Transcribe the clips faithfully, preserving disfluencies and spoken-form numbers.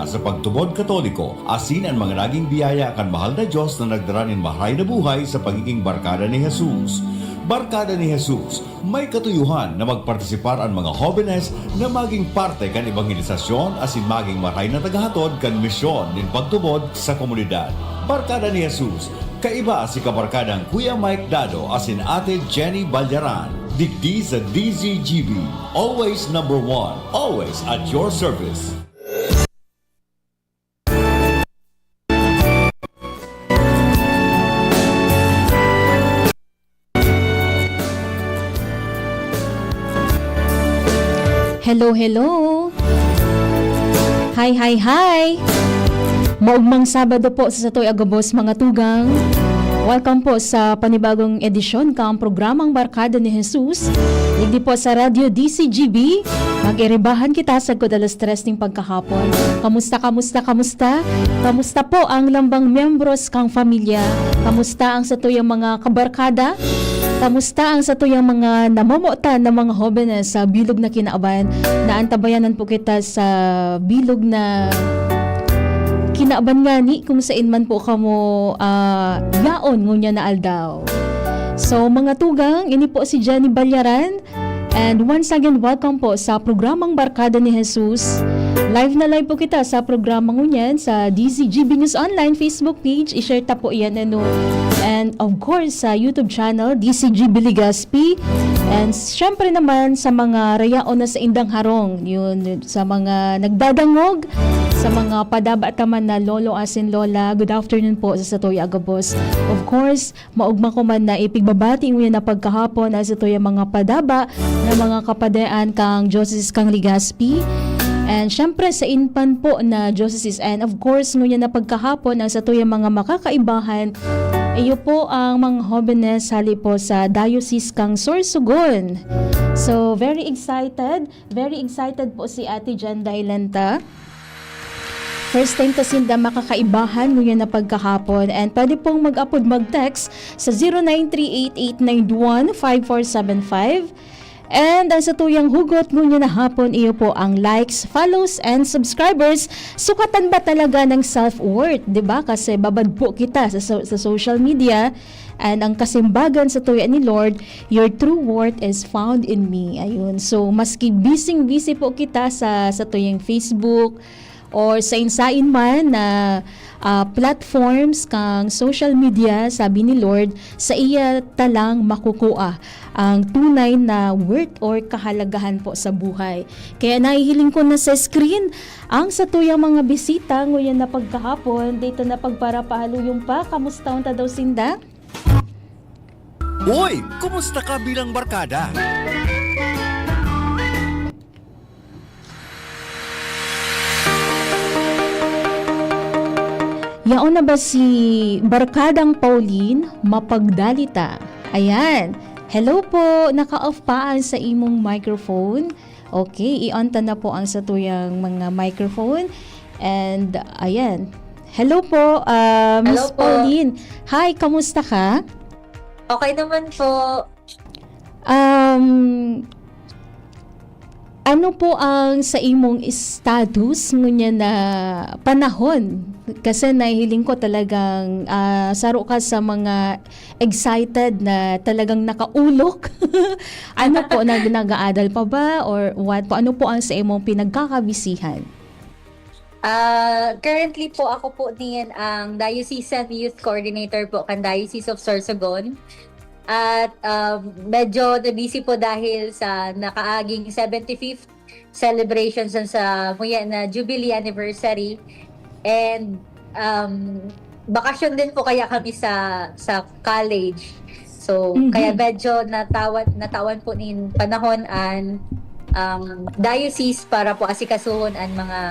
sa pagtubod Katoliko, asin an mga naging biyaya kan mahal na Dios na nagdara nin maray na buhay sa pagiging barkada ni Jesus. Barkada ni Jesus, may katuyuhan na magpartisipar an mga hobenes na maging parte kan ebangelisasyon asin maging maray na tagahatod kan misyon nin pagtubod sa komunidad. Barkada ni Jesus, kaiba si kabarkadang Kuya Mike Dado asin Ate Jenny Balyaran. Digdi sa D Z G B, always number one, always at your service. Hello, hello! Hi, hi, hi! Maugmang Sabado po sa satoy a gabos, mga tugang. Welcome po sa panibagong edisyon kan programang Barkada ni Jesus. Digdi po sa Radyo D C G B, mag-iribahan kita sagkod alas tres ning pagkahapon. Kamusta, kamusta, kamusta? Kamusta po ang lambang miyembros kan pamilya? Kamusta ang satuyang mga kabarkada? Kamusta ang satuyang mga namomotan na mga hobenes sa bilog na kinaban? Naantabayanan po kita sa bilog na kinaban ngani kung sain man po kamo, ah, yaon ngunyan na aldaw. So, mga tugang, ini po si Jenny Balyaran. And once again, welcome po sa programang Barkada ni Jesus. Live na live po kita sa programa ngunyan sa D Z G B News Online Facebook page. I-share ta po yan, ano. And of course, sa YouTube channel, D Z G B Legazpi. And syempre naman sa mga rayaon na sa indang harong, yun, sa mga nagdadangog, sa mga padaba ta man na lolo asin lola, good afternoon po sa satoy a gabos. Of course, maugma ko man na ipigbabati ngunyan na pagkahapon an satuyang mga padaba na mga kapadean kan diocese kan Legazpi. And syempre, sa inpan po na diocese. And of course, ngunyan na pagkahapon, ang satuyang mga makakaibahan, iyo po ang mga hobenes hali po sa diocese kan Sorsogon. So, very excited. Very excited po si Ate Jen Dailenta. First time ta sinda makakaibahan ngunyan na pagkahapon, and pwede pong mag-apod, mag-text sa zero nine three eight eight nine one five four seven five. And ang satuyang hugot ngunyan na hapon, iyo po ang likes, follows, and subscribers. Sukatan ba talaga ng self-worth, di ba? Kasi babad po kita sa, so- sa social media, and ang kasimbagan sa tuya ni Lord, "Your true worth is found in me." Ayun. So, maski busy-busy po kita sa, sa tuyang Facebook or sa insain man na, ah, platforms kang social media, sabi ni Lord, sa iya ta lang makukua ang tunay na worth or kahalagahan po sa buhay. Kaya nahihiling ko na sa screen ang sa tuyang mga bisita nguyan na pagkahapon, dito na pagparapahaluyong pa. Kamusta unta daw sinda? Uy! Kumusta ka bilang barkada? Yaon na ba si Barkadang Pauline? Mapagdalita. Ayan. Hello po. Naka-off pa ang sa imong microphone. Okay, i-on ta na po ang satuyang mga microphone. And, ayan. Hello po, ah, Miss Hello po. Pauline. Hi, kamusta ka? Okay naman po. Um, ano po ang sa imong status ngunyan na panahon? Kasi nahihiling ko talagang, ah, saro ka sa mga excited na talagang nakaulok. Ano po, nag-, nag-aadal pa ba or what po? Ano po ang sa imong pinagkakabisihan? Ah, currently po, ako po niyan ang Diocesan Youth Coordinator po kan Diocese of Sorsogon. At um, medyo na-busy po dahil sa nakaaging seventy-fifth celebrations sa, sa muya na Jubilee Anniversary. And um, bakasyon din po kaya kami sa sa college. So, Mhm. kaya medyo natawan natawan po nin panahon an ang diocese para po asikasuhon an mga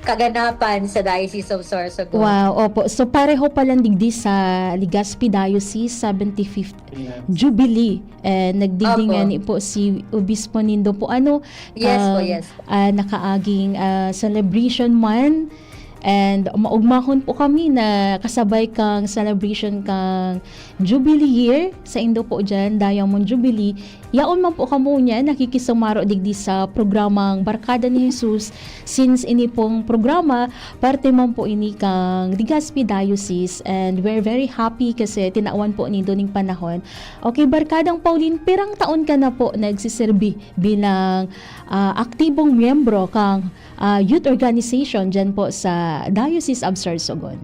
kaganapan sa Diocese of Sorsogon. Wow, opo. So pareho pa lang digdi sa Legazpi Diocese, seventy-fifth Jubilee. Eh, nagdigdi Opo. Ngani po si Obispo nindo po. Ano, Yes po, um, yes. ah, nakaaging, ah, celebration man. And maugmahon po kami na kasabay kang celebration kang Jubilee Year, saindo po dyan, Diamond Jubilee. Yaon man po kamo niyan, nakikisumaro digdi sa programang Barkada ni Jesus. Since ini pong programa, parte man po ini kang Legazpi Diocese. And we're very happy kasi tinawan po nindo ning panahon. Okay, Barkadang Pauline, pirang taon ka na po nagsiserbi bilang, ah, aktibong miyembro kang, ah, youth organization dyan po sa Diocese of Sorsogon?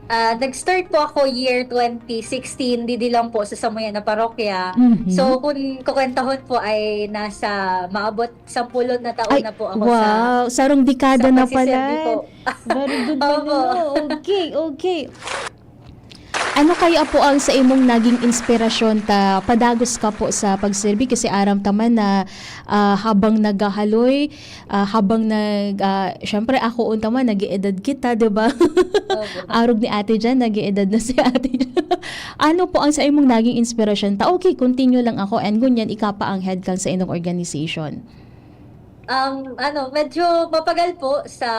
Ah, nag-start po ako year twenty sixteen, didi lang po sa samuya na parokya. Mhm. So, kung kukwentahon po ay nasa maabot sampulon na taon Ay, na po ako sa, wow, sarong dekada sa na pala. pagsiserbi po. Very good, Opo. Manolo. Okay, okay. Ano kaya po ang sa imong naging inspirasyon ta padagos ka po sa pagserbi? Kasi aram ta man na, ah, habang naghahaloy, ah, habang nag-, ah, syempre, ako unta man, nag-eedad kita, di ba? Opo. Arog ni ate dyan, nag-eedad na si ate dyan. Ano po ang sa imong naging inspirasyon ta, "Okay, continue lang ako," and ngunyan, ika pa ang head kang sa inong organization? Um, ano, medyo mapagal po sa,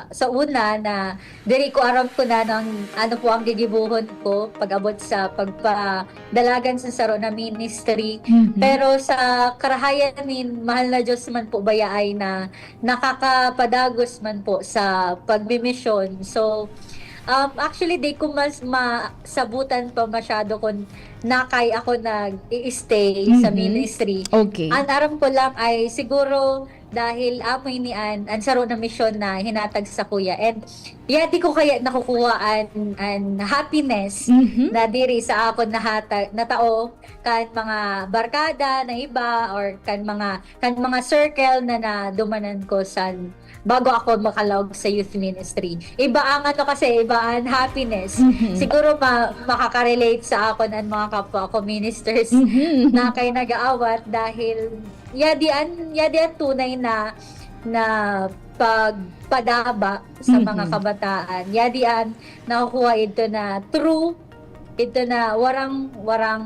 sa una na diri ko aram ko na ng ano po ang gigibohon ko pag-abot sa pagpadalagan sa saro na ministry. Mhm. Pero sa karahayan nin mahal na Diyos man po baya ay na nakakapadagos man po sa pagmimisyon. So, um, actually, di ko mas masabutan pa masyado kung nakay ako nag-i-stay sa Mhm. ministry. Okay. Ang aram ko lang ay siguro dahil amoy ni an, an saro na misyon na hinatag sa kuya. And yadi ko kaya nakukuha an, an happiness Mhm. na diri sa akon nahata-, natao kan mga barkada na iba or kan mga, kan mga circle na nadumanan ko san, bago ako makalaog sa youth ministry. Iba ang ano kasi, iba ang happiness. Mhm. Siguro ma-, makaka-relate sa akon an mga kapwa ko ministers Mhm. na kay nag-aawat dahil yadi an, yadi an tunay na, na pagpadaba sa mga Mhm. kabataan. Yadi an nakukuha ito na true, ito na warang, warang,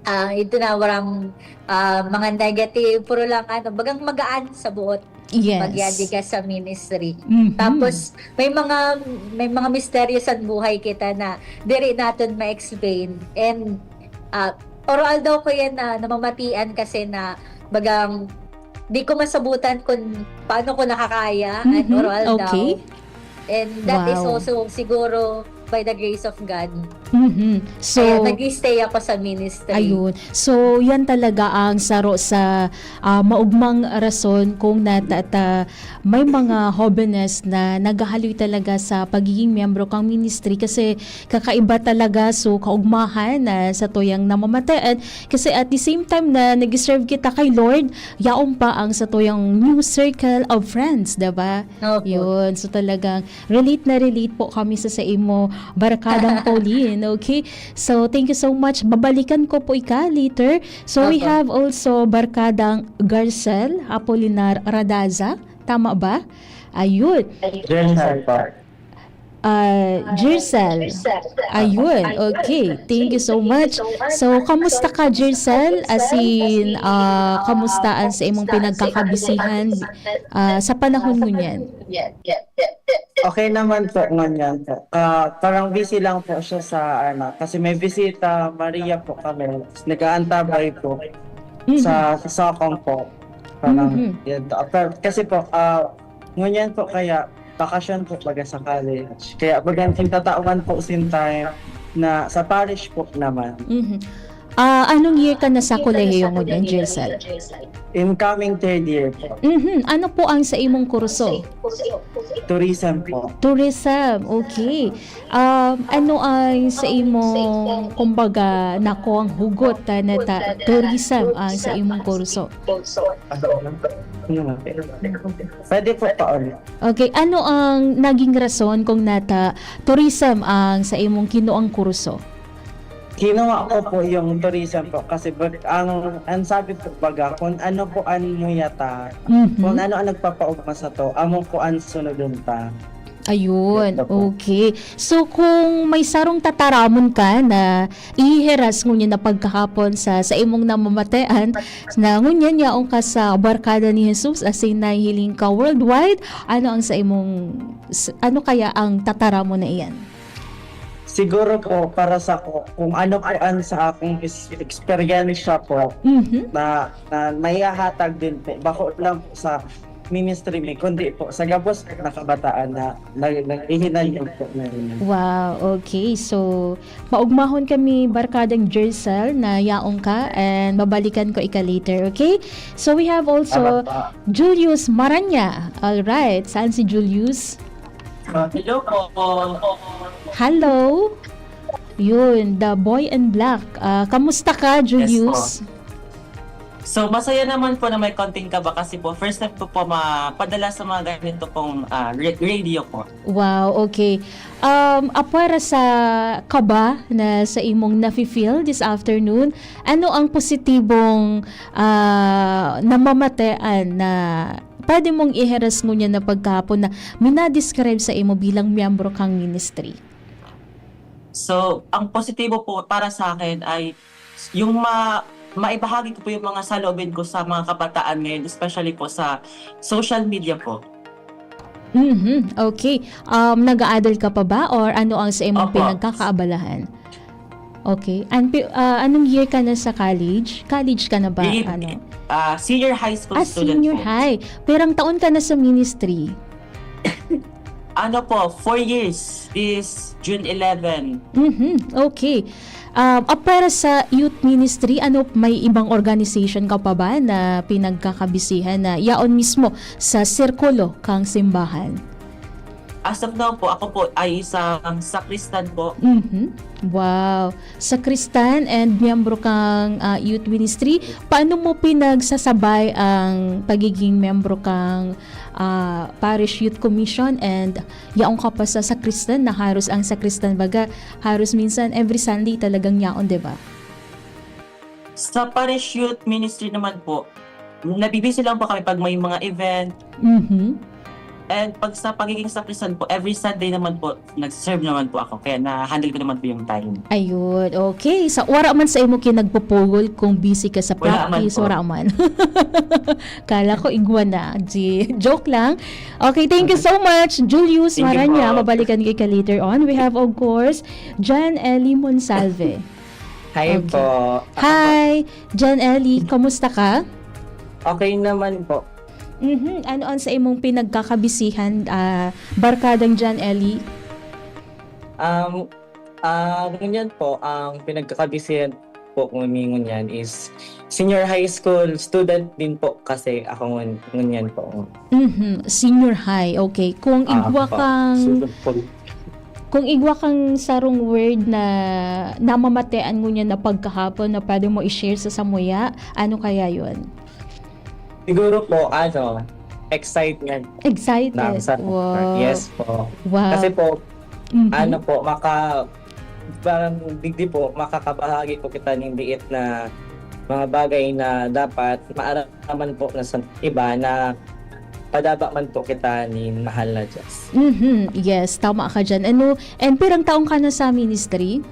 ah, ito na warang, ah, mga negative, puro lang ano, bagang magaan sa buot Yes. pag yadi ka sa ministry. Mhm. Tapos, may mga, may mga misteryo sa buhay kita na diri naton ma-explain. And, ah, oro-aldaw ko yan na namamatian kasi na bagang di ko masabutan kung paano ko nakakaya, and Mhm. oro-aldaw. Okay. And that is Wow. also siguro by the grace of God. Mhm. Kaya So, nag-stay ako sa ministry. Ayun. So, yan talaga ang saro sa, ah, maugmang rason kung nata-, ta-, may mga hobenes na naghahaloy talaga sa pagiging miyembro kang ministry kasi kakaiba talaga. So, kaugmahan na sa tuyang namamatean. Kasi at the same time na nag-serve kita kay Lord, yaon pa ang sa tuyang new circle of friends, diba? Opo. Yun. So, talagang relate na relate po kami sa, sa imo, Barkadang Pauline. Okay? So, thank you so much. Babalikan ko po ika later. So, we Opo. have also Barkadang Garcel Apolinar Radaza. Tama ba? Ayun. Jercel po. Ah, Jercel. Ayun. Okay. Thank you so much. So, kamusta ka, Jercel? As in, ah, kamusta ang sa imong pinagkakabisihan, ah, sa panahon ngunyan? Okay naman po ngunyan po. Ah, parang busy lang po siya sa, ano, kasi may bisita, Maria po kami. Nag-aantabay po Mhm. sa, sa Socong po. Parang, Mhm. yun. Pero kasi po, ah, ngunyan po kaya, bakasyon po baga sa college. Kaya baga ang tataon po sin time na sa parish po naman. Mhm. Ah, anong year ka na sa kolehiyo ngunyan, Jercel? Incoming third year po. Mhm. Ano po ang sa imong kurso? Tourism po. Tourism, okay. Um, ano ang sa imong, kumbaga, nakuang hugot, ah, na ta-, tourism ang sa imong kurso? Ano nga? Pwede po pa ulit. Okay, ano ang naging rason kung nata tourism ang sa imong kinuang kurso? Kinuha ko po yung tourism po kasi bag-, ang, ang sabi po baga, kung ano po ang muyata, Mhm. kung ano ang nagpapaugma sa to, amo po ang sunodon ta. Ayun, Opo. Okay. So, kung may sarong tataramon ka na ihihiras ngunyan na pagkahapon sa, sa imong namamatean, na ngunyan yaon ka sa barkada ni Jesus, as in nahihiling ka worldwide, ano ang sa imong, s- ano kaya ang tataramon na iyan? Siguro po, para sa ko, kung ano po ang sa akong is- eksperyensya po, Mhm. na, na naihahatag din po, bako lang po sa ministry mi, kundi po sa gabos po na kabataan na, na naghihinanyog po ngayon. Wow, okay. So, maugmahon kami, Barkadang Jercel, na yaon ka, and babalikan ko ika later, okay? So, we have also Tama po. Julius Maranya. All right, saan si Julius? Hello po. Hello. Yun, the boy in black. Ah, kamusta ka, Julius? So, masaya naman po na may konting kaba kasi po, first time ko po mapadala sa mga ganito pong ah, ra- radio po. Wow, okay. Um, apwera sa kaba na sa imong nafe-feel this afternoon, ano ang positibong ah, namamatean na pwede mong iheras ngunyan na pagkahapon na minadescribe sa imo bilang miyembro kang ministry? So, ang positibo po para sa akin ay yung ma maibahagi ko po yung mga saloobin ko sa mga kabataan ngayon, especially po sa social media po. Mhm. Okay. Um, nag-aadal ka pa ba or ano ang sa imong Opo. pinagkakaabalahan? Okay. An pi- ah, anong year ka na sa college? College ka na ba? Grade, Ano? ah, senior high school Ah, student senior po. High. Pirang taon ka na sa ministry? Ano po, four years this June eleven. Mhm. Okay. Ah, ah, para sa youth ministry, ano, may ibang organization ka pa ba na pinagkakabisihan na yaon mismo sa sirkulo kang simbahan? As of now po, ako po ay isang sakristan po. Mhm. Wow. Sakristan and miyembro kang ah, youth ministry. Paano mo pinagsasabay ang pagiging miyembro kang ah, Parish Youth Commission and yaon ka pa sa sakristan na haros ang sakristan baga, haros minsan every Sunday talagang yaon, di ba? Sa Parish Youth Ministry naman po, nabibisi lang po kami pag may mga event. Mhm. And pag sa pagiging sakristan po, every Sunday naman po, nag-serve naman po ako. Kaya na-handle ko naman po yung time. Ayun, okay. Sa wala man sa imo kinagpupugol kung busy ka sa Wala man practice, po. Wala man. Kala ko igwa na. G- Joke lang. Okay, thank you so much, Julius Thank you Maranya. Po. Mabalikan kita later on. We have, of course, Jan Ellie Monsalve. Hi Okay. Po. Hi, Jan Ellie. Kamusta ka? Okay naman po. Mhm. Ano ang sa imong pinagkakabisihan, ah, barkadang Jan Ellie? Um, ah, ngunyan po, ang pinagkakabisihan po ko ngunyan is senior high school student din po kasi ako ngun- ngunyan po. Mhm. Senior high. Okay. Kung Ah, igwa po. kang Student po. Kung igwa kang sarong word na namamatean ngunyan na pagkahapon na pwede mo i-share sa samuya, ano kaya yun? Siguro po, ano, excitement Excited. ng sa Wow. Yes po. Wow. Kasi po, Mhm. ano po, maka parang digdi po, makakabahagi po kita ng liit na mga bagay na dapat maaraman po na sa iba na padaba man po kita ni mahal na Diyos. Mhm. Yes, tama ka dyan. Ano, and pirang taong ka na sa ministry?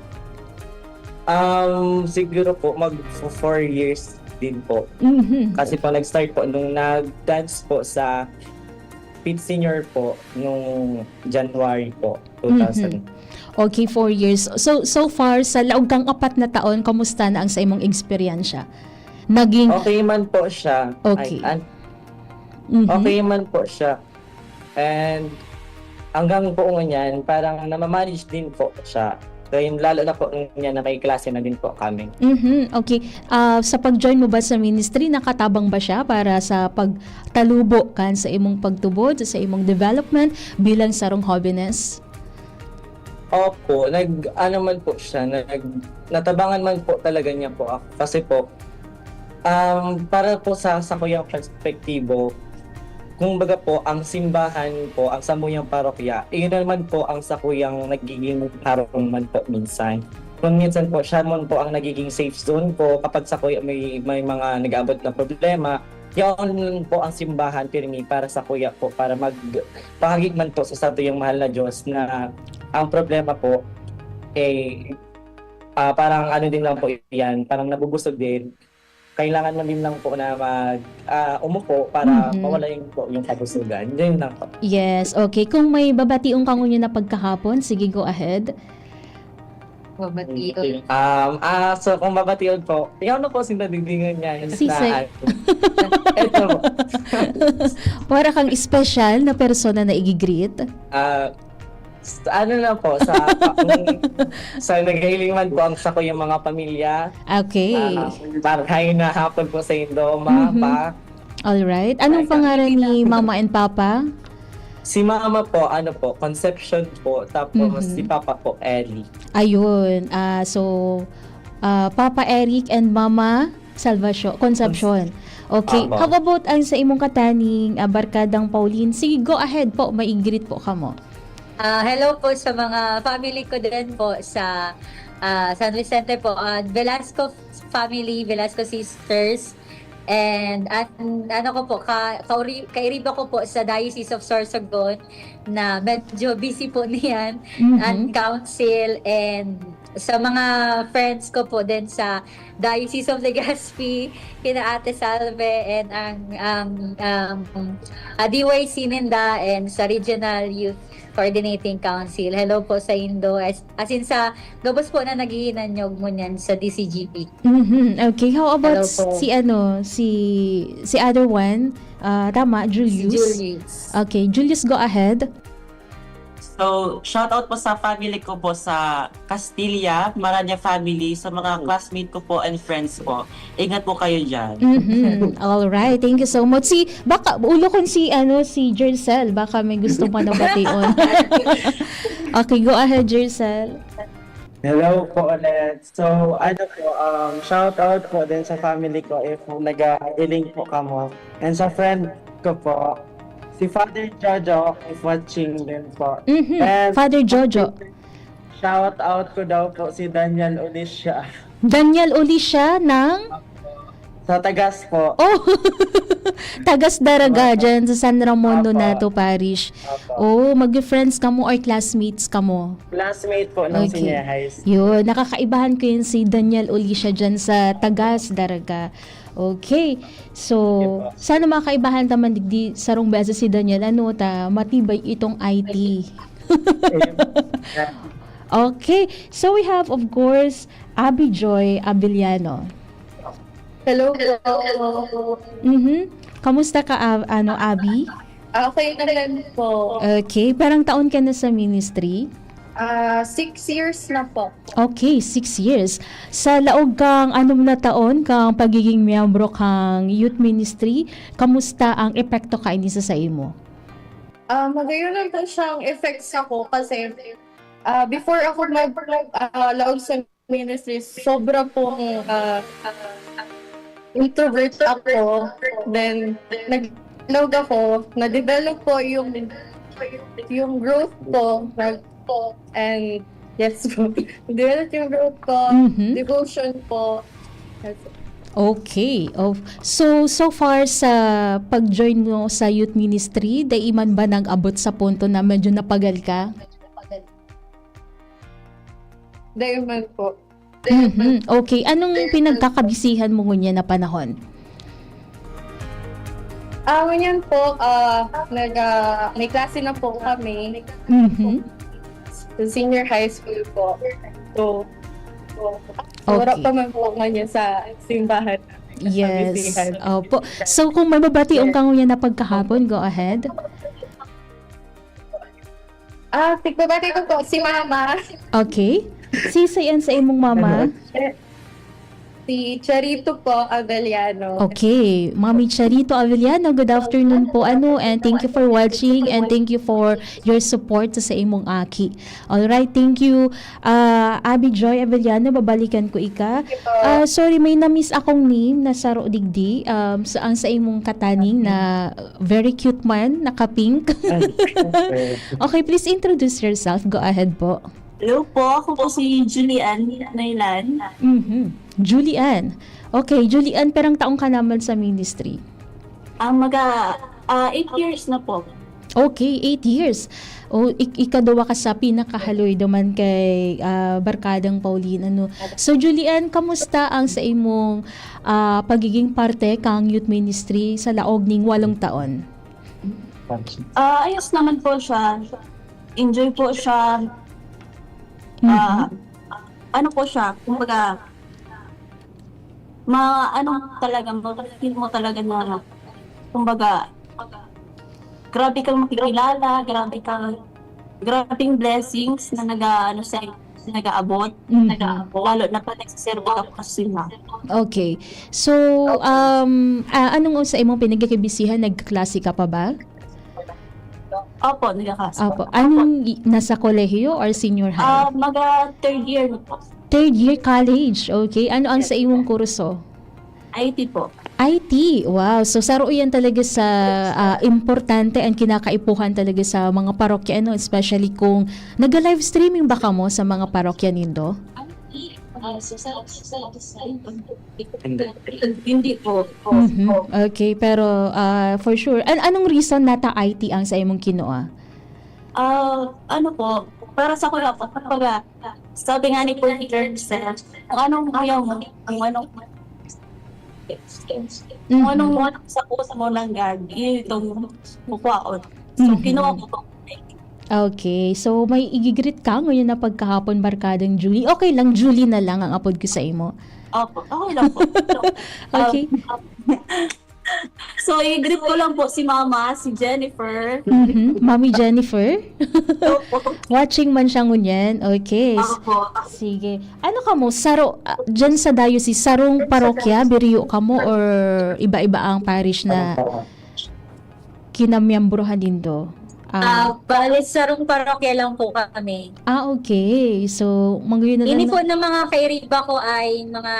Um, siguro po, mag four years din po. Mhm. Kasi po, nag-start po nung nag-dance po sa Pit Senior po nung January po, two thousand. Okay, four years. So, so far, sa laog kang apat na taon, kamusta na ang sa imong eksperyensya? Naging, Okay man po siya. Okay. Ay, an- Mhm. Okay man po siya. And hanggang po ngunyan, parang namamanage din po siya. Kaya lalo na po ngunyan na may klase na din po kami. Mhm, okay. Ah, sa pag-join mo ba sa ministry, nakatabang ba siya para sa pagtalubo kan sa imong pagtubod, sa imong development bilang sarong hobenes? Opo, nag, ano man po siya, nag, natabangan man po talaga niya po ako. Kasi po, um, para po sa, sa kuyang perspektibo, kumbaga po, ang simbahan po, ang samuyang parokya, iyon naman po ang sa kuyang nagiging harong man po minsan. Kung minsan po, siya man po ang nagiging safe zone ko kapag sa kuya may, may mga nag-aabot na problema, yaon po ang simbahan pirmi para sa kuya po, para mag-, pakagig man po sa satuyang mahal na Diyos na ang problema po, eh, ah, parang ano din lang po yan, parang nabubusog din. Kailangan mo din lang po na mag, ah, umupo para Mhm. mawala yung po, yung kabusugan. Yun lang po. Yes, okay. Kung may babatiun ka ngunyan na pagkahapon, sige, go ahead. Babatiun. Um, ah, so kung babatiun po, ikaw na po, sinadingdingan niya yung Sisay. na-, ito po. Para kang espesyal na persona na igi-greet? Ah, s-, ano lang po, sa, sa naghihiling man po ang sa ko yung mga pamilya. Okay. Ah, marhay na hapon po sa Indo, ma, Mhm. pa. Alright. Anong Ay, pangaran ni Mama and Papa? Si Mama po, ano po, Concepcion po, tapos Mhm. si Papa po, Eli. Ayun. Ah, so, ah, Papa Eric and Mama Salvacion, Concepcion. Okay. Opo. How about ang sa imong kataning, ah, barkadang Pauline? Sige, go ahead po. Mai-greet po kamo. Ah, hello po sa mga family ko din po sa, ah, San Vicente po. Ah, Velasco family, Velasco sisters. And an-, ano ko po, ka-, kauri-, kairiba ko po sa Diocese of Sorsogon na medyo busy po niyan Mhm. ang council, and sa mga friends ko po din sa Diocese of Legazpi, kina Ate Salve, and ang, ang, ang, ah, D Y C ninda, and sa Regional Youth Coordinating Council. Hello po sa Indo. As, as in, sa gabos po na naghihinanyog ngunyan sa D C G P. Mhm. Okay, how about Hello po. si ano, si, si other one? Ah, tama, Si Julius? Julius. Okay, Julius, go ahead. So, shout out po sa family ko po sa Castilla, Maranya family, sa mga classmate ko po and friends po. Ingat po kayo dyan. Mhm. All right. Thank you so much. Si, baka, ulo kong si, ano, si Jercel. Baka may gusto pa na bation. Okay, go ahead, Jercel. Hello po ulit. So, ano po, um, shout out po din sa family ko if nag-iling po kamo. And sa friend ko po, si Father Jojo, if watching din po. Mhm. And Father Jojo. Shout out ko daw po si Daniel Ulisha. Daniel Ulisha ng? Sa Tagas po. Oh! Tagas Daraga, Opo. dyan sa San Ramon Opo. Donato Parish. Opo. Oh, mag-friends kamo or classmates kamo? Classmate po ng Okay. senior high school. Yun, nakakaibahan ko yun si Daniel Ulisha dyan sa Tagas Daraga. Okay. So, Opo. sana makakaibahan ta man digdi sarong beses si Daniel, ano, ta matibay itong I T. Ayun. Okay. So, we have, of course, Abby Joy Abellano. Hello po. Mhm. Kamusta ka, Ab-, ano, Abby? Okay naman po. Okay. Parang taon ka na sa ministry? Ah, six years na po. Okay, six years. Sa laog kang anom na taon kang pagiging miyembro kang youth ministry, kamusta ang epekto kaini sa saimo? Ah, magayon lang po siyang effects ako kasi, ah, before ako mag, ah, laog sa ministry, sobra pong, ah, introvert ako. Then, nag-, nag-, ako, na-develop po yung, yung growth ko. Nag-, and, yes po. Develop yung growth ko, Mhm. devotion po. Yes. Okay. Oh, so, so far sa pag-join mo sa youth ministry, dai man ba nag-abot sa punto na medyo napagal ka? Dai man po. Mhm. Okay. Anong pinagkakabisihan mo ngunyan na panahon? Ah, ngunyan po, ah, nag, ah, may klase na po kami Mhm. sa senior high school po. So, wala Okay. pa man po ngunyan sa simbahan. Yes. Kabisihan. Opo. So, kung may babation ka Yes. ngunyan na pagkahapon, go ahead. Ah, tigbabati ko po si Mama. Okay. Sisay an sa imong mama? Si Charito po, Abellano. Okay. Mami Charito Abellano, good afternoon po, ano, and thank you for watching and thank you for your support sa, sa imong aki. All right, thank you, ah, Abby Joy Abellano, babalikan ko ika. Thank you po. Ah, sorry, may na-miss akong name na saro digdi, um, sa, ang sa imong kataning na very cute man, naka-pink. Ay, okay. Okay, please introduce yourself. Go ahead po. Hello po, ako po si Julian Nailan. Mhm. Julian. Okay, Julian, pirang taon ka naman sa ministry? Ang maga, ah, eight years na po. Okay, eight years. O, ik- ikaduwa ka sa pinakahaloy duman kay ah, Barkadang Pauline. Ano? So, Julian, kamusta ang sa imong ah, pagiging parte kang youth ministry sa laog ning walong taon? Ah, ayos naman po siya. Enjoy po siya. Ah, ano po siya, kumbaga, ma ano talaga, ma-feel mo talaga na, kumbaga, grabe kang makikilala, grabe kang, grabeng blessings na naga, ano, sa, nag-aabot, Mhm. nag-aabot, lalo na pag nagsiserbo ka po sa simbahan. Okay. So, um, ah, anong sa imong pinagkakibisihan? Nagkaklase ka pa ba? Opo, nagkaklase. Opo. Anong y- nasa kolehiyo or senior high? Ah, maga third year na po. Third year college. Okay. Ano ang sa imong kurso? I T po. I T. Wow. So, saro yan talaga sa ah, importante and kinakaipuhan talaga sa mga parokya, ano? Especially kung nag-live streaming ba kamo sa mga parokya nindo? Hindi po. Mhm. Okay, pero ah, for sure. An- anong reason nata I T ang sa imong kinua? Ah, ano po, para sa kuya po, kumbaga, sabi nga ni Paul Peter, kung anong ayaw mo, kung anong, kung anong sa puso mo ng God, yun itong kukwaon. So, Mhm. kinuha ko po. Okay, so may igigreet ka ngayon na pagkahapon, Barkadang Julie. Okay lang, Julie na lang ang apod ko sa imo. Opo, okay lang po. Okay. So, i-greet ko lang po si Mama, si Jennifer. Mhm. Mami Jennifer, Opo. Watching man siya ngunyan. Okay. Opo. Sige. Ano kamo? Saro, ah, dyan sa diocese, sarong parokya, biriyo kamo or iba-iba ang parish na kinamiyambrohan nindo? Ah, bale, sarong parokya lang po kami. Ah, okay. So, mga yun na Ini lang. po ng mga kairiba ko ay mga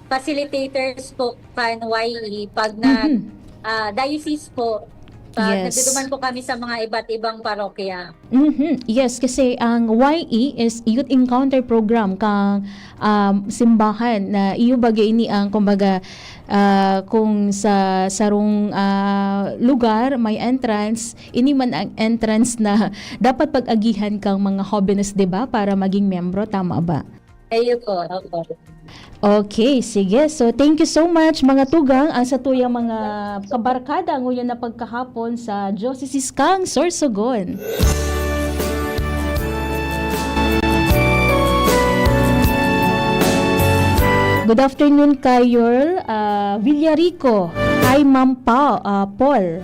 facilitators po kan Y E pag nag Mhm. ah, diocese po. Pag Yes. nagduduman po kami sa mga iba't ibang parokya. Mhm. Yes, kasi ang Y E is Youth Encounter Program kang um, simbahan na iyo bagay ini ang, kumbaga, ah, kung sa sarong ah, lugar may entrance, ini man ang entrance na dapat pag-agihan kang mga hobenes, di ba, para maging miyembro, tama ba? Ayun po. Opo. Okay, sige. So, thank you so much, mga tugang, ang sa tuyang mga kabarkada nguyan na pagkahapon sa Diocese kang Sorsogon. Good afternoon, Kayor uh, Villarico. Hi, Ma'am Pa, uh, Paul.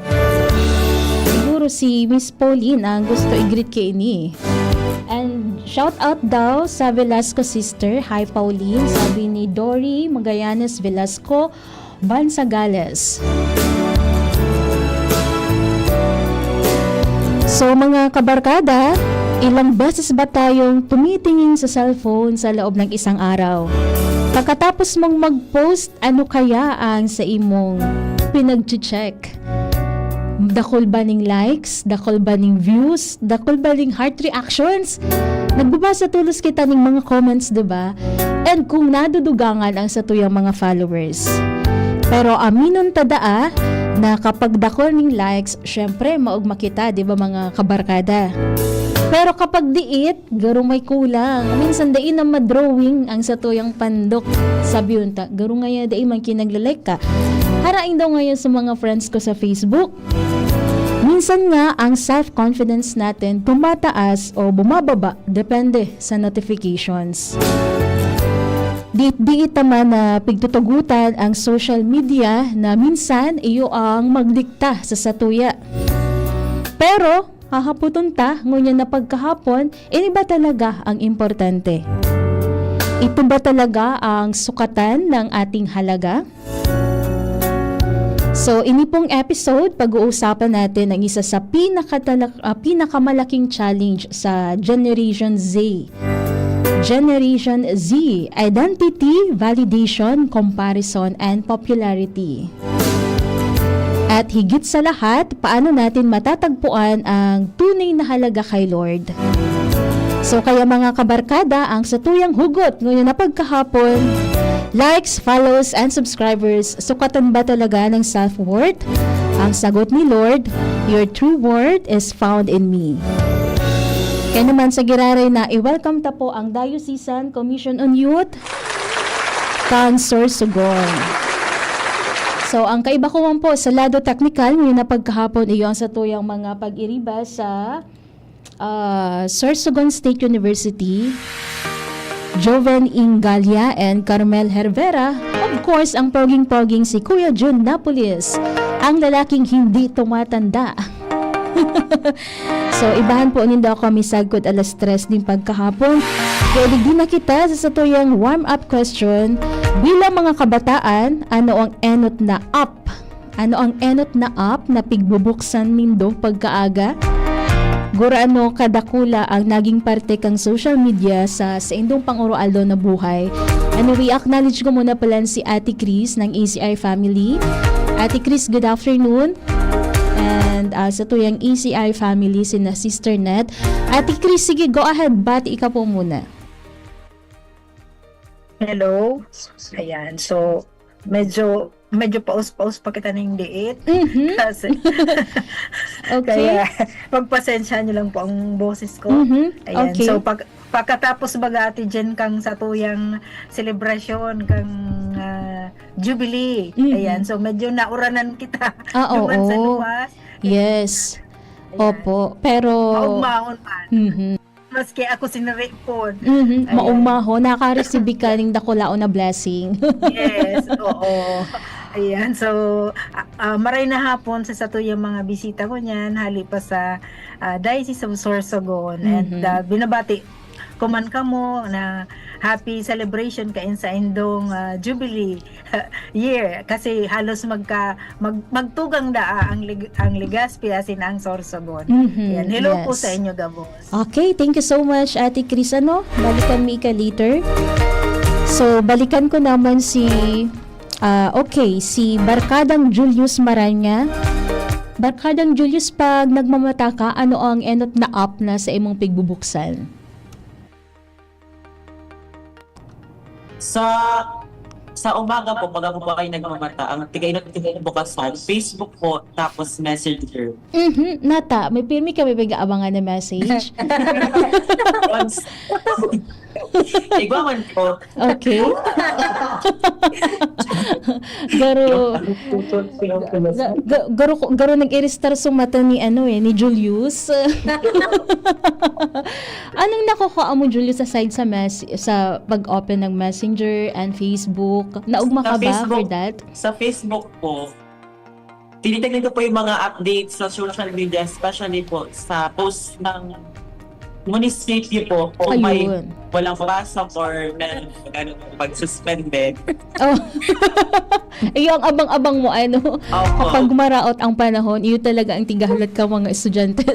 Siguro si Miss Pauline ang gusto i-greet kaini. And shout out daw sa Velasco sister. Hi, Pauline. Sabi ni Dory Magallanes Velasco, Bansagales. So, mga kabarkada, ilang beses ba tayong tumitingin sa cellphone sa loob ng isang araw? Pagkatapos mong mag-post, ano kaya ang sa imong pinag-check? Dakul ba ning likes? Dakul ba ning views? Dakul ba ning heart reactions? Nagbabasa tulos kita ning mga comments, di ba? And kung nadudugangan ang satuyang mga followers. Pero aminon ta daa na kapag dakul ning likes, syempre, maugma kita, di ba, mga kabarkada? Pero kapag diit, garo may kulang. Minsan, dai na madrawing ang satuyang pandok. Sabi unta, garo ngaya dai man kinaglalike ka. Haraing daw ngayon sa mga friends ko sa Facebook. Minsan nga, ang self-confidence natin tumataas o bumababa, depende sa notifications. Di, di ita man na pigtutugutan ang social media na minsan iyo ang magdikta sa satuya. Pero, hahapoton ta, ngunyan na pagkahapon, ini ba talaga ang importante? Ito ba talaga ang sukatan ng ating halaga? So, ini pong episode, pag-uusapan natin ang isa sa pinakatala- ah, pinakamalaking challenge sa Generation Z. Generation Z, identity, validation, comparison, and popularity. At higit sa lahat, paano natin matatagpuan ang tunay na halaga kay Lord? So, kaya, mga kabarkada, ang satuyang hugot ngayon na pagkahapon, likes, follows, and subscribers, sukatan ba talaga ng self-worth? Ang sagot ni Lord, "Your true worth is found in me." Kaya naman sa giraray na i-welcome ta po ang Diocesan Commission on Youth kan Sorsogon. So, ang kaiba ko man po sa lado teknikal, ngayon na pagkahapon, iyo ang satuyang mga pag-iriba sa ah, Sorsogon State University, Joven Ingalia and Carmel Hervera, of course, ang poging-poging si Kuya Jun Napoles, ang lalaking hindi tumatanda. So, ibahan po nindo ako misagkod alas tres nin pagkahapon. Kaya digdi na kita sa satuyang warm-up question. Bilang mga kabataan, ano ang enot na up? Ano ang enot na up na pigbubuksan nindo pagkaaga? Gurano kadakula ang naging parte kang social media sa saindong pang-oroaldaw na buhay? Anyway, acknowledge ko muna pala si Ate Chris ng A C R family. Ate Chris, good afternoon. And ah, sa tuyang A C R family, sina Sister Net. Ate Chris, sige, go ahead. Bati ka po muna. Hello. Ayan. So, medyo medyo paus-paus pa kita ning diit. Mhm. Kasi, Okay. Kaya, pagpasensya niyo lang po ang boses ko. Mhm. Ayan. Okay. So, pag, pagkatapos baga, Ate Jen, kang satuyang selebrasyon, kang ah, Jubilee. Mhm. Ayan. So, medyo nauranan kita. Ah, Duman sa oo. luwas. Yes. Ayan. Opo. Pero... Maugmahon man. Mhm. Maski ako siniri po. Mhm. Ayan. Maugmahon. Nakaka-receive ka ning dakulaon na blessing. Yes, oo. Ayan, so, ah, ah, maray na hapon sa satuyang mga bisita ko niyan, hali pa sa ah, Diocese of Sorsogon. And Mhm. ah, binabati ko man kamo na happy celebration kain sa indong ah, Jubilee year. Kasi halos magka, mag, magtugang daa ang, Leg- ang Legazpi asin ang Sorsogon. Mhm, Ayan, hello po yes. Sa inyo gabos. Okay, thank you so much, Ate Chris. Ano, balikan mi ika later. So, balikan ko naman si, ah, okay, si Barkadang Julius Maranya. Barkadang Julius, pag nagmamata ka, ano ang enot na up na sa imong pigbubuksan? Sa sa umaga po, pag ako po ay nagmamata, ang tigainot-tigainot bukasan, Facebook po, tapos Messenger. Mhm, nata, may pirmi kami pag-aabangan na message. Once, igwaman po. Okay. Garo, ga, ga, garo, garo nag-iristar sa mata ni ano eh, ni Julius. Anong nakukuha mo, Julius, aside sa mes sa pag-open ng Messenger and Facebook? Naugma ka ba for that? Sa Facebook po, tinitignan ko po yung mga updates sa social media, especially po sa post ng munisipyo po kung may Ayun. Walang pasok or meron ganun pag-suspended. Oh. Iyo ang abang-abang mo, ano? Opo. Kapag maraot ang panahon, iyo talaga ang tigahlat ka, mga estudyante.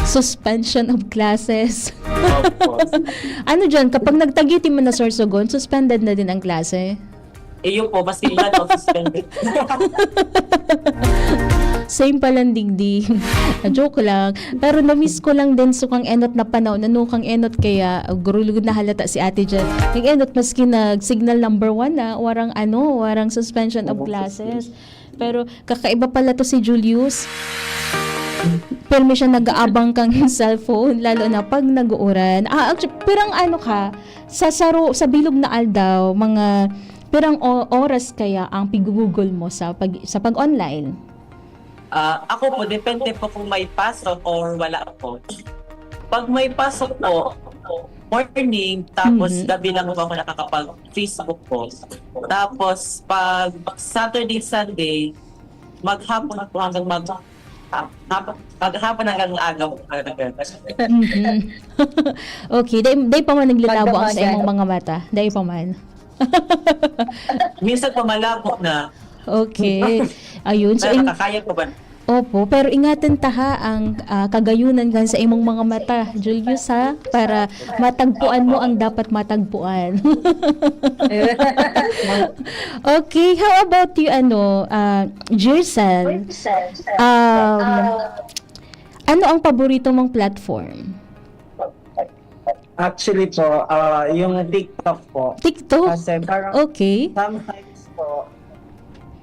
Suspension of classes. Opo. Ano dyan, kapag nagtagiti man na Sorsogon, suspended na din ang klase? Iyo po, maski ilan o suspended. Same palang digdi. Joke lang. Pero na-miss ko lang din so kang enot na panahon. Ano kang enot kaya? Gurulugod na halata si ate dyan. Kang enot, maski nag-signal number one na, warang ano, warang suspension of classes. Pero kakaiba pala to si Julius. Permi siya nag-aabang kang cellphone, lalo na pag nag-uuran. Ah, actually, pirang ano ka, sa saro, sa bilog na aldaw, mga pirang o- oras kaya ang pigugugol mo sa pag sa pag-online? Ah, ako po, depende po kung may pasok or wala po. Pag may pasok po, morning, tapos Mhm. gabi lang po ako nakakapag-Facebook po. Tapos, pag Saturday, Sunday, maghapon po hanggang mag... ah, hapon, maghapon hanggang aga po. Mhm. Okay, day, day pa man naglalabo ang sa Magdamagan. Imong mga mata. Day pa man. Minsan po malabo na. Okay. Ayun. So, Pero in, nakakaya po ba? Opo, pero ingatan ta ha ang ah, kagayunan kan sa imong mga mata, Julius, ha, para matagpuan mo ang dapat matagpuan. Okay, how about you, ano, ah, Jersan? Um, ano ang paborito mong platform? Actually po, ah, yung TikTok po. TikTok? Kasi parang Okay. Sometimes po,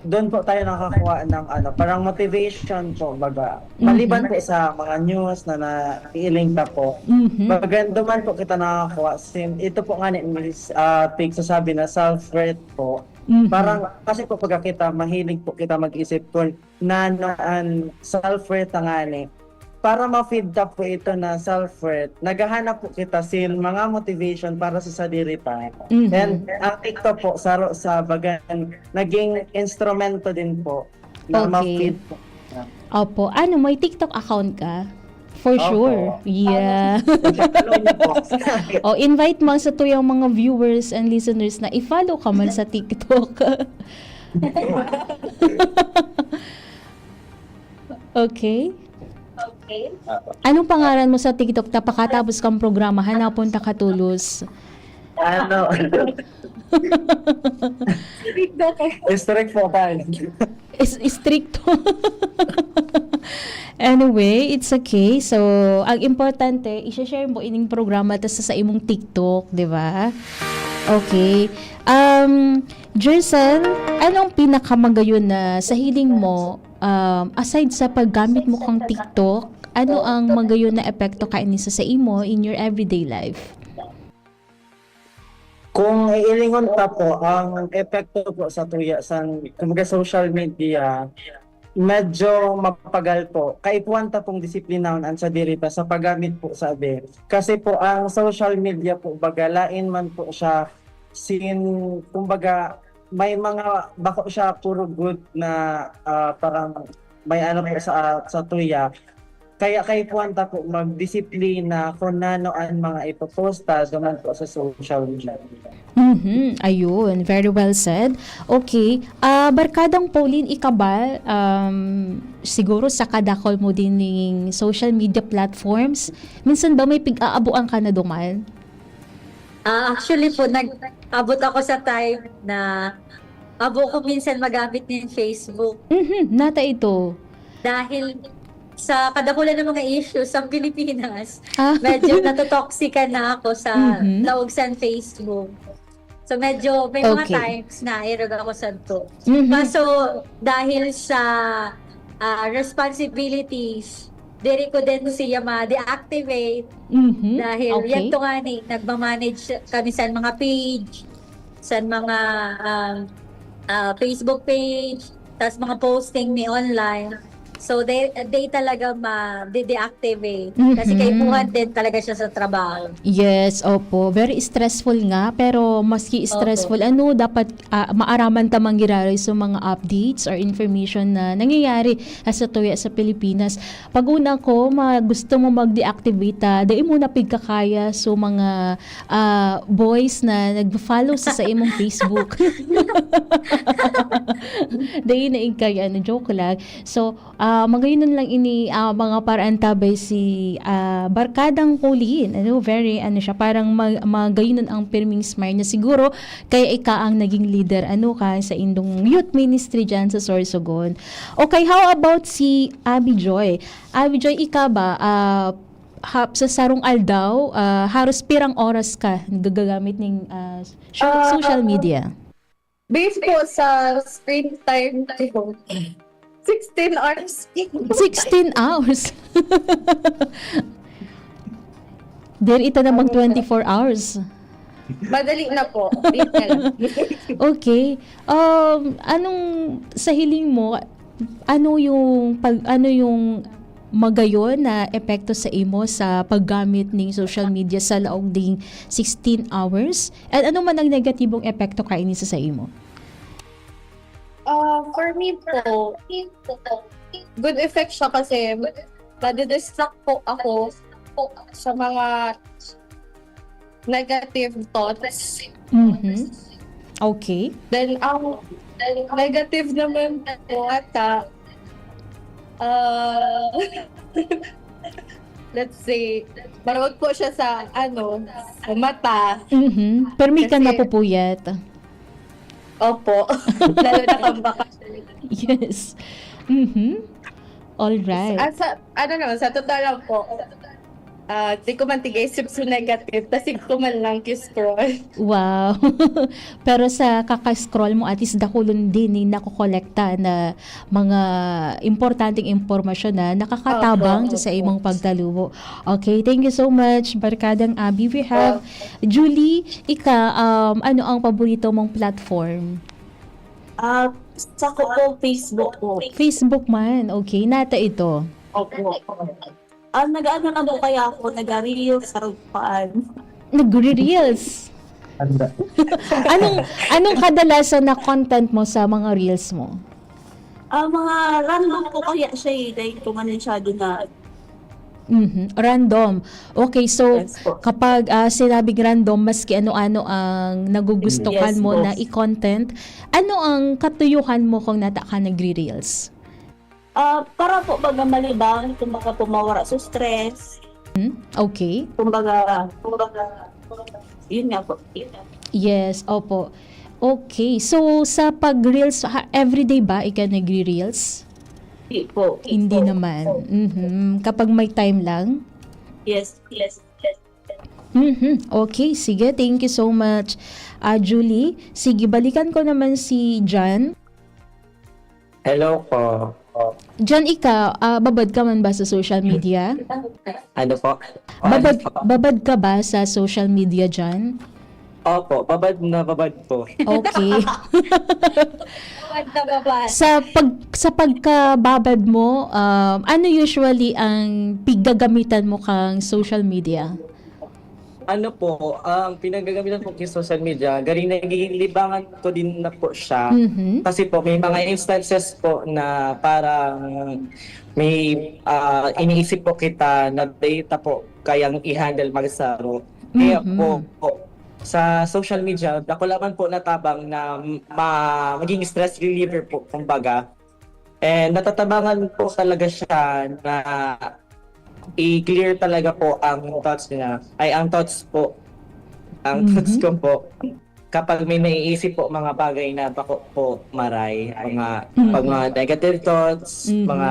doon po tayo nakakuha ng ano, parang motivation po, baga. Maliban po sa mga news na naiiling ta po, Mhm. baga doon man po kita nakakuha. Sin, ito po nga ni Miss uh, Pig sasabi na self-worth po. Mhm. Parang kasi po pagka kita, mahilig po kita mag-isip kung nano an self-worth na nga ni. Para ma-feed ta po ito na self-worth, naghahanap po kita sin mga motivation para sa sadiri pa. Mhm. And ang TikTok po, saro sa bagan, naging instrumento din po na Okay. ma-feed po. Opo. Ano, may TikTok account ka? For Opo. Sure. Yeah. Follow niyo po. O, invite mo ang satuyang mga viewers and listeners na i-follow ka man sa TikTok. Okay? Anong pangaran mo sa TikTok? Ta pakatapos kang programa, hanapon ta ka tolos. Ano? Strict po tayo. Is, istrikto. Anyway, it's okay. So, ang importante, i-share mo ining programa ta sa, sa imong TikTok, di ba? Okay. Um, Jersen, anong pinakamagayon na sa hiling mo, um, aside sa paggamit mo kang TikTok, ano ang magayon na epekto kaini sa, sa imo in your everyday life? Kung iilingon ta po, ang epekto po sa tuya sa, kumbaga, social media, medyo mapagal po. Kaipuhan ta pong disiplinahon an sadiri ta sa paggamit po sabi. Kasi po, ang social media po, baga, lain man po siya sin, kumbaga, may mga, bako siya puro good na, ah, parang may ano po sa, sa tuya. Kaya kaipuhan ta po magdisiplina kung nano an mga ipopost ta duman po sa social media. Mhm, ayun, very well said. Okay, ah, Barkadang Pauline, ika ba, um, siguro sa kadakol mo din ning social media platforms, minsan ba may pig-aabuan ka na duman? Ah, actually po, nag-abot ako sa time na abo ko minsan magamit nin Facebook Mhm, nata ito. dahil sa kadakulan ng mga issues sa Pilipinas, Ah. medyo natotoxican na ako sa Mhm. laog sa Facebook. So medyo may mga Okay. times na irog ako sa to. Mhm. Kaso dahil sa ah, responsibilities, diri ko din siya ma-deactivate Mhm. dahil Okay. yan to nga ni, nagmamanage kami sa mga page, sa mga um, ah, Facebook page, tas mga posting ni online. So they they talaga ma-deactivate kasi Mhm. kaipuhan din talaga siya sa trabaho. Yes, opo. Very stressful nga, pero maski stressful, ano, dapat ah, maaraman ta man giraray sa mga updates or information na nangyayari sa tuya sa Pilipinas. Pag una ko, ma, gusto mo mag-deactivate, ah, dai mo na pigkakaya so mga ah, boys na nag-follow sa, sa imong Facebook. Dai na igkaya, ano, joke lang. So, ah, magayon lang ini, ah, mga paraantabay si, ah, Barkadang Pauline, ano, very, ano siya, parang mag, magayon ang pirming smile niya. Siguro, kaya ika ang naging leader, ano, ka sa indong youth ministry dyan sa Sorsogon. Okay, how about si Abby Joy? Abby Joy, ika ba, ah, hap, sa sarong aldaw, ah, haros pirang oras ka nagagamit ning, ah, so- Ah, social media? Based po sa screen time ko, sixteen hours. Sixteen hours. Diri ita namang twenty-four hours. Madali na po. Di na lang. Okay. Um, anong sa hiling mo, ano yung pag ano yung magayon na epekto sa imo sa paggamit ning social media sa laog ding sixteen hours? And ano man ang negatibong epekto kaini sa, sa imo? Ah, for me po, good effect siya kasi nadidistract po ako sa mga negative thoughts. Mhm. Okay. Then, ang negative naman po ata, ah, let's say, manood po siya sa, ano, sa mata. Mhm. Pero may ka Kasi- napupuyat. Opo. Lalo na kung baka. Yes. Mhm. All right. Ah, sa, ano naman, sa totoo lang po, Ah, di ko man tigaisip sa negative, tasig ko man lang ki-scroll. Wow. Pero sa kaka-scroll mo, at least dakulon din ni nakokolekta na mga importanteng impormasyon na nakakatabang Opo, sa opo. Imong pagkalubo. Okay, thank you so much, Barkadang Abby. We have Julie, ika, um, ano ang paborito mong platform? Ah, sa ko po, Facebook po. Facebook man. Okay, nata ito. Opo. Ah, nag-ano na po kaya ako, nag-reels, sarap paan. Nagre-reels. Anda. Anong anong kadalasan na content mo sa mga reels mo? Ah, mga random po kaya siya eh, dahil ko man masyado na Mhm. Random. Okay, so Yes po. kapag ah, sinabing random, maski ano-ano ang nagugustuhan Yes mo po. Na i-content, ano ang katuyuhan mo kung nata ka nagre-reels? Ah, para po baga malibang, kumbaga po mawara sa stress. Hmm? Okay. Kumbaga, kumbaga, yun nga po. Yun nga. Yes, opo. Okay. So, sa pag-reels, ha, everyday ba ika nagre-reels? Hindi po. Hindi naman. Mhm. Kapag may time lang? Yes, yes, yes. Mhm. Okay, sige. Thank you so much, ah, Julie. Sige, balikan ko naman si Jan. Hello po. Jan, ika, ah, babad ka man ba sa social media? Ano po? Babad, Ano po? babad ka ba sa social media, Jan? Opo, babad na babad po. Okay. Babad na babad. Sa pag sa pagkababad mo, um, ano usually ang piggagamitan mo kang social media? Ano po, ang pinagagamitan po ko sa social media, galing nagiging libangan ko din na po siya. Mhm. Kasi po, may mga instances po na parang may ah, iniisip po kita na data po kayang i-handle magsaro. Kaya Mhm. po, po, sa social media, dakulaman po natabang na ma maging stress reliever po, kumbaga. And natatabangan po talaga siya na i-clear talaga po ang thoughts niya. Ay, ang thoughts po. Ang Mhm. thoughts ko po. Kapag may naiisip po mga bagay na bako po maray, mga, Mhm. pag mga negative thoughts, Mhm. mga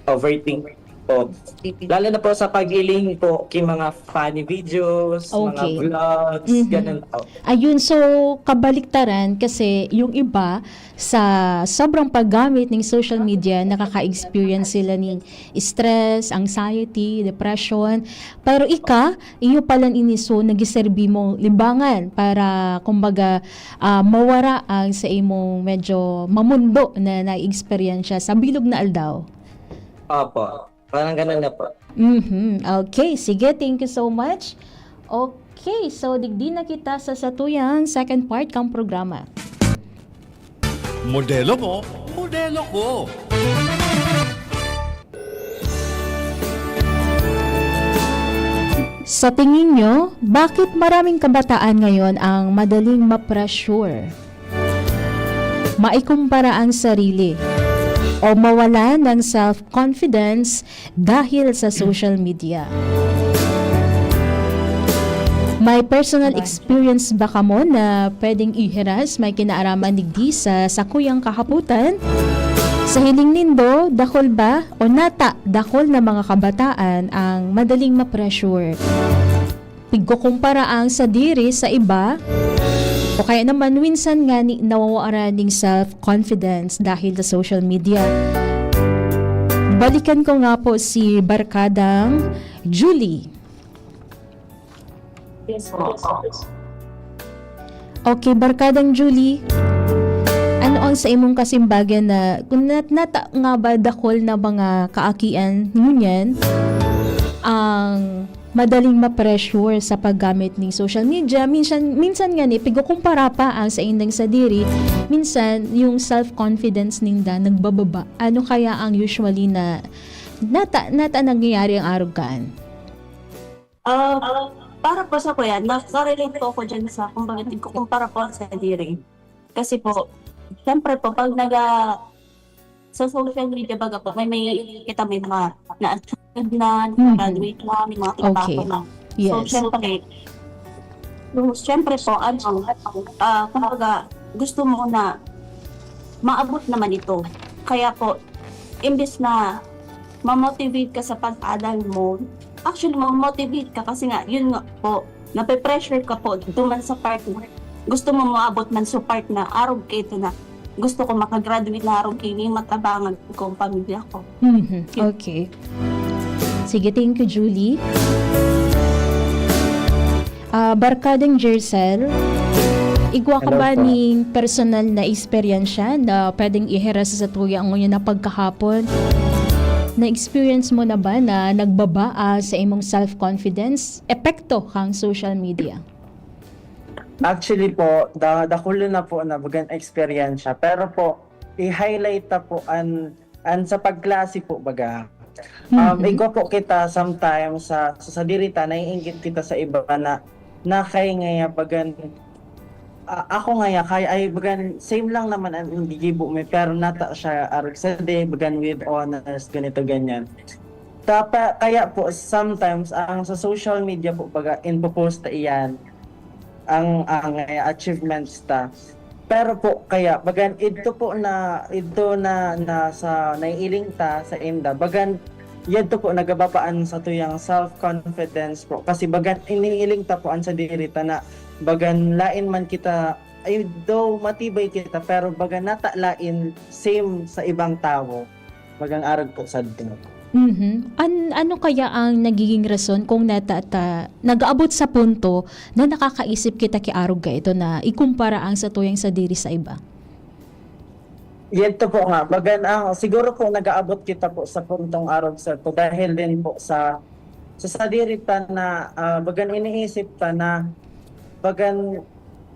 overthink po. Lalo na po sa pag-iling po, ki mga funny videos, mga Okay. vlogs, Mhm. ganun po. Ayun, so kabaliktaran kasi yung iba sa sobrang paggamit ng social media, nakaka-experience sila ning stress, anxiety, depression. Pero ika, iyo palan ini so nagiserbi mong libangan para, kumbaga, ah, mawara ang sa imong medyo mamundo na naiexperyensya sa bilog na aldaw. Opo. Parang ganun na po. Mhm. Okay, sige, thank you so much. Okay, so digdi na kita sa satuyang second part kang programa. Modelo mo, modelo ko. Sa tingin nyo, bakit maraming kabataan ngayon ang madaling ma-pressure, maikumpara ang sarili, o mawalan ng self-confidence dahil sa social media? May personal experience ba kamo na pwedeng ihiras may kinaaraman digdi sa sakuyang kahapotan? Sa hiling nindo, dakul ba o nata dakul na mga kabataan ang madaling ma-pressure? Pigkukumpara ang sadiri sa iba? O kaya naman minsan ngani nawawaran ning self-confidence dahil sa social media? Balikan ko nga po si Barkadang Julie. Yes po. Okay, Barkadang Julie, ano ang sa imong kasimbagan na, kung nat-, nata nga ba dakul na mga kaakian ngunyan ang madaling ma-pressure sa paggamit ning social media? Minsan, minsan ngani, pigkukumpara pa ang sa indang sadiri, minsan yung self-confidence ninda nagbababa. Ano kaya ang usually na nata, nata nangyayari ang arog kaan? Ah, para po sa kuya, na-relate po ako dyan sa, kumbaga, tigkukumpara po sa diri. Kasi po, syempre po, pag naga, sa social media, baga po, may, may kita may mga na-achieve na, Mhm. graduate na, may mga Okay. trabaho na. So, Yes. syempre, so, syempre po, ano, ah, kumbaga, gusto mo na maabot naman ito. Kaya po, imbis na ma-motivate ka sa pag-adal mo, Actually, ma-motivate ka kasi nga, yun nga po, nape-pressure ka po duman sa partner. Gusto mo maabot man sa part na arog kaito na gusto ko maka-graduate na arog kaini, matabangan ko ang pamilya ko. Mhm. Okay. Sige, thank you, Julie. Ah, Barkadang Jercel, igwa ka Hello ba po. ning personal na eksperyensya na pwedeng ihiras sa tuya ang ngunyan na pagkahapon? Na-experience mo na ba na nagbaba ah, sa imong self-confidence? Epekto kang social media? Actually po, da dakulo na po na bagan eksperyensya. Pero po, i-highlight ta po an an sa pagklase po baga. Um, Mhm. Igwa po kita sometimes sa sa sadiri ta, naiinggit kita sa iba na na kay ngaya bagan ah, ako ngaya kay ay bagan same lang naman ang gigibo mi pero nata siya arog sa day bagan with honors ganito ganyan. Tapa, kaya po sometimes ang sa social media po baga in post iyan ang ang eh, achievements ta. Pero po kaya bagan idto po na idto na, na sa naiiling ta sa inda bagan yadto po nagababaan sa tuyang self confidence po kasi bagan iniiling ta po an sa diri ta na bagan lain man kita ay though matibay kita pero bagan nata lain same sa ibang tawo bagang arog po sadto. Mhm. An ano kaya ang nagiging rason kung nata ta nag-aabot sa punto na nakakaisip kita ki arog kaito na ikumpara ang satuyang sadiri sa iba? Yadto po nga, bagan ang siguro po nag-aabot kita po sa puntong arog sadto dahil din po sa sa sadiri ta na ah, bagan iniisip ta na bagan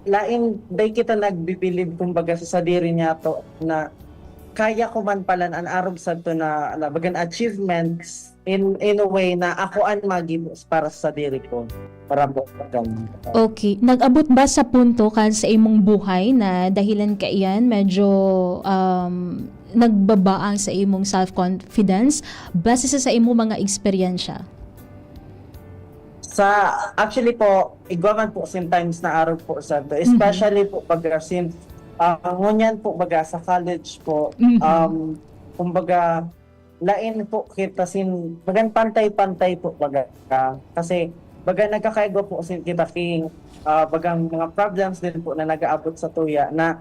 lain day kita nagbibilib kumbaga sa sadiri niya to na kaya ko man palan an arog sadto na, na bagan achievements in in a way na ako an magibo para sa sadiri ko para po bagan. Okay. Nag-abot ba sa punto kan sa imong buhay na dahilan kaiyan medyo um, nagbaba ang sa imong self-confidence base sa, sa imong mga eksperyensya? Sa actually po, igwa man po sometimes na arog po sa to, especially po pag sin ah, ngunyan po baga sa college po, Mhm. um, kumbaga lain po kita sin bagan pantay-pantay po baga kasi baga nagkakaigwa po sin kita king ah, bagang mga problems din po na nag-aabot sa tuya na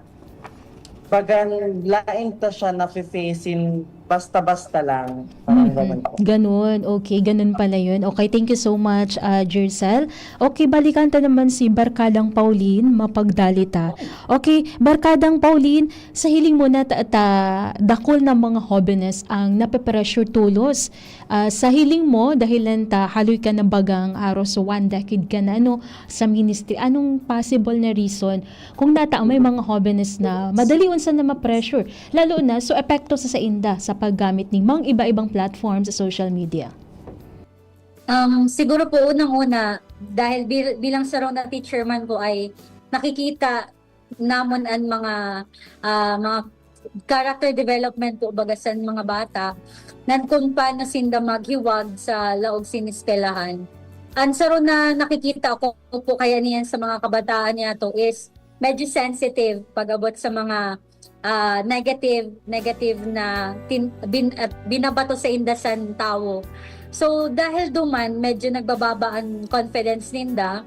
bagan lain ta siya na-face sin basta-basta lang. Parang Mhm. ganun po. Ganun. Okay, ganun pala yun. Okay, thank you so much, uh, Jercel. Okay, balikan ta naman si Barkadang Pauline, mapagdali ta. Okay, Barkadang Pauline, sa hiling mo na ta, ta dakul na mga hobenes ang nape-pressure tolos. Ah, sa hiling mo, dahilan ta haloy ka na bagang aros one decade ka na ano, sa ministry. Anong possible na reason kung nata may mga hobenes na madali unsan na ma-pressure? Lalo na, so epekto sa sainda sa paggamit ning mga iba-ibang platform sa social media. Um, siguro po unang-una, dahil bil- bilang sarong na teacher man po ay nakikita namon an mga ah, mga character development po baga san mga bata nan kun paano sinda maghiwag sa laog sin eskwelahan. An saro na nakikita ko po kaya niyan sa mga kabataan niya to is medyo sensitive pag-abot sa mga ah, negative negative na tin, bin, ah, binabato sa inda san tawo. So dahil duman medyo nagbababa ang confidence ninda.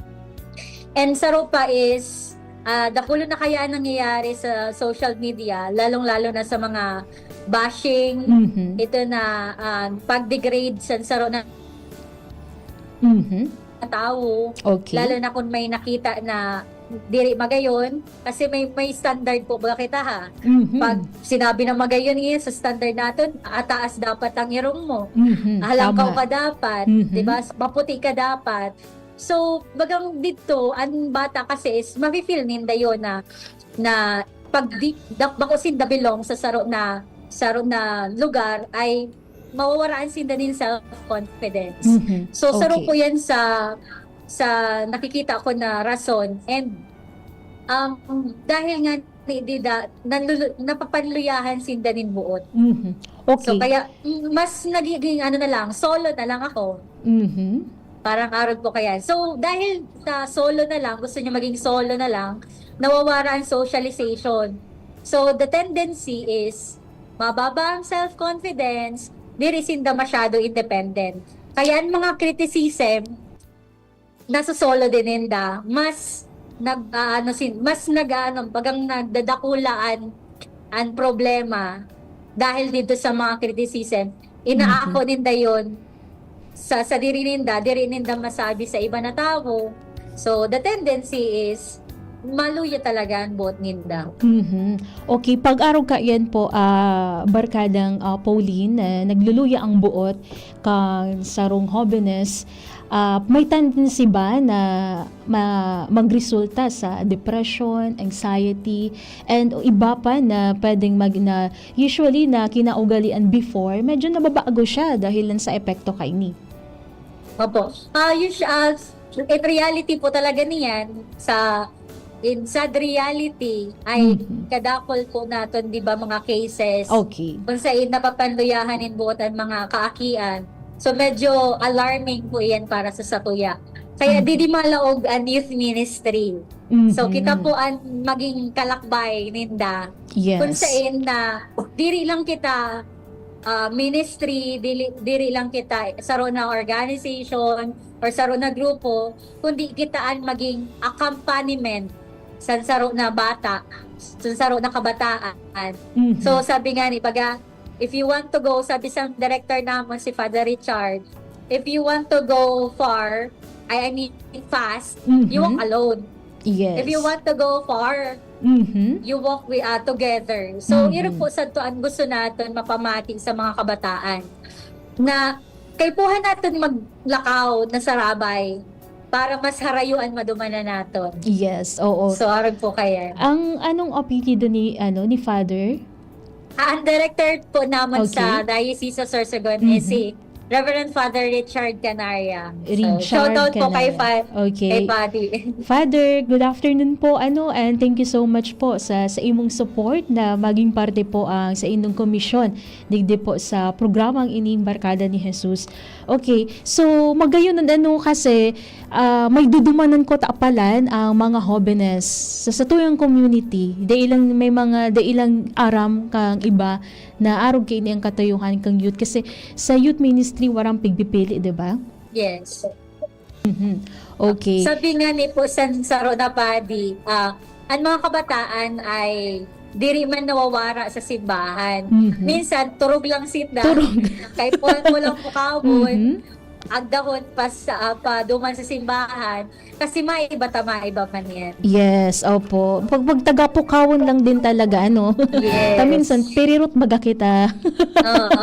And saro pa is ah, dakulo na kaya ang nangyayari sa social media, lalong-lalo na sa mga bashing, Mhm. ito na ah, pag-degrade sa saro na Mhm. tawo, Okay. lalo na kung may nakita na diri magayon, kasi may may standard po ba kita ha? Mhm. Pag sinabi ng magayon, eh, sa standard natin, ataas dapat ang irong mo. Mhm. Halangkaw Tama. ka dapat, Mhm. di ba? Maputi ka dapat. So, bagang dito, ang bata kasi is, mafe-feel ninda yun na, na pag di, da, bako sinda belong sa saro na, saro na lugar, ay mawawaraan sinda nin self-confidence. Mhm. So, saro Okay. po yan sa, sa nakikita ko na rason. And, um, dahil nga, ni, di da, nanlulu, napapanluyahan sinda nin buot. Mhm. Okay. So, kaya, mm, mas nagiging, ano na lang, solo na lang ako. Mhm. Parang arog ko kaya. So, dahil sa solo na lang, gusto niya maging solo na lang, nawawara ang socialization. So, the tendency is, mababa ang self-confidence, diri sinda masyado independent. Kaya ang mga criticism, nasosolo din ninda, mas nag-aano sin-, mas nag-aano, bagang nagdadakula an, an problema dahil dito sa mga criticism. Inaako ninda yon sa, sa diri ninda, diri ninda masabi sa iba na tawo. So, the tendency is, maluya talaga ang buot ninda. Mhm. Okay, pag-arog ka yan po, ah, barkadang, ah, Pauline, eh, nagluluya ang buot kan sarong hobenes, ah, may tendency ba na ma-, magresulta sa depression, anxiety, and iba pa na pwedeng mag-, na usually na kinaugalian before, medyo nababago siya dahil lang sa epekto kaini? Opo. Ah, usual, in reality po talaga niyan, sa, in sad reality, ay Mhm. kadakol po naton, di ba, mga cases Okay. kung saan napapanluyahan in buot an mga kaakian. So, medyo alarming po yan para sa satuya. Kaya Mhm. didi malaog an youth ministry. So, Mhm. kita po ang maging kalakbay ninda. Yes. Kung saan na diri lang kita, ah, ministry, dili, diri lang kita saro na organization or saro na grupo, kundi kita ang maging accompaniment sa saro na bata, sa saro na kabataan. Mhm. So, sabi nga ni, baga, if you want to go, sabi sa director namon, si Father Richard, if you want to go far, I, I mean fast, Mhm. you walk alone. Yes. If you want to go far, Mhm. you walk with, ah, together. So, Mhm. iro po sa to ang gusto naton mapamati sa mga kabataan na kaipuhan naton maglakaw na sarabay para mas harayo an madumanan naton. Yes, oo. So, arog po kaya. Ang anong apelyido ni, ano, ni Father? Ah, ang director po naman Okay. sa Diocese of Sorsogon Mhm. is si Reverend Father Richard Canaria. So, Richard shout out po kay Canaria. Fa-, Okay. kay Father. Father, good afternoon po. Ano, and thank you so much po sa, sa imong support na maging parte po ang sa inyong komisyon digdi po sa programang ining Barkada ni Jesus. Okay. So, magayon, ano, kasi, ah, may dudumanan ko ta palan ang mga hobenes sa satuyang community. Dai lang may mga, dai lang aram kang iba na arog kaini ang katuyuhan kang youth. Kasi sa youth ministry, warang pigpipili, di ba? Yes. Mhm. Okay. Sabi nga ni po san saro na padi, ah, ang mga kabataan ay diri man nawawara sa simbahan. Mhm. Minsan, turog lang sinda. Turog. Kaipuhan mo lang pukawon, Mhm. agdahon pa sa, ah, pa duman sa simbahan. Kasi maiba ta, maiba man yan. Yes, opo. Pag magtagapukawon lang din talaga, ano? Yes. Ta minsan, pirirot baga kita. Oo.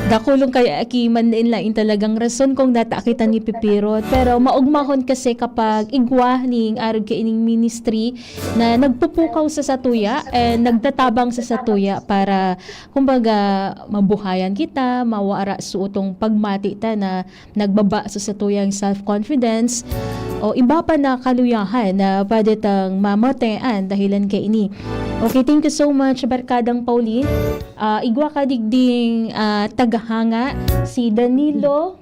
Dakulong kaya aki man din lain talagang rason kung data kita ni pipirot. Pero maugmahon kasi kapag igwa ning arog kaining ministry na nagpupukaw sa satuya and nagtatabang sa satuya para, kumbaga, mabuhayan kita, mawara sa utong pagmati ta na nagbaba sa satuyang self-confidence, o iba pa na kaluyahan na pwede tang mamatean dahilan kaini. Okay, thank you so much, Barkadang Pauline. Ah, igwa ka digding, ah, tagahanga, si Danilo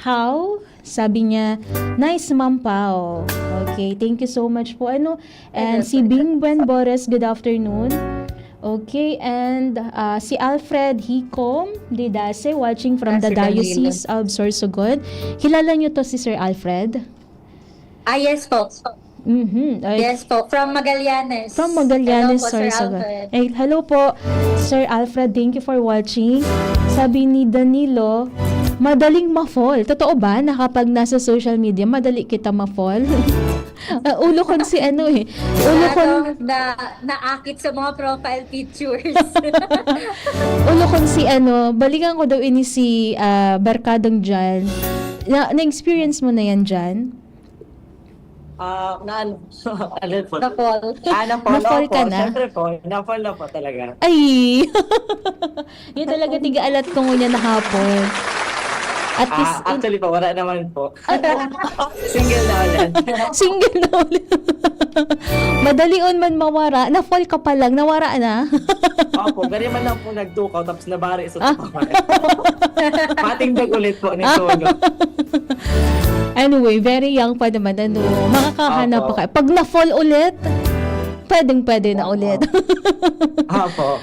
How. Sabi niya, "Nice, Ma'am Pao." Okay, thank you so much po. Ano? And Hello, si Bing Buen Bores, good afternoon. Okay, and, ah, si Alfred Hicom Didase, watching from Ah, the si Danilo. Diocese of Sorsogon. Kilala niyo to si Sir Alfred? Ah, yes po. Mhm. Ay, Yes po. From Magallanes. From Magallanes, Hello po, Sorsogon. Sir Alfred. Eh, hello po, Sir Alfred. Thank you for watching. Sabi ni Danilo, "Madaling ma-fall." Totoo ba na kapag nasa social media, madali kita ma-fall? Ah, ulo kon si ano eh. Ulo kon Ano, na, naakit sa mga profile pictures. Ulo kon si ano, balikan ko daw ini si, ah, Barkadang Jan. Na, na-experience mo na yan, Jan? Ah, na ano? Ano po? Na-fall. Ah, na-fall. Na-fall Opo, ka na? Siyempre po, na-fall na po talaga. Ay! Yan talaga, tiga-alat ko ngunyan na hapon. At Ah, least, in- actually po, wala naman po. Single na ulit. Single na ulit. Madalion man mawara, na-fall ka pa lang, nawara na. Opo, ganyan man lang po nagtukaw, tapos nabari sa Ah. tukaw. Matingdag ulit po ni Solo. Anyway, very young pa naman, ano, makakahanap pa Opo. kayo. Pag na-fall ulit, pwedeng-pwede na Opo. ulit. Opo.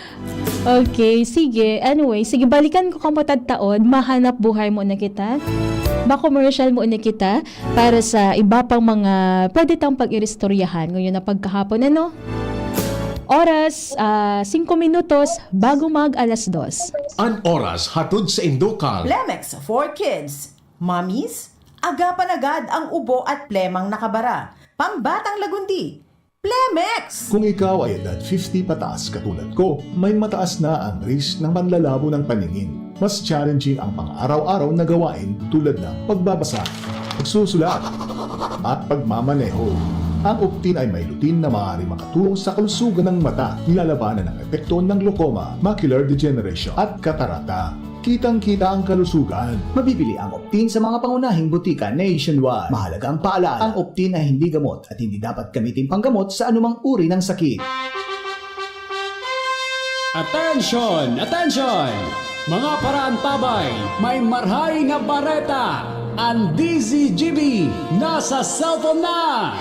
Okay, sige. Anyway, sige, balikan ko kamo tadtaon. Mahanap buhay mo na kita. Ma-commercial mo na kita para sa iba pang mga pwede tang pag-iristoryahan ngayon na pagkahapon, ano? Oras, ah, singko minutos bago mag alas dos. An oras hatod sa Indokal. Plemex for Kids. Mommies, agapan agad ang ubo at plemang nakabara. Pambatang lagundi. Plemex! Kung ikaw ay edad fifty pataas katulad ko, may mataas na ang risk ng panlalabo ng paningin. Mas challenging ang pang-araw-araw na gawain tulad ng pagbabasa, pagsusulat, at pagmamaneho. Ang Optin ay may lutein na maaaring makatulong sa kalusugan ng mata, nilalabanan ang epekto ng glaucoma, macular degeneration, at katarata. Kitang-kita ang kalusugan. Mabibili ang Optin sa mga pangunahing butika nationwide. Mahalagang paalala, ang Optin ay hindi gamot at hindi dapat gamitin panggamot sa anumang uri ng sakit. Attention! Attention! Mga paraantabay, may marhay na bareta! Ang D Z G B nasa cellphone na!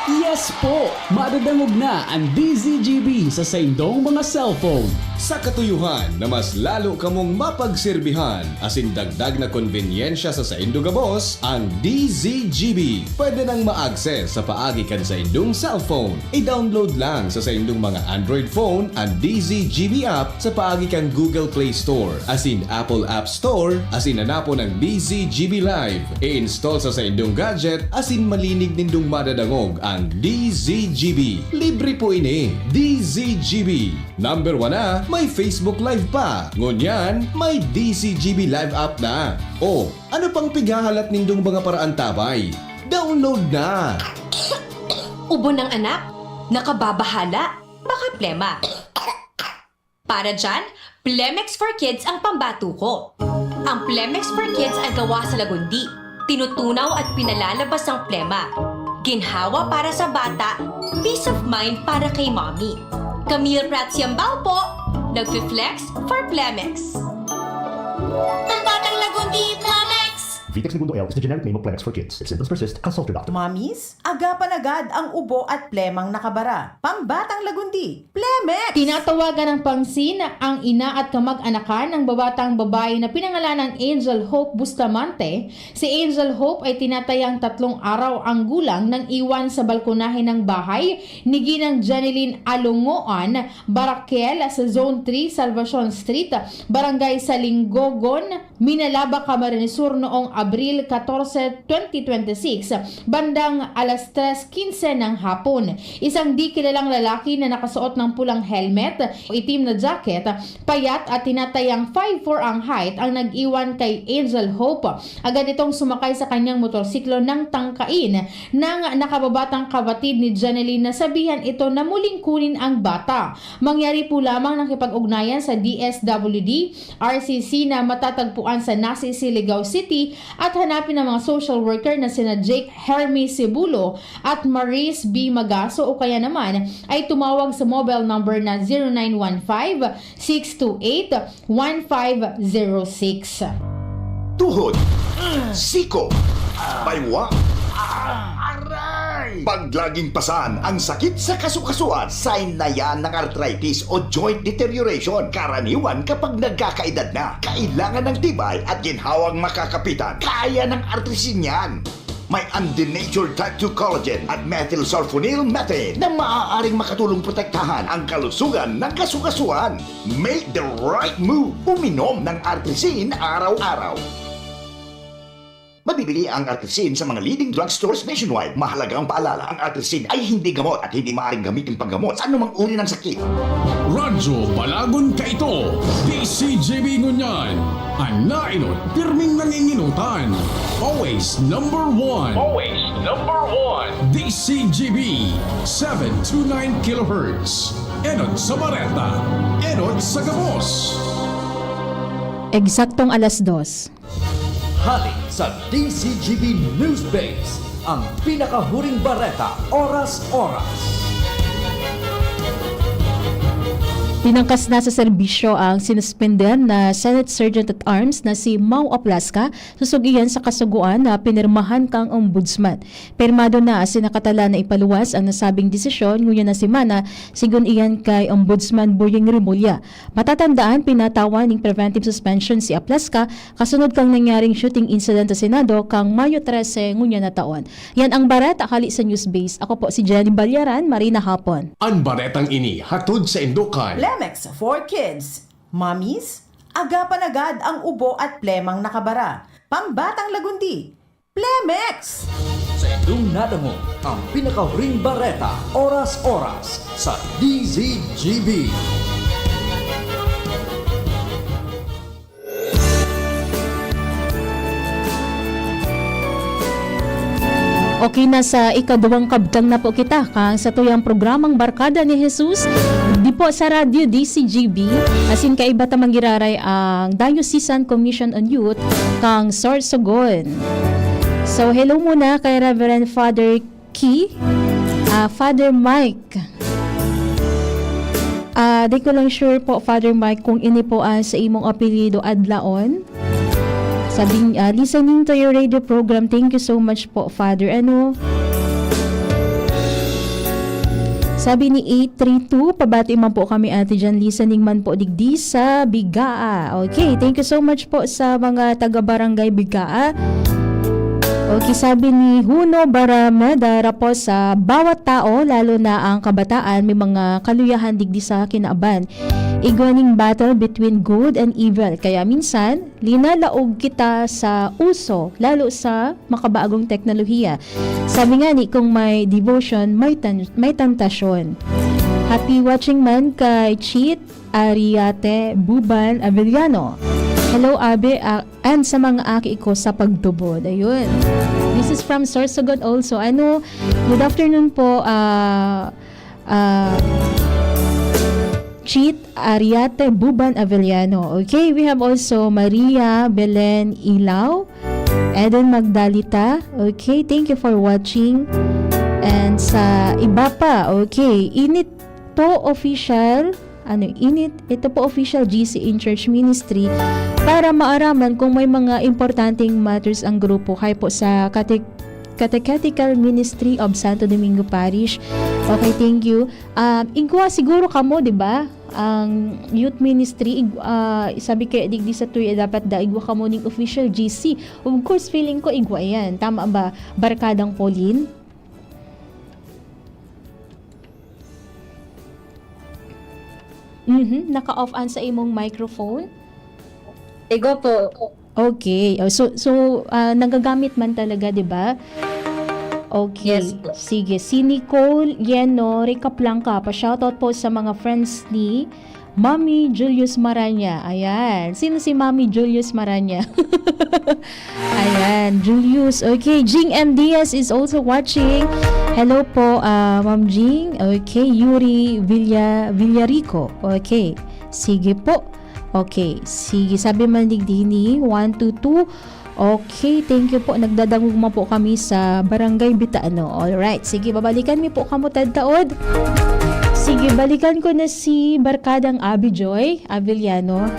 Yes po! Madadangog na ang D Z G B sa saindong mga cellphone. Sa katuyohan na mas lalo kamong mapagserbihan, asin dagdag na konbenyensya sa saindo gabos, ang D Z G B pwede nang ma-access sa paagi kan saindong cellphone. I-download lang sa saindong mga Android phone ang D Z G B app sa paagi kan Google Play Store asin Apple App Store, asin hanapon ang D Z G B Live. I-install sa saindong gadget asin malinig nindong madadangog ang D Z G B. Libre po ini. D Z G B. Number one na, may Facebook Live pa. Ngunyan, may D Z G B Live app na. O, ano pang pighahalat nindong mga paraantabay? Download na! Ubo ng anak? Nakababahala? Baka plema? Para dyan, Plemex for Kids ang pambatuko. Ang Plemex for Kids ay gawa sa lagundi. Tinutunaw at pinalalabas ang plema. Ginhawa para sa bata, peace of mind para kay mommy. Camille Prats Yambao po, nagfi-flex for Plemex. Pambatang lagundi, Plemex! Vitex Negundo L is the generic name of Plemex for Kids. If symptoms persist, consult your doctor. Mommies, agapan agad ang ubo at plemang nakabara. Pambatang lagundi, Plemex! Tinatawagan ng pansin ang ina at kamag-anakan ng babatang babae na pinangalanang Angel Hope Bustamante. Si Angel Hope ay tinatayang tatlong araw ang gulang nang iwan sa balkonahe ng bahay ni Ginang Janeline Alongoan Barakel sa Zone three, Salvacion Street, Barangay Salinggogon, Minalaba, Camarines Sur noong Abril katorse, twenty twenty-six, bandang alas tres quince ng hapon. Isang di kilalang lalaki na nakasuot ng pulang helmet, itim na jacket, payat at tinatayang five four ang height ang nag-iwan kay Angel Hope. Agad itong sumakay sa kanyang motorsiklo nang tangkain ng nakababatang kapatid ni Janeline na sabihan ito na muling kunin ang bata. Mangyari po lamang nakipag-ugnayan sa D S W D, R C C na matatagpuan sa Nasisi, Ligao City at hanapin ang mga social worker na sina Jake Hermes Sibulo at Maris B Magaso o kaya naman ay tumawag sa mobile number na zero nine one five, six two eight, one five zero six. Tuhod, siko, baywa, aray! Pag laging pasan ang sakit sa kasukasuan, sign na yan ng arthritis o joint deterioration. Karaniwan kapag nagkakaedad na, kailangan ng tibay at ginhawang makakapitan. Kaya ng Artrisin yan. May undenatured type two collagen at methylsulfonyl methane na maaaring makatulong protektahan ang kalusugan ng kasukasuan. Make the right move. Uminom ng Artrisin araw-araw. Mabibili ang Artrisin sa mga leading drugstores nationwide. Mahalagang paalala, ang Artrisin ay hindi gamot at hindi maaaring gamitin panggamot sa anumang uri ng sakit. Radyo Balagon kaito, D Z G B ngunyan. An naenot, pirming nangingenotan. Always number one. Always number one. D Z G B, seven two nine kilohertz. Enot sa bareta, enot sa gabos. Eksaktong alas dos. Hali sa D Z G B News Base, ang pinakahuring bareta, oras-oras. Tinangkas na sa serbisyo ang sinuspender na Senate Sergeant at Arms na si Mau Aplasca, susog iyan sa kasugoan na pinirmahan kang Ombudsman. Pirmado na asin nakatalaan na ipaluwas ang nasabing desisyon ngunyan na semana, sigon iyan kay Ombudsman Boying Remulla. Matatandaan, pinatawan ning preventive suspension si Aplasca kasunod kang nangyaring shooting incident sa Senado kang Mayo trese ngunyan na taon. Yan ang bareta hali sa Newsbase. Ako po si Jenny Balyaran. Marina hapon. An baretang ini hatod sa Indokan. Plemex for Kids. Mommies, agapan agad ang ubo at plemang nakabara. Pambatang lagundi, Plemex! Sa indong nadangog ang pinakahuring bareta, oras-oras, sa D Z G B. Okay, nasa ikaduwang kabtang na po kita kan satuyang programang Barkada ni Jesus, di po sa Radyo D C G B, asin kaiba ta manggiraray ang Diocesan Commission on Youth kan Sorsogon. So, hello muna kay Reverend Father Ki, ah, Father Mike. Ah, di ko lang sure po, Father Mike, kung ini po ang sa imong apelyido adlaon. Sabi, ah, "Listening to your radio program." Thank you so much po, Father. Ano? Sabi ni eight three two, "Pabati man po kami, Ate Jan. Listening man po digdi sa Bigaa." Okay, thank you so much po sa mga taga Barangay Bigaa. Okay, sabi ni Huno Barameda, "Rapo sa bawat tao, lalo na ang kabataan, may mga kaluyahan digdi sa kinaban. Igwa ning battle between good and evil. Kaya minsan, linalaog kita sa uso, lalo sa makabagong teknolohiya. Sabi nga ni, kung may devotion, may tan-, may tentasyon." Happy watching man kay Cheat Ariate Buban Avellano. Hello, Abe, ah, and sa mga aki ko sa pagtubod. Ayun. This is from Sorsogon also. Ano, good afternoon po, ah, ah, Cheat Ariate Buban Avellano. Okay, we have also Maria Belen Ilaw, Eden Magdalita. Okay, thank you for watching. And sa iba pa, okay, Init po Official, ano, Init, ito po Official G C in Church Ministry para maaraman kung may mga importanteng matters ang grupo. Hay po sa Cate-, Catechetical Ministry of Santo Domingo Parish. Okay, thank you. Um, igwa siguro kamo, di ba? Ang youth ministry, ig-, ah, sabi kaya digdi sa tuya, dapat da, igwa kamo ning Official G C. Of course, feeling ko igwa yan. Tama ba, Barkadang Pauline? Mhm, naka-off an sa imong microphone? Igwa po. Okay. Oh, so, so, ah, nagagamit man talaga, di ba? Okay. Yes po. Sige. Si Nicole Yeno Ricaplangca, pa-shoutout po sa mga friends ni Mami Julius Maranya. Ayan. Sino si Mami Julius Maranya? Ayan, Julius. Okay, Jing M Diaz is also watching. Hello po, ah, Ma'am Jing. Okay, Yuri Villa-, Villarico. Okay, sige po. Okay, sige. Sabi man digdi ni one two two. Okay, thank you po. Nagdadangog man po kami sa Barangay Bitaano. Alright, sige, babalikan mi po kamo tadtaod. Sige, balikan ko na si Barkadang Abi Joy Avellano.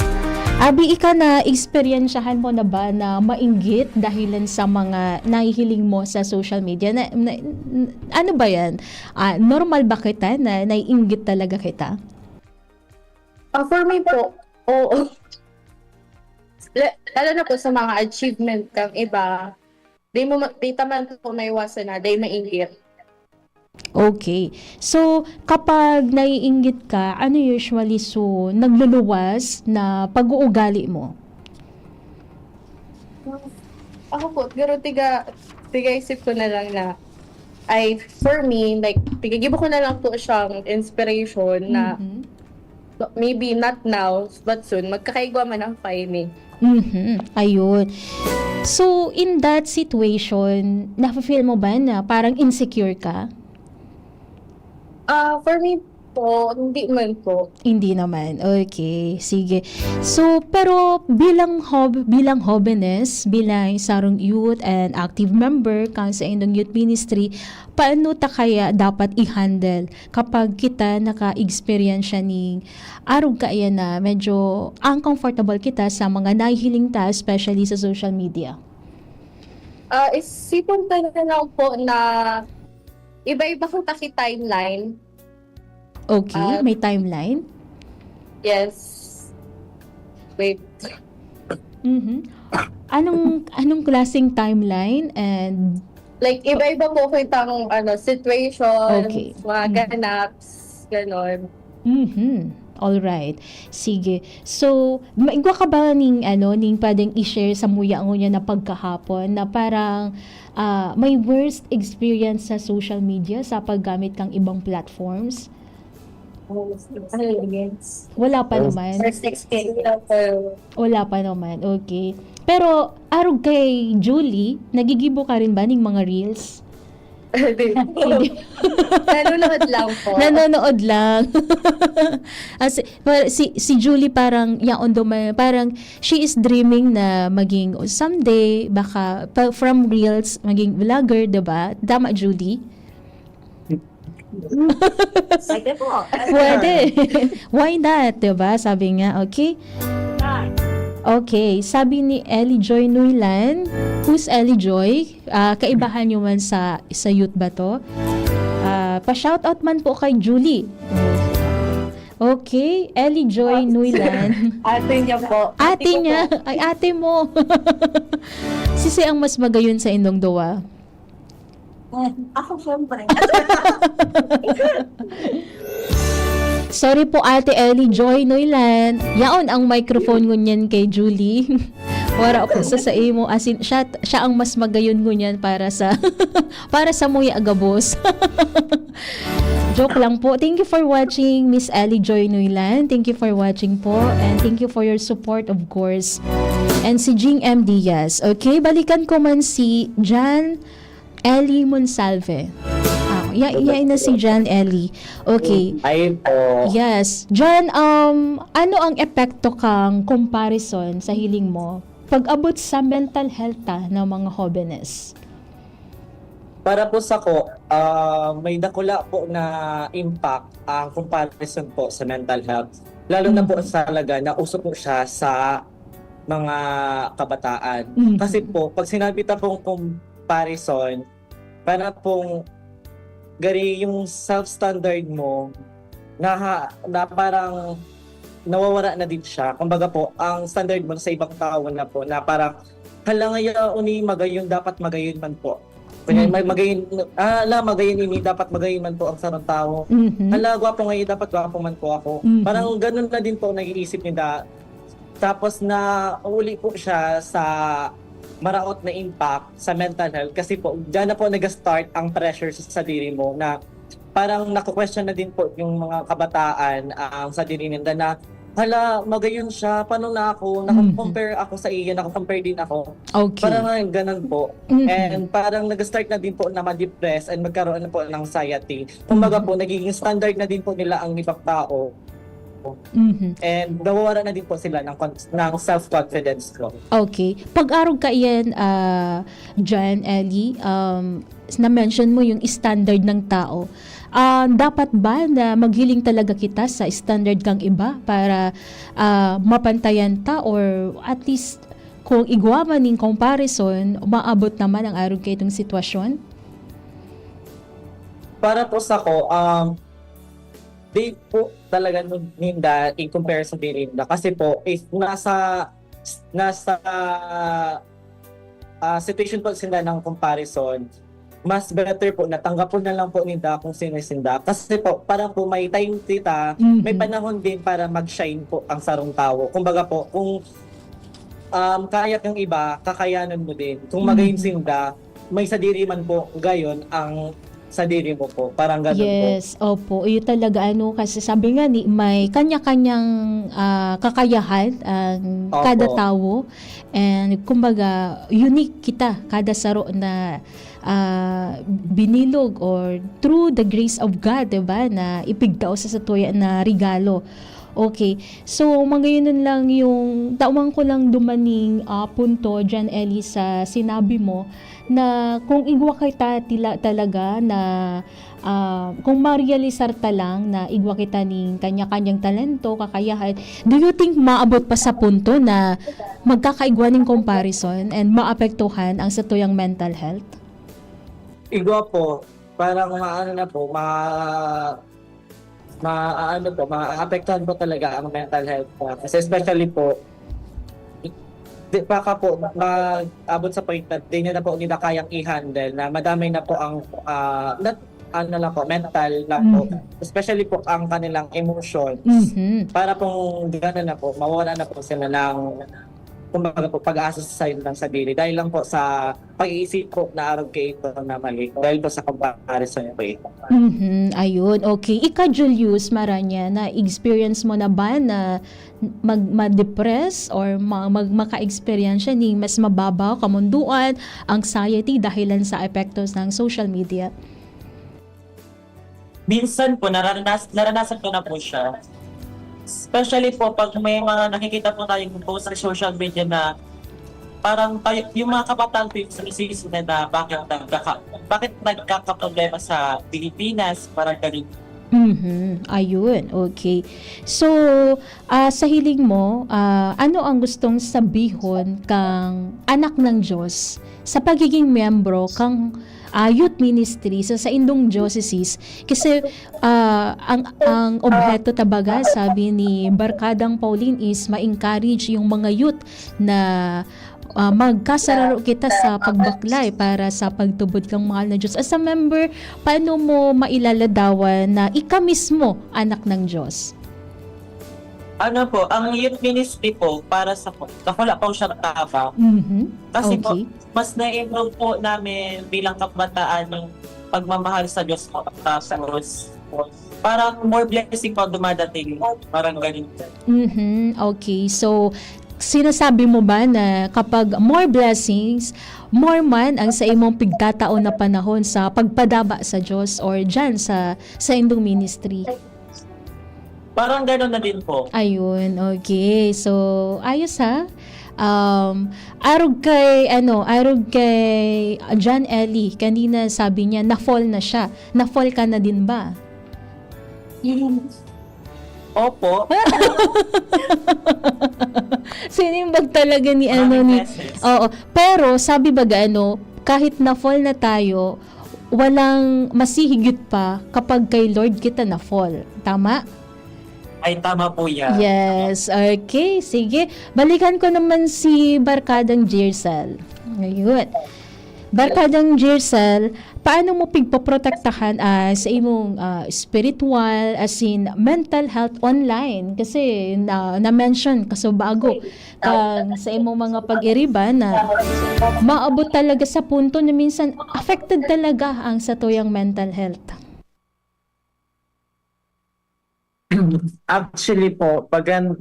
Abi, ika, na-eksperyensyahan mo na ba na mainggit dahilan sa mga nahihiling mo sa social media? Na, na, n-, ano ba yan? Ah, normal ba kita na naiinggit talaga kita? Ah, for me po, oo. La-, lalo na po sa mga achievement kang iba, di mo ma-, di ta man po maiwasan na di mainggit. Okay. So, kapag naiinggit ka, ano usually so nagluluwas na pag-uugali mo? Ako po, siguro tiga, tiga isip ko na lang na, ay, for me, like, tigagibo ko na lang po siyang inspiration na Mhm. maybe not now, but soon, magkakaigwa man ang timing. Mhm. Ayun. So, in that situation, nafe-feel mo ba na parang insecure ka? Ah, for me, po, hindi man po. Hindi naman. Okay, sige. So, pero bilang hob-, bilang hobenes, bilang sarong youth and active member kan sa indong youth ministry, paano ta kaya dapat i-handle kapag kita naka-experience siya ning arog kaya na medyo uncomfortable kita sa mga nahihiling ta, especially sa social media? Ah, isipon ta na lang po na iba-iba kita ki timeline. Okay, Ah. May timeline? Yes. Wait. Mhm. Anong anong klaseng timeline and Like, iba-iba po kitang ano, situations, Okay. mga Mm. ganaps, ganon. Mhm. All right. Sige. So, maigwa ka ba ning ano, ning pwedeng i-share sa muya ngunyan na pagkahapon na parang ah, may worst experience sa social media sa paggamit kang ibang platforms? Ano, yes. Wala pa Oh. naman. First experience lang po. Wala pa naman. Okay. Pero arog kay Julie, nagigibo ka rin ba ning mga reels? Hindi po. Nanonood lang po. Nanonood lang. As, well, si si Julie parang yaon do may parang she is dreaming na maging someday baka pa, from reels maging vlogger, 'di ba? Tama, Julie? Pwede po. Pwede. Why not, 'di ba? Sabi nga, okay. Okay, sabi ni Ellie Joy Nuylan, who's Ellie Joy? Ah, kaibahan nyo man sa sa youth ba to? Ah, pa-shoutout man po kay Julie. Okay, Ellie Joy Nuylan. Ate niya po. Ate niya, ay ate mo. Sisi ang mas magayon sa indong duwa? Ako, syempre. Sorry po, Ate Ellie Joy Nuylan. Yaon ang microphone ngunyan kay Julie. Wara po sa sa imo. As in, siya, siya ang mas magayon ngunyan para sa para sa muya gabos. Joke lang po. Thank you for watching, Miss Ellie Joy Nuylan. Thank you for watching po. And thank you for your support, of course. And si Jing M Diaz. Okay, balikan ko man si Jan Ellie Monsalve. Ah, ya, ya na si Jan Ellie. Okay. Ayun po. Yes. Jan, um, ano ang epekto kang comparison sa hiling mo pag-abot sa mental health ta ng mga hobenes? Para po sa ko, ah, may dakula po na impact ang comparison po sa mental health. Lalo na po Mhm. sa talaga na uso po siya sa mga kabataan. Mhm. Kasi po, pag sinabi ta pong comparison, para pong gari yung self-standard mo na, na parang nawawara na din siya. Kumbaga po, ang standard mo sa ibang tao na po na parang, "Hala, ngaya uni magayon, dapat magayon man po." Kaya Mhm. may magayon, ah, "Hala, magayon ini, dapat magayon man po ang sarong tao." Mhm. "Hala, gwapo ngayon, dapat gwapo man po ako." Mhm. Parang ganun na din po naiisip nila. Tapos na uli po siya sa maraot na impact sa mental health kasi po, diyan na po nag-start ang pressure sa sadiri mo na parang nako-question na din po yung mga kabataan ang sadiri nila na, "Hala, magayon siya, paano na ako? Nako-compare ako sa iya, nako-compare din ako." Okay. Parang nga ganun po. Mhm. And parang nag-start na din po na ma-depress and magkaroon na po ng anxiety. Kumbaga po, nagiging standard na din po nila ang ibang tao. Mhm. And nawawala na din po sila ng, con- ng self-confidence ko. Okay. Pag-arog ka iyan, ah, Jan, Ellie, um, na-mention mo yung standard ng tao. Ah, dapat ba na maghiling talaga kita sa standard kang iba para ah, mapantayan ta, or at least kung igwa man ning comparison, maabot naman ang arog kaitong sitwasyon? Para po sa ko, um, di po talaga nu- ninda i-compare sa diri nila. Kasi po, if nasa, nasa ah, situation po sila ng comparison, mas better po na tanggapon na lang po ninda kung sino sinda. Kasi po, parang po may time kita, Mhm. may panahon din para mag-shine po ang sarong tao. Kumbaga po, kung um, kaya kang iba, kakayanan mo din. Kung magayon Mhm. sinda, may sadiri man po gayon ang sadiri mo po, parang ganun po. Yes, opo. Iyo talaga, ano, kasi sabi nga ni, may kanya-kanyang, ah, kakayahan ang Opo. kada tawo. And kumbaga, unique kita, kada saro na, ah, binilog or through the grace of God, 'di ba, na ipigtao sa satuya na regalo. Okay. So, magayon lang yung, tawan ko lang dumaning, ah, punto, Jan Ellie, sa sinabi mo na kung igwa kita tila-, talaga na, ah, kung marealisar ta lang na igwa kita ning kanya-kanyang talento, kakayahan, do you think maabot pa sa punto na magkakaigwa ning comparison and maapektuhan ang satuyang mental health? Igwa po, parang maano na po, ma-, ma-, ano po, maapektuhan po talaga ang mental health po. Kasi especially po, di pa ka po mag-abot sa point na di niya na po nila kayang i-handle, na madamay na po ang, ah, not, ano lang po, mental lang po. Mhm. Especially po ang kanilang emotions. Mhm. Para pong gano'n na po, mawala na po sila ng, kumbaga po, pag-asa sa sarili ng sadili. Dahil lang po sa pag-iisip po na arog kaito na mali. Dahil po sa comparison po ito. Mhm, ayun. Okay. Ika, Julius Maranya, na-experience mo na ba na mag-, ma-depress or ma-, mag-, maka-eksperyensya ning mas mababaw, kamundoan, anxiety dahilan sa epektos ng social media? Minsan po, naranas-, naranasan ko na po siya. Especially po, pag may mga nakikita po tayong post sa social media na parang tayo, yung mga kabataan po yung sinisisi na, na bakit nagkaka-, bakit nagkakaproblema sa Pilipinas, parang ganun. Mhm, ayun, okay. So, ah, sa hiling mo, ah, ano ang gustong sabihon kang anak ng Diyos sa pagiging miyembro kang, ah, youth ministry sa saindong diocese? Kasi, ah, ang, ang obheto, tabaga, sabi ni Barkadang Pauline, is ma-encourage yung mga youth na, ah, magkasararo kita sa pagbaklay para sa pagtubod kang mahal na Diyos. As a member, paano mo mailaladawan na ika mismo anak ng Diyos? Ano po, ang youth ministry po, para sa, dakula po siyang tabang. Mhm. Kasi po, Okay. mas na-improve po namin bilang kabataan yung pagmamahal sa Diyos po. Tapos, parang more blessing po dumadating. Parang ganun. Mhm. Okay. So, sinasabi mo ba na kapag more blessings, more man ang sa imong pigtatao na panahon sa pagpadaba sa Diyos or dyan sa, sa indong ministry? Parang ganun na din po. Ayun, okay. So, ayos ha. Um, arog kay, ano, arog kay John Ellie, kanina sabi niya, na-fall na siya. Na-fall ka na din ba? Opo. Sinimbag talaga ni, ano, Maraming ni, beses. Oo. Pero, sabi baga, ano, kahit na-fall na tayo, walang masihigit pa kapag kay Lord kita na-fall. Tama? Ay, tama po yan. Yes. Okay. Sige. Balikan ko naman si Barkadang Jercel. Ngayon. Barkadang Jercel, paano mo pigpoprotektahan, ah, sa imong, ah, spiritual, as in, mental health online? Kasi na, na-mention ka so bago kang sa imong mga pag-iriba na maabot talaga sa punto na minsan affected talaga ang satuyang mental health. Actually po, pagan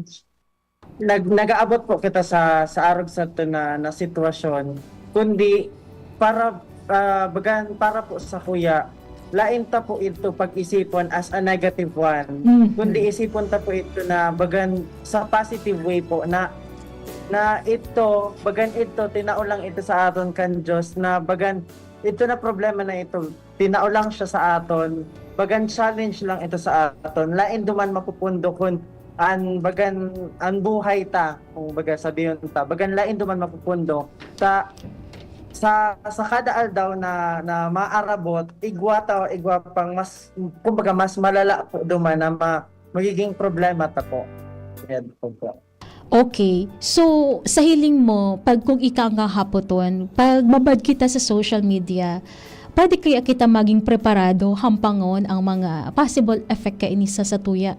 nag nag-aabot po kita sa sa arog sato na na sitwasyon, kundi para, ah, bagan para po sakuya, lain ta po idto pag-isipon as a negative one, Mhm. kundi isipon ta po idto na bagan sa positive way po na, na idto, bagan idto tinao lang ito sa aton kan Dios na bagan idto na problema na ito, tinao lang siya sa aton, bagan challenge lang ito sa aton. Lain duman mapupundo kun an bagan an buhay ta, kung baga sabihon ta, bagan lain duman mapupundo ta sa sa kada aldaw na na maarabot, igwa ta o igwa pang mas, kumbaga, mas malala po duman na ma-, magiging problema ta po. Yan po po. Okay. So, sa hiling mo, pag kung ika nga hapoton, pag mabad kita sa social media, pwede kaya kita maging preparado hampangon ang mga possible effect kaini sa satuya?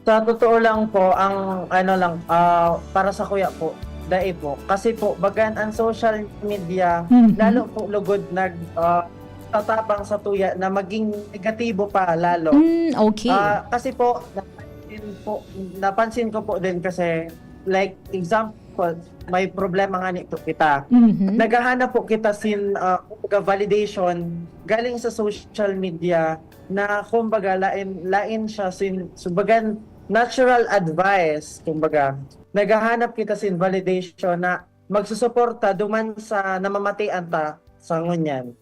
Sa totoo lang po, ang ano lang, ah, para sakuya po, dai po. Kasi po, bagan ang social media, Mhm. lalo po lugod nag, ah, nagpapatabang sa tuya na maging negatibo pa lalo. Mm, okay. Ah, kasi po, napansin po, napansin ko po din kasi, like, example, may problema nga nito kita. Mhm. Naghahanap po kita sin, ah, kumbaga, validation galing sa social media na, kumbaga, lain, lain siya sin, kumbaga, natural advice, kumbaga. Naghahanap kita sin validation na magsusuporta duman sa namamatian ta sa ngunyan.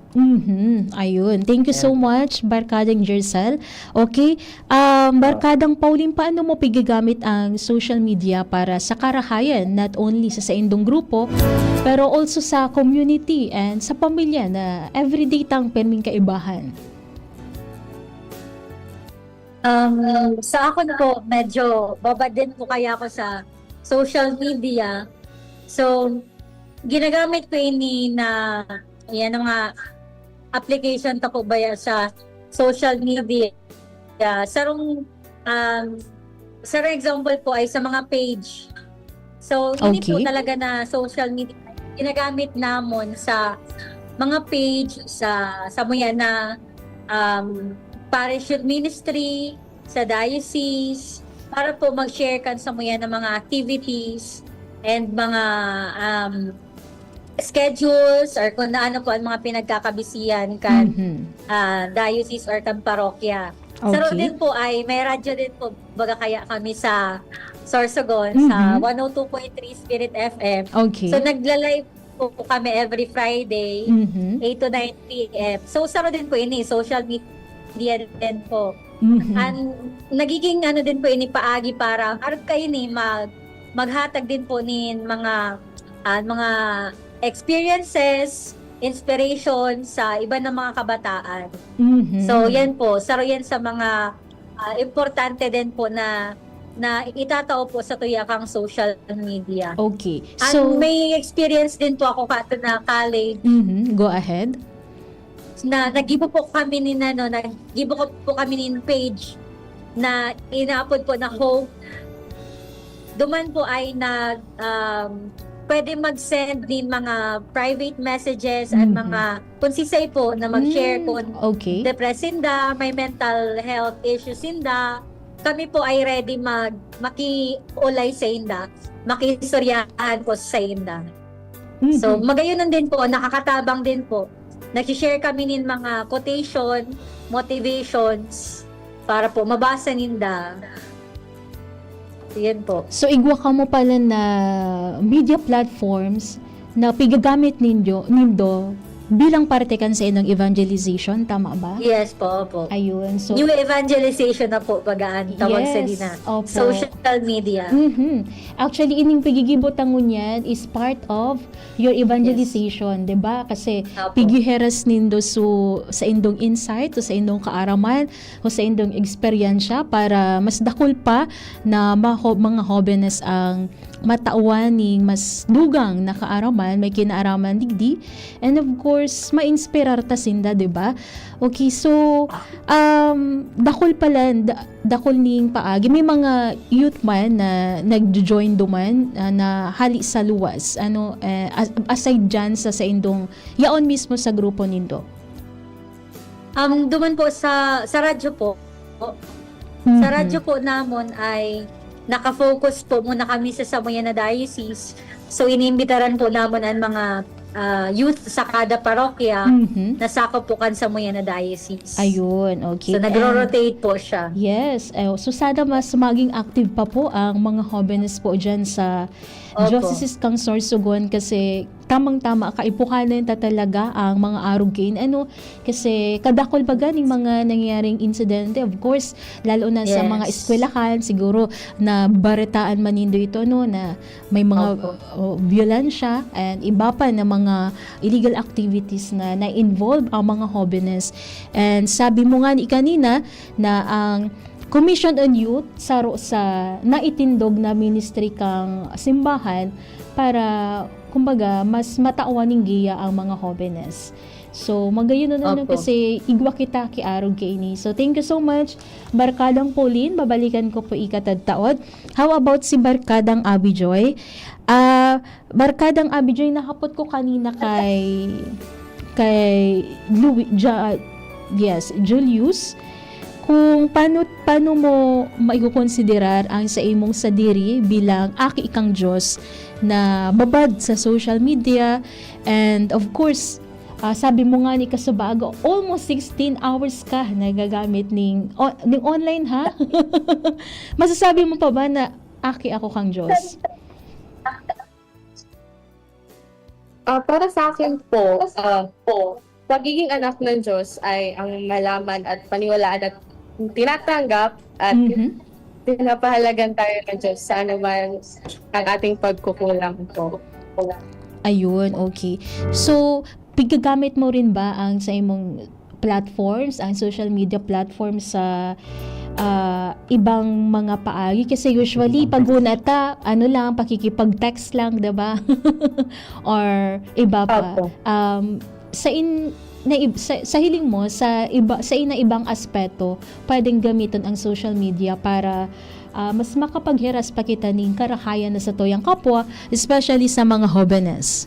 Mhm. Ayun. Thank you so Ayan. much, Barkadang Jercel. Okay. Um, Barkadang Pauline, paano mo pigagamit ang social media para sa karahayan, not only sa saindong grupo, pero also sa community and sa pamilya na everyday tang perming kaibahan? Um, sa akon po, medyo babad din po kaya ako sa social media. So, ginagamit ko ini na, yan ang mga application ta po baya sa social media. Sarong, um, sarong example po ay sa mga page. So, ini po Okay. talaga na social media ginagamit namon sa mga page, sa, sa muya na, um, parish youth ministry, sa diocese, para po mag-share kan sa muya ng mga activities and mga, um, schedules or kung ano po ang mga pinagkakabisihan kan, Mhm. ah, diocese or kan parokya. Saro Okay. din po ay may radyo din po, baga kaya kami sa Sorsogon, sa Mhm. one oh two point three Spirit F M. Okay. So, nagla-live po kami every Friday, Mhm. eight to nine p m. So, saro din po ini, social media din po. Mhm. Ang nagiging ano din po ini, paagi para arog kaini mag, maghatag din po nin mga, ah, mga experiences, inspiration sa iba ng mga kabataan. Mhm. So, yan po. Saro yan sa mga, ah, importante din po na, na itatao po sa tuyakang social media. Okay. Ang So, may experience din po ako kato na college mhm, go ahead. na naggibo po kami nin ano, naggibo ko po kami nin page na inaapod po na Hope. Duman po ay nag, um, pwede mag-send nin mga private messages and Mhm. mga kung sisay po na mag-share Mm, kung okay. depressed sinda, may mental health issues sinda. Kami po ay ready mag, makiulay sa inda, makistoryahan po sa inda. So, Mhm. magayon din po, nakakatabang din po. Nag-share kami nin mga quotation, motivations, para po mabasa ninda. Yan po. So, igwa kamo pala na media platforms na pigagamit nindo, nindo bilang parte kan sa inyong evangelization, tama ba? Yes po, opo. Ayun. So, New evangelization na po, bagaan tawag sa Yes, dina. Opo. Social media. Mhm. Actually, ining pigigibo ta ngunyan is part of your evangelization, di ba? Kasi Opo. pigiheras nindo so, sa indong insight, o sa indong kaaraman, o sa indong eksperyensya para mas dakul pa na maho-, mga hobenes ang matawan ning mas dugang na kaaraman, may kinaaraman digdi, and of course, ma-inspirar ta sinda, di ba? Okay, so, um, dakul pala, da-, dakul ning paagi. May mga youth man na nagjo-join duman, ah, na hali sa luwas. Ano, eh, as-, aside dyan sa saindong, yaon mismo sa grupo nindo? Um, duman po sa, sa radyo po. Sa Mhm. radyo po namon ay naka-focus po muna kami sa Samuyana Diocese. So, iniimbitaran po namon ang mga, ah, youth sa kada parokya Mhm. na sakop po kan Samuyana Diocese. Ayun, okay. So, And nagro-rotate po siya. Yes. Eh, so, sana mas maging active pa po ang mga hobenes po dyan sa Opo. Diocese kan Sorsogon kasi tamang-tama, kaipuhanan ta talaga ang mga arog kaini, ano, kasi kadakul baga ning mga nangyayaring insidente, of course, lalo na sa mga Yes. eskwelahan, siguro nabaretaan man nindo ito, no, na may mga, Opo. oh, biyolensya and iba pa na mga illegal activities na na-involve ang mga hobenes. And sabi mo nga ni kanina na ang Commission on Youth, saro sa naitindog na ministry kang simbahan para, kumbaga, mas matawan ning giya ang mga hobenes. So, magayon na lang Opo. kasi igwa kita ki arog kaini. So, thank you so much, Barkadang Pauline. Babalikan ko po ika tadtaod. How about si Barkadang Abijoy? Ah, Barkadang Abijoy, nahapot ko kanina kay kay Louis, Ja-, yes, Julius, kung paano, paano mo maikokonsiderar ang sa imong sadiri bilang aki kang Diyos na babad sa social media, and of course, ah, sabi mo nga ni kasubago, almost sixteen hours ka nagagamit ning o-, ning online, ha? Masasabi mo pa ba na aki ako kang Diyos? Ah, para sa akin po, ah, pagiging anak ng Diyos ay ang malaman at paniwalaan at tinatanggap at Mhm. pinapahalagan tayo ng Diyos sa anuman ang ating pagkukulang po. Ayun, okay. So, piggagamit mo rin ba ang sa imong platforms, ang social media platforms sa, ah, ibang mga paagi? Kasi usually, pag una ta, ano lang, pakikipag-text lang, 'di ba? Or iba pa. Opo. Um, sa in-, na ib-, sa, sa hiling mo, sa iba, sa ina ibang aspeto, pwedeng gamiton ang social media para, ah, mas makapaghiras pa kita ning karahayan na sa tuyang kapwa, especially sa mga hobenes?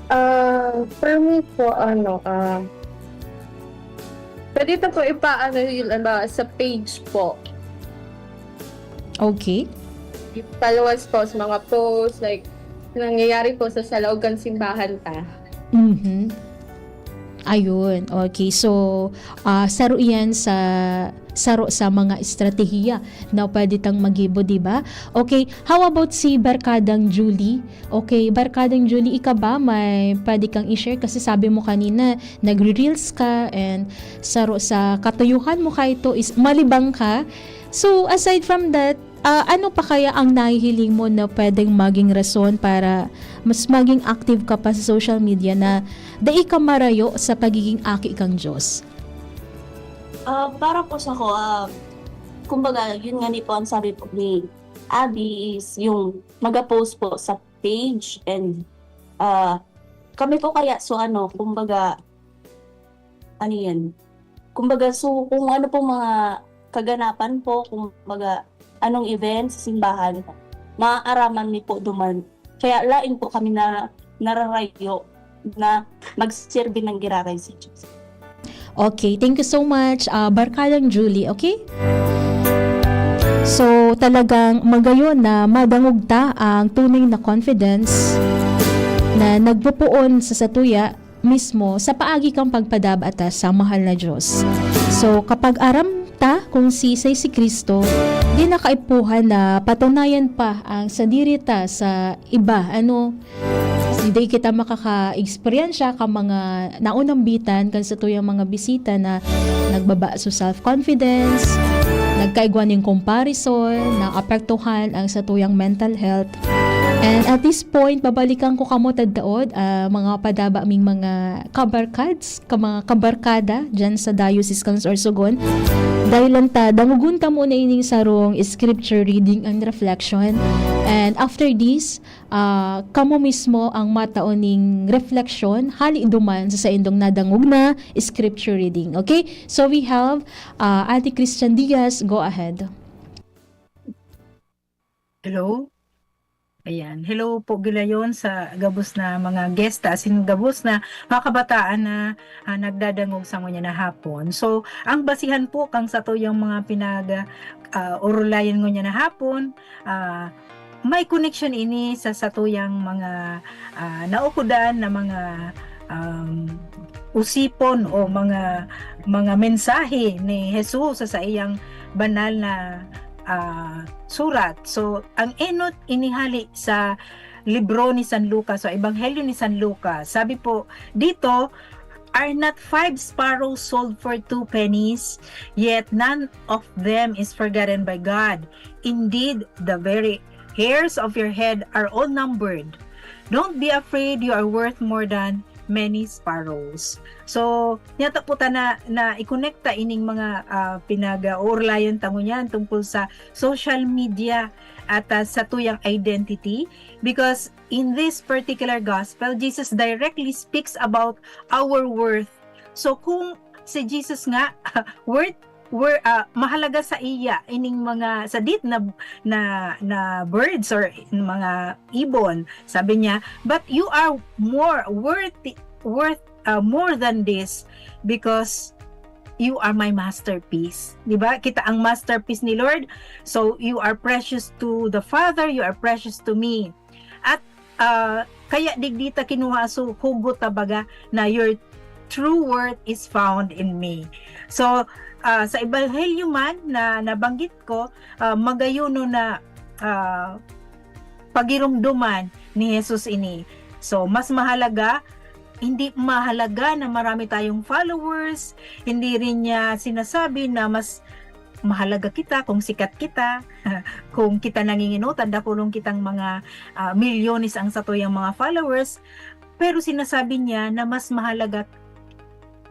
Ah, for me po, ano, ah, pwede ito po ipaano yun, ano, sa page po. Okay. Followers po sa mga posts, like, nangyayari po sa, sa loob ng simbahan ta. Mhm. Ayun. Okay. So, ah, saro iyan sa, saro sa mga estratehiya na pwede tang magibo, di ba? Okay. How about si Barkadang Julie? Okay, Barkadang Julie, ika ba may pwede kang i-share? Kasi sabi mo kanina, nagre-reels ka and saro sa katuyuhan mo kaito is malibang ka. So, aside from that, ah, ano pa kaya ang nahihiling mo na pwedeng maging rason para mas maging active ka pa sa social media na dai ka marayo sa pagiging aki kang Diyos? Ah, para po sa ko, ah, kumbaga, yun nga ni po ang sabi po ni Abby is yung mag-post po sa page and ah, kami po kaya, so ano, kumbaga, ano yan, kumbaga, so kung ano po mga kaganapan po, kumbaga, anong event sa simbahan, maaaraman mi po duman. Kaya lain po kami na nararayo na magserbi ng giraray sa Diyos. Okay, thank you so much, ah, Barkadang Julie, okay? So, talagang magayon na madangog ta ang tunay na confidence na nagpupuon sa satuya mismo sa paagi kang pagpadabata sa mahal na Diyos. So, kapag aram ta kung sisay si Kristo, di na kaipuhan na patunayan pa ang sadiri ta sa iba. Ano, hindi kita makaka-eksperyensya ka mga naunambitan kan satuyang mga bisita na nagbaba sa self-confidence, nagkaigwa ning comparison, naapektuhan ang satuyang mental health. And at this point, babalikan ko kamo tagdaod, ah, mga padaba ming mga kabarkads, ka mga kabarkada dyan sa Diocese kan Sorsogon. Dahil lang ta, dangogon ta muna ining sarong scripture reading and reflection. And after this, ah, kamo mismo ang matao ning refleksyon, hali duman sa saindong nadangog na scripture reading. Okay? So we have, ah, Ate Christian Diaz, go ahead. Hello? Ayan. Hello po, gilayon sa gabos na mga guest, asin gabos na mga kabataan na, ah, nagdadangog sa ngunyan na hapon. So, ang basihan po kang satuyang mga pinag, ah, orulayan ngunyan na hapon, ah, may connection ini sa satuyang mga, ah, naukudan na mga, um, usipon o mga, mga mensahe ni Jesus sa saiyang banal na, ah, surat. So, ang enot ini hali sa libro ni San Lucas o Ebanghelyo ni San Lucas. Sabi po dito, "Are not five sparrows sold for two pennies? Yet none of them is forgotten by God. Indeed, the very hairs of your head are all numbered. Don't be afraid, you are worth more than many sparrows." So, nyata po ta na, na ikonekta ining mga, ah, pinag-uurlayan ta ngunyan tungkol sa social media at, ah, satuyang identity, because in this particular gospel, Jesus directly speaks about our worth. So, kung si Jesus nga, worth, wor-, ah, mahalaga sa iya ining mga sadit na, na, na birds or mga ibon, sabi niya, "But you are more worthy, worth uh, more than this because you are my masterpiece. Di ba? Kita ang masterpiece ni Lord. So, you are precious to the Father, you are precious to me. At uh, kaya digdi ta kinuha so hugot ta baga na your true worth is found in me. So, uh, sa Ebanghelyo man na nabanggit ko, uh, magayon na uh, pagirumduman ni Jesus ini. So, mas mahalaga, hindi mahalaga na marami tayong followers, hindi rin niya sinasabi na mas mahalaga kita kung sikat kita, kung kita nanginginutan, dakulong kitang mga uh, milyones ang satuyang mga followers, pero sinasabi niya na mas mahalaga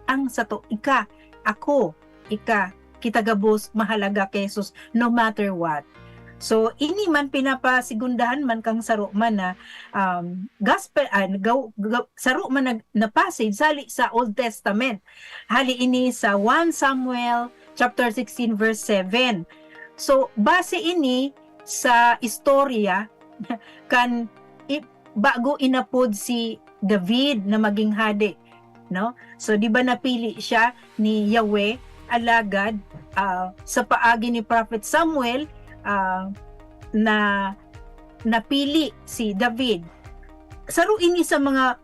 ang sato, ika, ako, ika, kita gabos mahalaga kay Jesus no matter what. So, ini man pinapasigundahan man kang saro man na um, gospel, ah, gaw, gaw, saro man na, na passage sali sa Old Testament. Hali ini sa one Samuel chapter sixteen verse seven. So, base ini sa istorya kan i, bago inapod si David na maging hadi, no? So, di ba napili siya ni Yahweh, alagad uh, sa paagi ni Prophet Samuel uh, na napili si David. Saro ini sa mga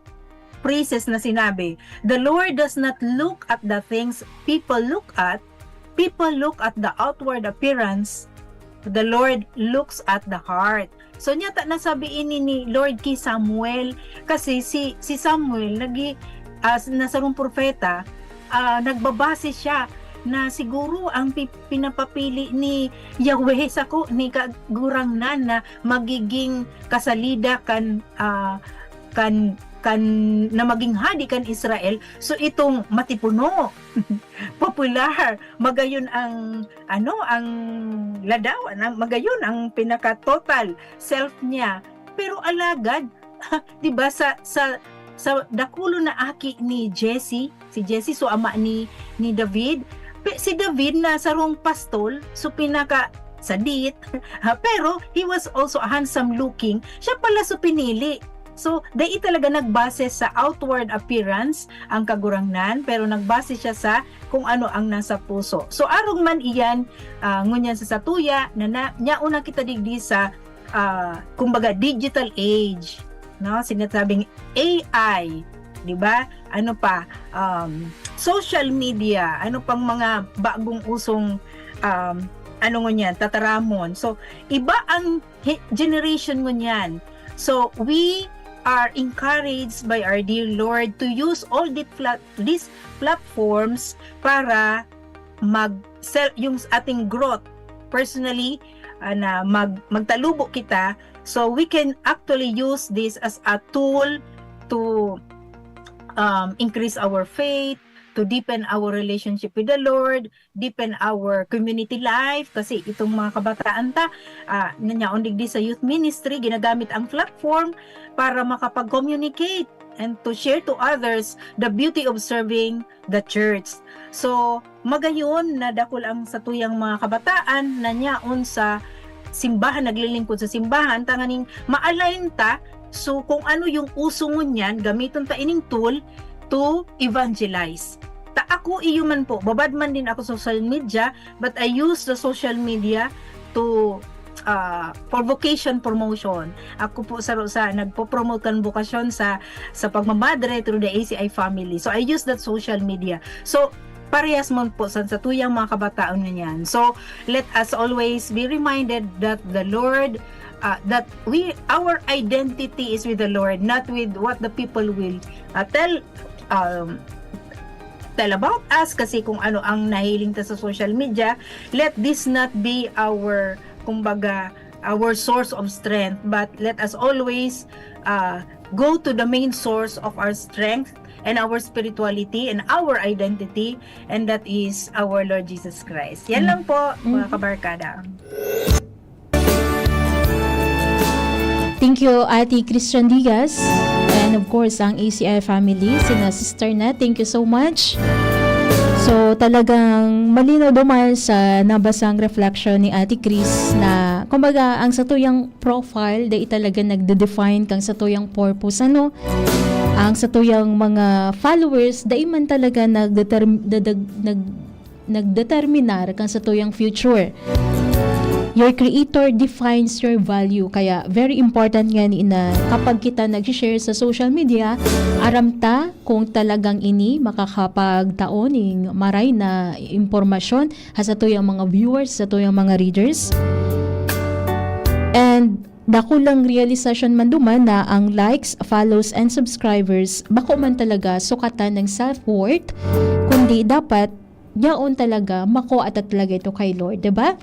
phrases na sinabi, "The Lord does not look at the things people look at. People look at the outward appearance. The Lord looks at the heart." So, nyata nasabi ini ni Lord ki Samuel, kasi si si Samuel nagi as na sarong propeta, ah, nagbabase siya na siguro ang pi pinapapili ni Yahweh sako, ni Kagurangnan na magiging kasalida kan, ah, kan kan na maging hadi kan Israel. So, itong matipuno, popular, magayon ang ano, ang ladawan, ang magayon ang pinaka-total self niya. Pero alagad, 'di ba, sa sa sa dakulo na aki ni Jesse, si Jesse so ama ni ni David, pe, si David na sarong pastol, so pinaka sadit, ha, pero he was also a handsome looking. Siya pala so pinili. So, dai talaga nagbase sa outward appearance ang Kagurangnan, pero nagbase siya sa kung ano ang nasa puso. So, arog man iyan, ah, ngunyan sa satuya, na, na, nyaon na kita digdi sa, ah, kumbaga, digital age, no? Sinasabing A I, di ba? Ano pa? Um, social media, ano pang mga bagong usong, um, ano ngunyan, tataramon. So, iba ang he-, generation ngunyan. So, we are encouraged by our dear Lord to use all the pla-, these platforms para mag-, sel-, yung ating growth personally, ah, na mag-, magtalubo kita. So, we can actually use this as a tool to, um, increase our faith, to deepen our relationship with the Lord, deepen our community life, kasi itong mga kabataan ta, ah, nanyaon digdi sa youth ministry, ginagamit ang platform para makapag-communicate and to share to others the beauty of serving the church. So, magayon na dakul ang satuyang mga kabataan na nyaon sa simbahan, naglilingkod sa simbahan, tanganing ma-align ta. So, kung ano yung uso ngunyan, gamiton ta ining tool to evangelize. Ta ako, iyo man po, babad man din ako sa social media, but I use the social media to, ah, for vocation promotion. Ako po saro sa nagpo-promote kan bokasyon sa, sa pagmamadre through the A C I family. So, I use that social media. So, parehas man po sa satuyang mga kabataan ngunyan. So, let us always be reminded that the Lord, ah, that we, our identity is with the Lord, not with what the people will, ah, tell, um, tell about us, kasi kung ano ang nahiling ta sa social media, let this not be our, kumbaga, our source of strength, but let us always, ah, go to the main source of our strength and our spirituality and our identity, and that is our Lord Jesus Christ. Yan Mm. lang po, mga Mm. kabarkada. Thank you, Ate Christian Diaz. And of course, ang A C I family, sina Sister Nat, thank you so much. So, talagang malinaw duman sa nabasang reflection ni Ate Chris na, kumbaga, ang satuyang profile, dai talaga nagde-define kang satuyang purpose, ano? Ang satuyang mga followers, dai man talaga nagdeterm-, dadag-, nag-, nagdeterminar kan satuyang future. Your creator defines your value. Kaya very important nga ni na kapag kita nag-share sa social media, aram ta kung talagang ini makakapagtao ning maray na impormasyon ha satuyang mga viewers, satuyang mga readers. And dakulang realisasyon man duman na ang likes, follows, and subscribers bako man talaga sukatan ng self-worth, kundi dapat yaon talaga, makua ta talaga ito kay Lord, di ba?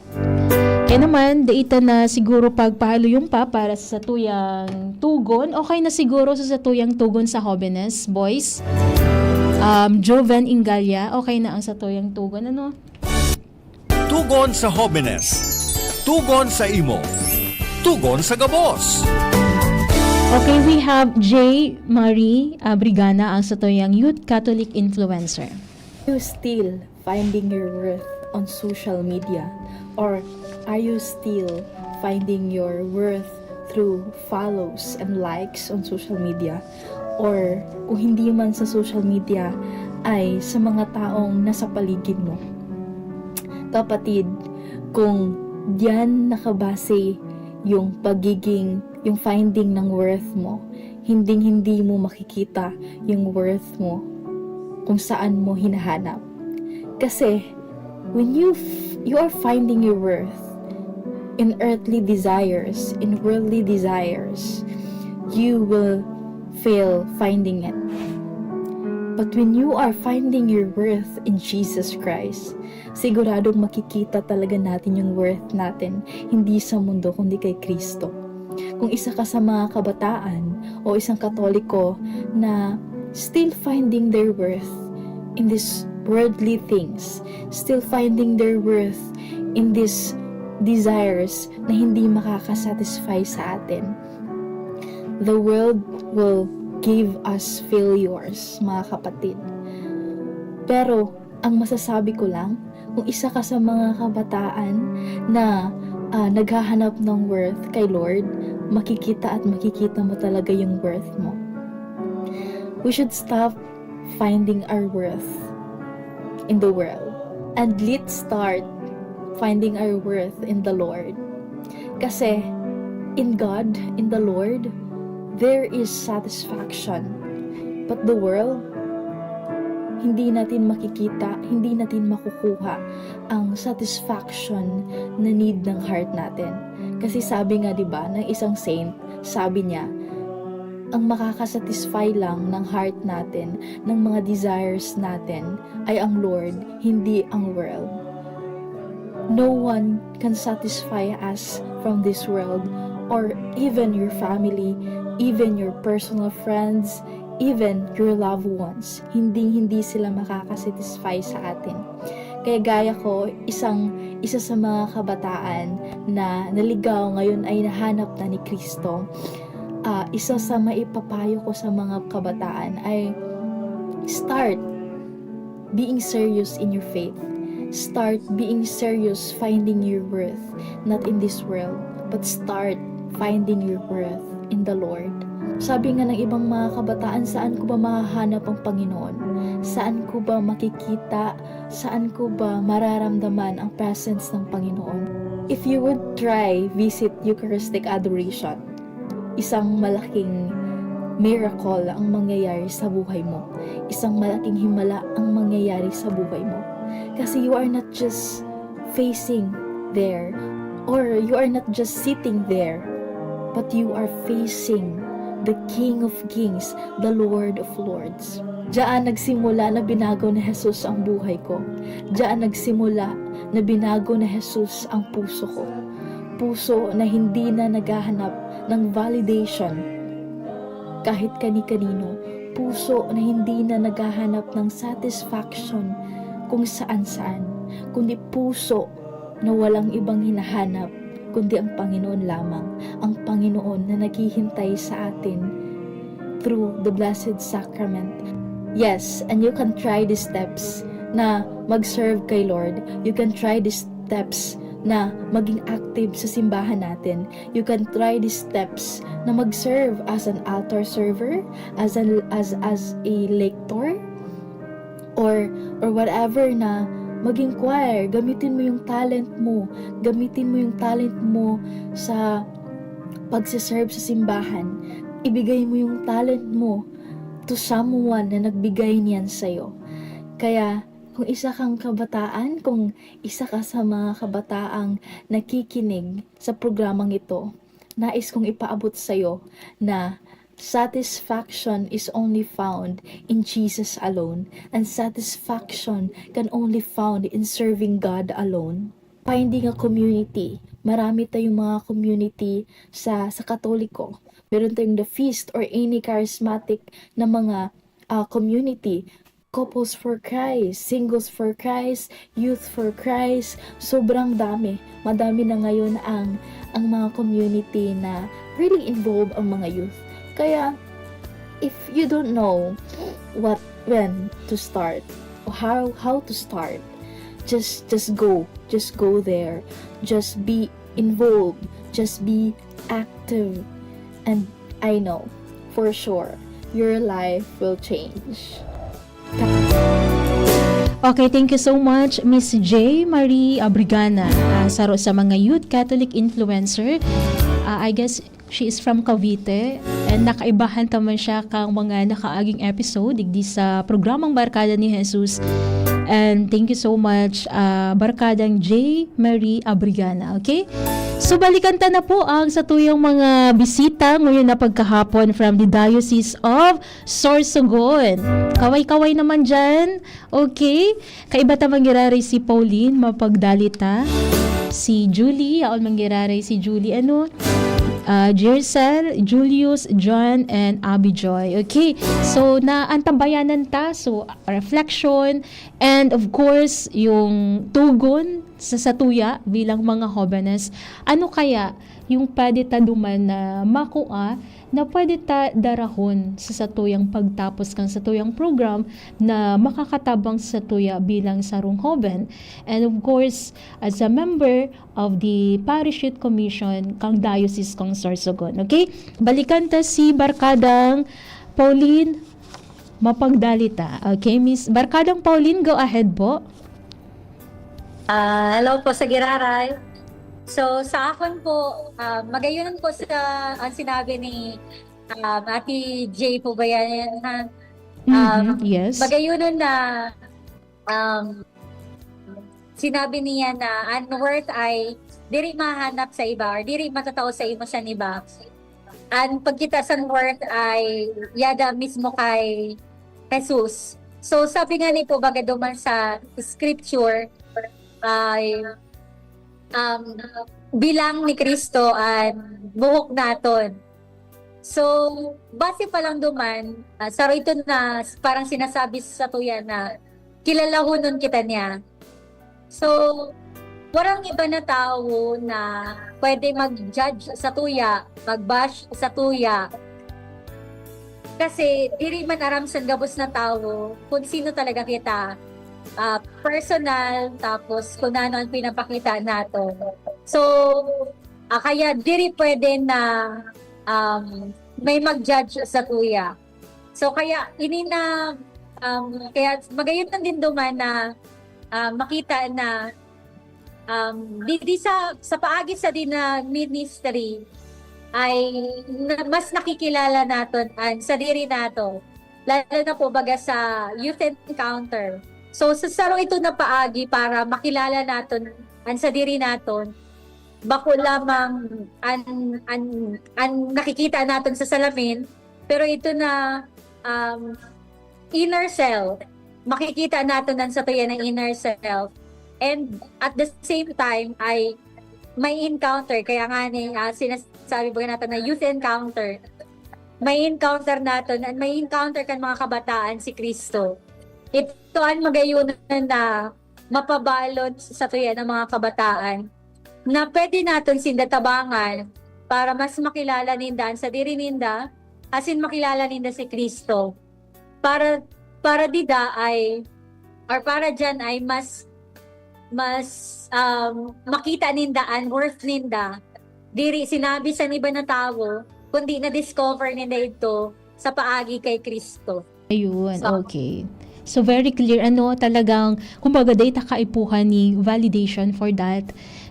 Kaya naman, dai ta na siguro pagpahaluyong pa para sa satuyang tugon. Okay na siguro sa satuyang tugon sa hobenes, boys. Um, Joven Ingalia, okay na ang satuyang tugon, ano? Tugon sa hobenes. Tugon sa imo. Tugon sa gabos. Okay, we have J. Marie Abrigana, ang satuyang Youth Catholic Influencer. You still finding your worth on social media? Or are you still finding your worth through follows and likes on social media? Or kung hindi man sa social media, ay sa mga taong nasa paligid mo. Kapatid, kung diyan nakabase yung pagiging, yung finding ng worth mo, hinding-hindi mo makikita yung worth mo kung saan mo hinahanap. Kasi when you f- you are finding your worth in earthly desires, in worldly desires, you will fail finding it. But when you are finding your worth in Jesus Christ, siguradong makikita talaga natin yung worth natin, hindi sa mundo kundi kay Kristo. Kung isa ka sa mga kabataan o isang Katoliko na still finding their worth in these worldly things, still finding their worth in these desires na hindi makakasatisfy sa atin, the world will give us failures, mga kapatid. Pero ang masasabi ko lang, kung isa ka sa mga kabataan na ah, naghahanap ng worth kay Lord, makikita at makikita mo talaga yung worth mo. We should stop finding our worth in the world. And let's start finding our worth in the Lord. Kasi in God, in the Lord, there is satisfaction. But the world, hindi natin makikita, hindi natin makukuha ang satisfaction na need ng heart natin. Kasi sabi nga, 'di ba, ng isang saint, sabi niya, ang makakasatisfy lang ng heart natin, ng mga desires natin, ay ang Lord, hindi ang world. No one can satisfy us from this world, or even your family, even your personal friends, even your loved ones. Hindi, hindi sila makakasatisfy sa atin. Kaya gaya ko, isang, isa sa mga kabataan na naligaw, ngayon ay nahanap na ni Kristo. Ah, isa sa maipapayo ko sa mga kabataan ay start being serious in your faith. Start being serious finding your worth, not in this world, but start finding your worth in the Lord. Sabi nga ng ibang mga kabataan, saan ko ba mahahanap ang Panginoon? Saan ko ba makikita? Saan ko ba mararamdaman ang presence ng Panginoon? If you would try visit Eucharistic adoration, isang malaking miracle ang mangyayari sa buhay mo. Isang malaking himala ang mangyayari sa buhay mo. Kasi you are not just facing there, or you are not just sitting there, but you are facing the King of Kings, the Lord of Lords. Diyan nagsimula na binago ni Jesus ang buhay ko. Diyan nagsimula na binago ni Jesus ang puso ko. Puso na hindi na naghahanap ng validation kahit kani-kanino. Puso na hindi na naghahanap ng satisfaction kung saan-saan, kundi puso na walang ibang hinahanap kundi ang Panginoon lamang, ang Panginoon na naghihintay sa atin through the Blessed Sacrament. Yes, and you can try these steps na mag-serve kay Lord. You can try these steps na maging active sa simbahan natin. You can try these steps na mag-serve as an altar server, as an, as, as a lector, or, or whatever na maging choir. Gamitin mo yung talent mo. Gamitin mo yung talent mo sa pagse-serve sa simbahan. Ibigay mo yung talent mo to someone na nagbigay niyan sa'yo. Kaya, kung isa kang kabataan, kung isa ka sa mga kabataang nakikinig sa programang ito, nais kong ipaabot sa'yo na satisfaction is only found in Jesus alone, and satisfaction can only found in serving God alone. Finding a community. Marami tayong mga community sa, sa Katoliko. Meron tayong The Feast or any charismatic na mga, ah, community. Couples for Christ, Singles for Christ, Youth for Christ. Sobrang dami. Madami na ngayon ang, ang mga community na really involve ang mga youth. Kaya, if you don't know what, when to start, or how, how to start, just, just go. Just go there. Just be involved. Just be active. And I know, for sure, your life will change. Okay, thank you so much, Miss J Marie Abrigana. Ah, saro sa mga youth Catholic influencer. Ah, I guess she is from Cavite. And nakaibahan ta man siya kang mga nakaaging episode digdi sa programang Barkada ni Jesus. And thank you so much, ah, Barkadang J Marie Abrigana. Okay? So, balikan ta na po ang satuyang mga bisita ngayon na pagkahapon from the Diocese of Sorsogon. Kaway-kaway naman dyan. Okay? Kaiba ta man giraray si Pauline, mapagdali ta. Si Julie, yaon man giraray si Julie, ano? Ah, Jercel, Julius, John, and Abby Joy. Okay, so naantabayanan ta. So, reflection, and of course, yung tugon sa satuya bilang mga hobenes. Ano kaya yung pwede ta duman na makua na pwede ta darahon sa satuyang pagtapos kan satuyang program na makakatabang sa satuya bilang sarong hoben? And of course, as a member of the Parish Youth Commission kang Diocese kang Sorsogon. Okay? Balikan ta si Barkadang Pauline, mapagdali ta. Okay, Miss Barkadang Pauline, go ahead po. Ah, hello po sa Giraray. So, sa akon po, ah, magayon po sa ang sinabi ni, um, Ate J po ba yan, ha? Um, Mhm, yes. Magayonon na, um, sinabi niya na ang worth ay diri mahanap sa iba or diri matatao sa imo sa iba. Ang pagkita sa worth ay yada mismo kay Jesus. So, sabi nga ni po, baga duman sa scripture, ay, um, bilang ni Kristo ang buhok naton. So, base pa lang duman, ah, saro ito na parang sinasabi sa tuya na kilalahonon kita niya. So, warang iba na tawo na pwede mag-judge sa tuya, mag-bash sa tuya. Kasi diri man aram sa gabos na tawo kung sino talaga kita, ah, personal, tapos kung ano ang pinapakita nato. So, ah, kaya diri pwede na, um, may mag-judge sa tuya. So, kaya ini na, um, kaya magayon lang din duman na, ah, makita na, um, di, di sa, sa paagi sa din na ministry ay na, mas nakikilala naton ang sadiri nato. Lalo na po baga sa youth encounter. So, sa saro ito na paagi para makilala naton ang sadiri naton, bako lamang an, an, an nakikita naton sa salamin, pero ito na, um, inner self. Makikita naton ang satuya na inner self. And at the same time ay may encounter. Kaya nga ni, ah, sinasabi ba natin na youth encounter. May encounter naton and may encounter kan mga kabataan si Kristo. Ito ang magayon na mapabalon sa satuya ng mga kabataan na pwede naton sinda tabangan para mas makilala ninda ang sadiri ninda, asin makilala ninda si Kristo. Para, para dida ay, or para dyan ay mas, mas, um, makita ninda an worth ninda, diri sinabi sa iba na tawo, kundi na-discover ninda idto sa paagi kay Cristo. Ayun, So, okay. So, very clear, ano, talagang, kumbaga, dai ta kaipuhan ni validation for that.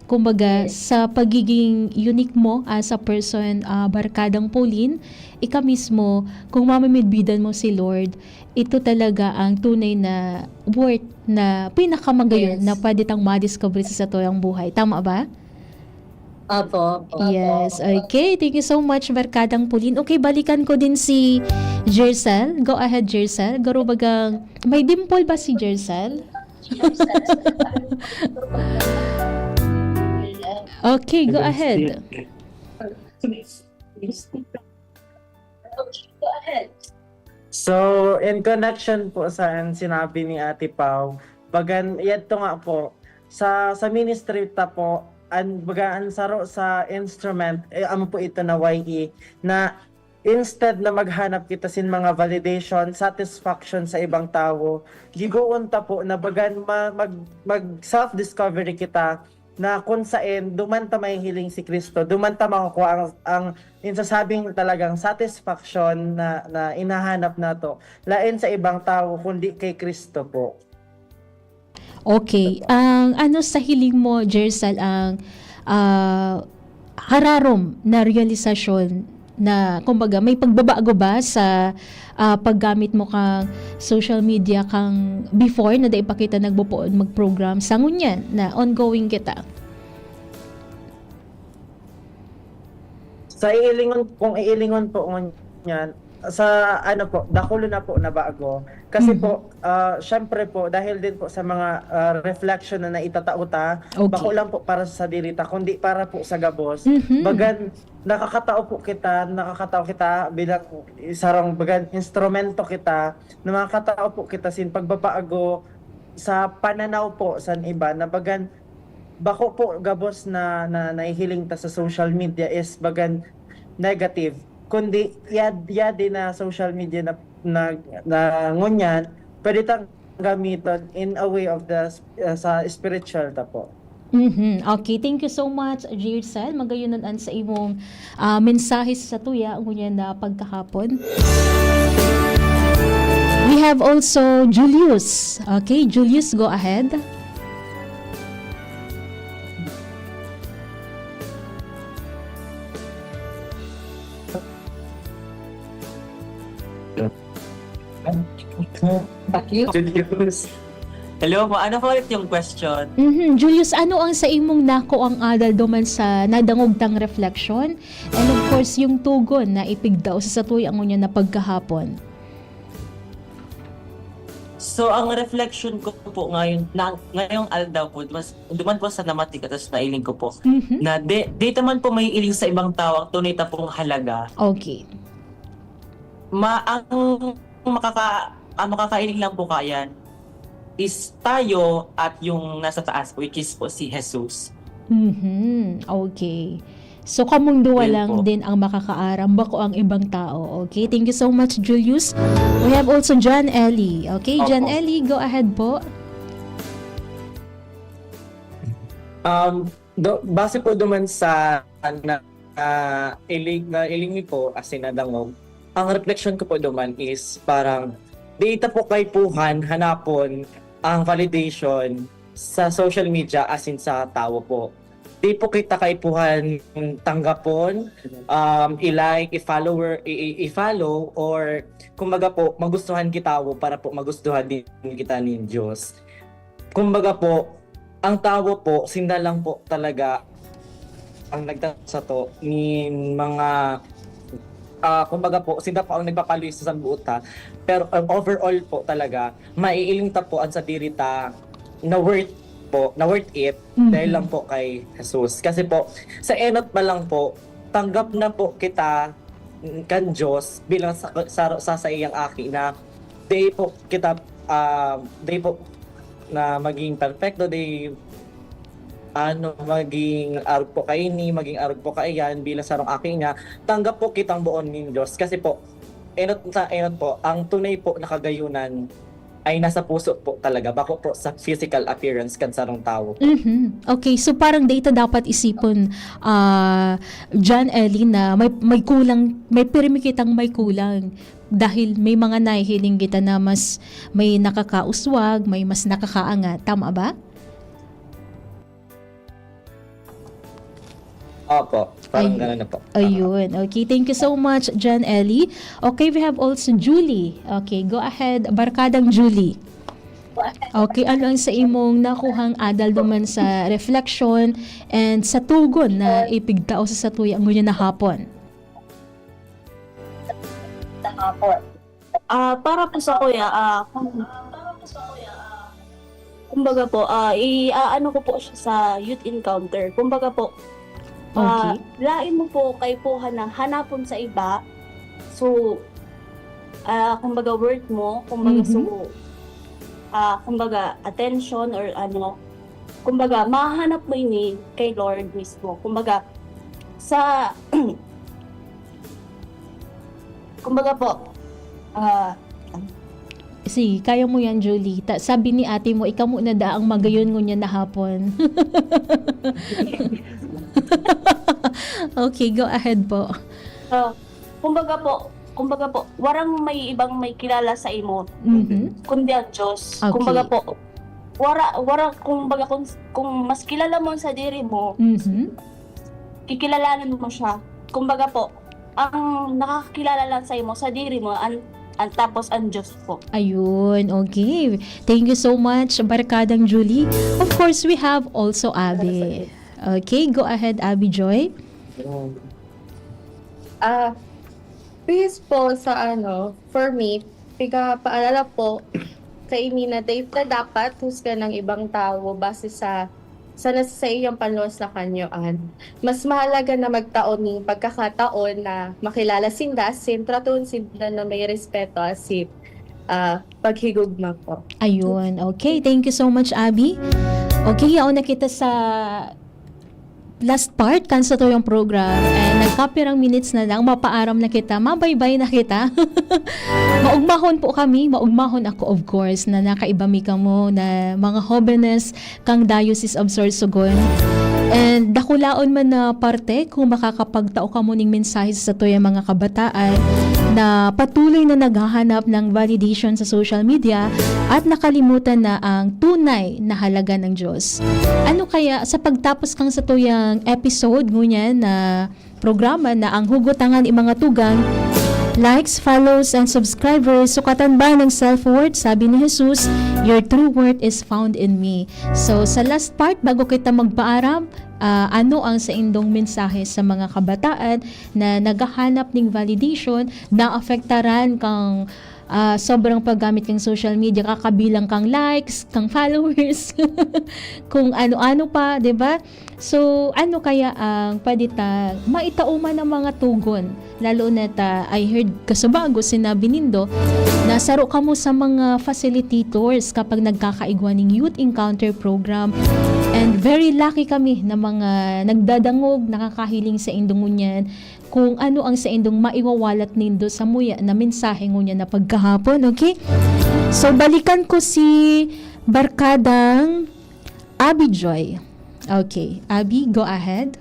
Kumbaga, Yes. sa pagiging unique mo as a person, ah, Barkadang Pauline, ika mismo, kung mamimidbidan mo si Lord, ito talaga ang tunay na worth na pinakamagayon Yes. na pwede tang madiscover sa satuyang buhay. Tama ba? Opo, opo. Yes, okay. Thank you so much, Barkadang Pauline. Okay, balikan ko din si Jercel. Go ahead, Jercel. Garo bagang, may dimple ba si Jercel? Okay, go ahead. So, in connection po sa sinabi ni Ate Pau, bagan, yadto nga po, sa, sa ministry ta po, an, baga, an saro sa instrument, eh, amo po ito na Y E, na instead na maghanap kita sin mga validation, satisfaction sa ibang tawo, gigoon ta po na bagan ma, mag, mag self-discovery kita na kun saen duman ta mahihiling si Cristo, duman ta makukuha ang, ang insasabing talagang satisfaction na, na inahanap nato, lain sa ibang tawo, kundi kay Cristo po. Okay. Ang ano sa hiling mo, Jercel, ang, ah, hararom na realisasyon na, kumbaga, may pagbabago ba sa, ah, paggamit mo kang social media kang before na dai pa kita nagbopoon mag-program sa ngunyan na ongoing kita? Sa iilingon, kung iilingon po ngunyan, sa ano po, dakulo na po na bago. Kasi Mhm. po, ah, syempre po, dahil din po sa mga, ah, reflection na naitatao ta, Okay. bako lang po para sa sadiri ta, kundi para po sa gabos. Mhm. Bagan, nakakatao po kita, nakakatao kita bilang sarong, bagan, instrumento kita, na makakatao po kita sin pagbabago sa pananaw po san iba, na bagan, bako po gabos na, na nahihiling ta sa social media is, bagan, negative, kundi yad, yadi na social media na, na, na ngunyan, pwede tang gamiton in a way of the, uh, sa spiritual ta po. Mhm. Okay, thank you so much, Jercel. Magayon an sa imong, ah, mensahe sa satuya ngunyan na pagkahapon. We have also Julius. Okay, Julius, go ahead. Hello po, ano po ulit yung question? Mhm. Julius, ano ang sa imong nakuang aral duman sa nadangog tang reflection? And of course, yung tugon na ipigdaw sa satuya ngunyan na pagkahapon. So, ang reflection ko po ngayon, na, ngayong aldaw po, mas, duman po sa namati ko, tapos nailing ko po, Mhm. na di, di naman po may iling sa ibang tao ang tunay ta pong halaga. Okay. Ma, ang makaka, ang makakailing lang po kayan is tayo at yung nasa taas, which is po si Jesus. Mhm. Okay. So, kamong duwa Yun lang po. din ang makakaaram, bako ang ibang tao. Okay? Thank you so much, Julius. We have also John Ellie. Okay, Opo. John Ellie, go ahead po. Um, do, base po duman sa na, na iling, na iling mi po, as in nadangog, ang reflection ko po duman is parang di ta po kaipuhan hanapon ang validation sa social media as in sa tawo po. Di po kita kaipuhan tanggapon, um, i-like, i-follower, i- i- i-follow, or kumbaga po, magustuhan kita para po magustuhan din kita nin Diyos. Kumbaga po, ang tawo po, sinda lang po talaga ang nagtasato nin mga, ah, kumbaga po, sinda po ang nagpapaluy sa sanbuot ta. Pero ang overall po talaga, maiiling ta po ang sadiri ta na worth po, na worth it, Mhm. dahil lang po kay Jesus. Kasi po, sa enot pa lang po, tanggap na po kita kan Diyos bilang sa, sa, sa saiyang aki na di po kita, ah, di po na maging perfecto, di ano, maging arog po kaini, maging arog po kaiyan bilang sarong aki niya. Tanggap po kitang boon nin Diyos. Kasi po, enot sa enot po, ang tunay po na kagayunan ay nasa puso po talaga, bako po sa physical appearance kan sarong tawo po. Mhm. Okay, so parang data dapat isipon, ah, John Ellie, na may, may kulang, may pirmi kitang may kulang. Dahil may mga nahihiling kita na mas may nakakauswag, may mas nakakaangat. Tama ba? Opo, parang Ayun. Ganun na po. Ayun. Okay, thank you so much, John Ellie. Okay, we have also Julie. Okay, go ahead, Barkadang Julie. Okay, ano ang sa imong nakuhang adal duman sa reflection and sa tugon na ipigtao sa satuya ngunyan na hapon? Ah, para po sa kuya, ah, kung, kumbaga po, ah, i-aano ko po siya sa youth encounter. Kumbaga po, ah, Okay. lain mo po kaipuhan na hanapon sa iba. So, ah, kumbaga worth mo, kumbaga Mhm. so, ah, kumbaga attention or ano, kumbaga mahanap mo ini kay Lord mismo. Kumbaga sa kumbaga po, ah, Sige, kaya mo yan, Julie. Ta- sabi ni ate mo, ikaw muna da ang magayon ngunyan na hapon. Okay, go ahead po. So, kumbaga po, kumbaga po, warang may ibang may kilala sa imo, Mhm. kundi ang Diyos. Okay. Kumbaga po, wara, wara, kumbaga kung, kung mas kilala mo sa diri mo, Mhm. kikilalanin mo siya. Kumbaga po, ang nakakilala lang sa imo, sa diri mo, an, an, tapos ang Diyos po. Ayun, okay. Thank you so much, Barkadang Julie. Of course, we have also Abby. Okay, go ahead, Abby Joy. Ah, based po sa ano, for me, pigapaalala po kaini na dai ta dapat husgan ang ibang tawo base sa sa nasa saiyang panluwas na kaanyoan. Mas mahalaga na magtao ning pagkakataon na makilala sinda, asin tratoon sinda na may respeto asin, ah, paghigugma po. Ayun. Okay. Thank you so much, Abby. Okay, yaon na kita sa last part kan satuyang program. And nagkapirang minutes na lang, mapaaram na kita, mabaybay na kita. Maugmahon po kami, maugmahon ako, of course, na nakaiba mi kamo na mga hobenes kan Diocese of Sorsogon. And dakulaon man na parte, kung makakapagtao kamo ning mensahe sa satuyang mga kabataan na patuloy na naghahanap ng validation sa social media at nakalimutan na ang tunay na halaga ng Diyos. Ano kaya, sa pagtapos kan satuyang episode ngunyan na programa na ang hugot tangan i mga tugang, likes, follows, and subscribers, sukatan ba ng self-worth? Sabi ni Jesus, "Your true worth is found in me." So, sa last part, bago kita magpaaram, ah, ano ang saindong mensahe sa mga kabataan na naghahanap ning validation, naapektaran kang, ah, sobrang paggamit kang social media, kakabilang kang likes, kang followers, kung ano-ano pa, 'di ba? So, ano kaya ang pwede ta maitao man ang mga tugon? Lalo na ta, I heard kasubago sinabi nindo na saro kamo sa mga facilitators kapag nagkakaigwa ning Youth Encounter Program. And very lucky kami na mga nagdadangog, nakakahiling saindong ngunyan kung ano ang saindong maiwawalat nindo samuya na mensahe ngunyan na pagkahapon, okay? So, balikan ko si Barkadang Abby Joy. Okay, Abby, go ahead.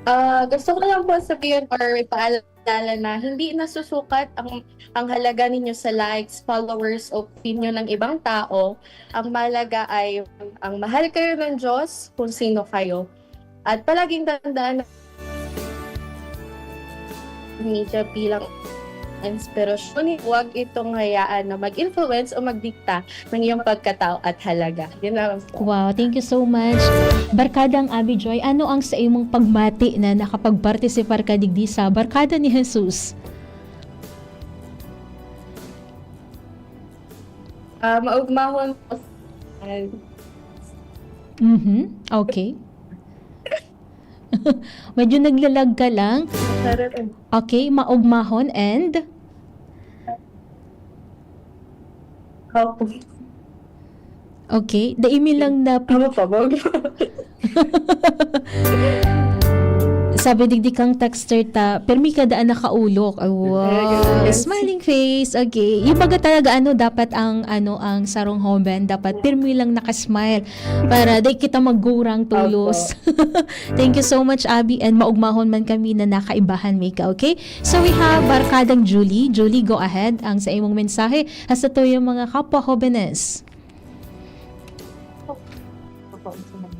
Ah, gusto ko lang po sabihin or ipaalala na hindi nasusukat ang ang halaga ninyo sa likes, followers, opinion ng ibang tao. Ang mahalaga ay ang mahal kayo ng Diyos kung sino kayo. At palaging tandaan na media bilang inspirasyon, huwag itong hayaan na mag-influence o magdikta ng iyong pagkatao at halaga. Yun lang po. Wow, thank you so much. Barkadang Abby Joy, ano ang sa imong pagmati na nakapagpartisipar ka digdi sa Barkada ni Jesus? Ah, maugmahon po. Mhm. Okay. Medyo naglalag ka lang. Sarap eh. Okay, maugmahon and Opo. Okay, dai mi lang na Ano pa ba? Sabi digdi kang texter ta, "Pirmi ka daan nakaulok." Ay, wow. Yes. Smiling face. Okay. Yung baga talaga, ano, dapat ang, ano, ang sarong hoben, dapat pirmi lang nakasmile para di kita maggurang tulos. Opo. Thank you so much, Abby, and maugmahon man kami na nakaibahan mi ka, okay? So, we have Barkadang Julie. Julie, go ahead. Ang sa imong mensahe, hasta to yung mga kapwa hobenes.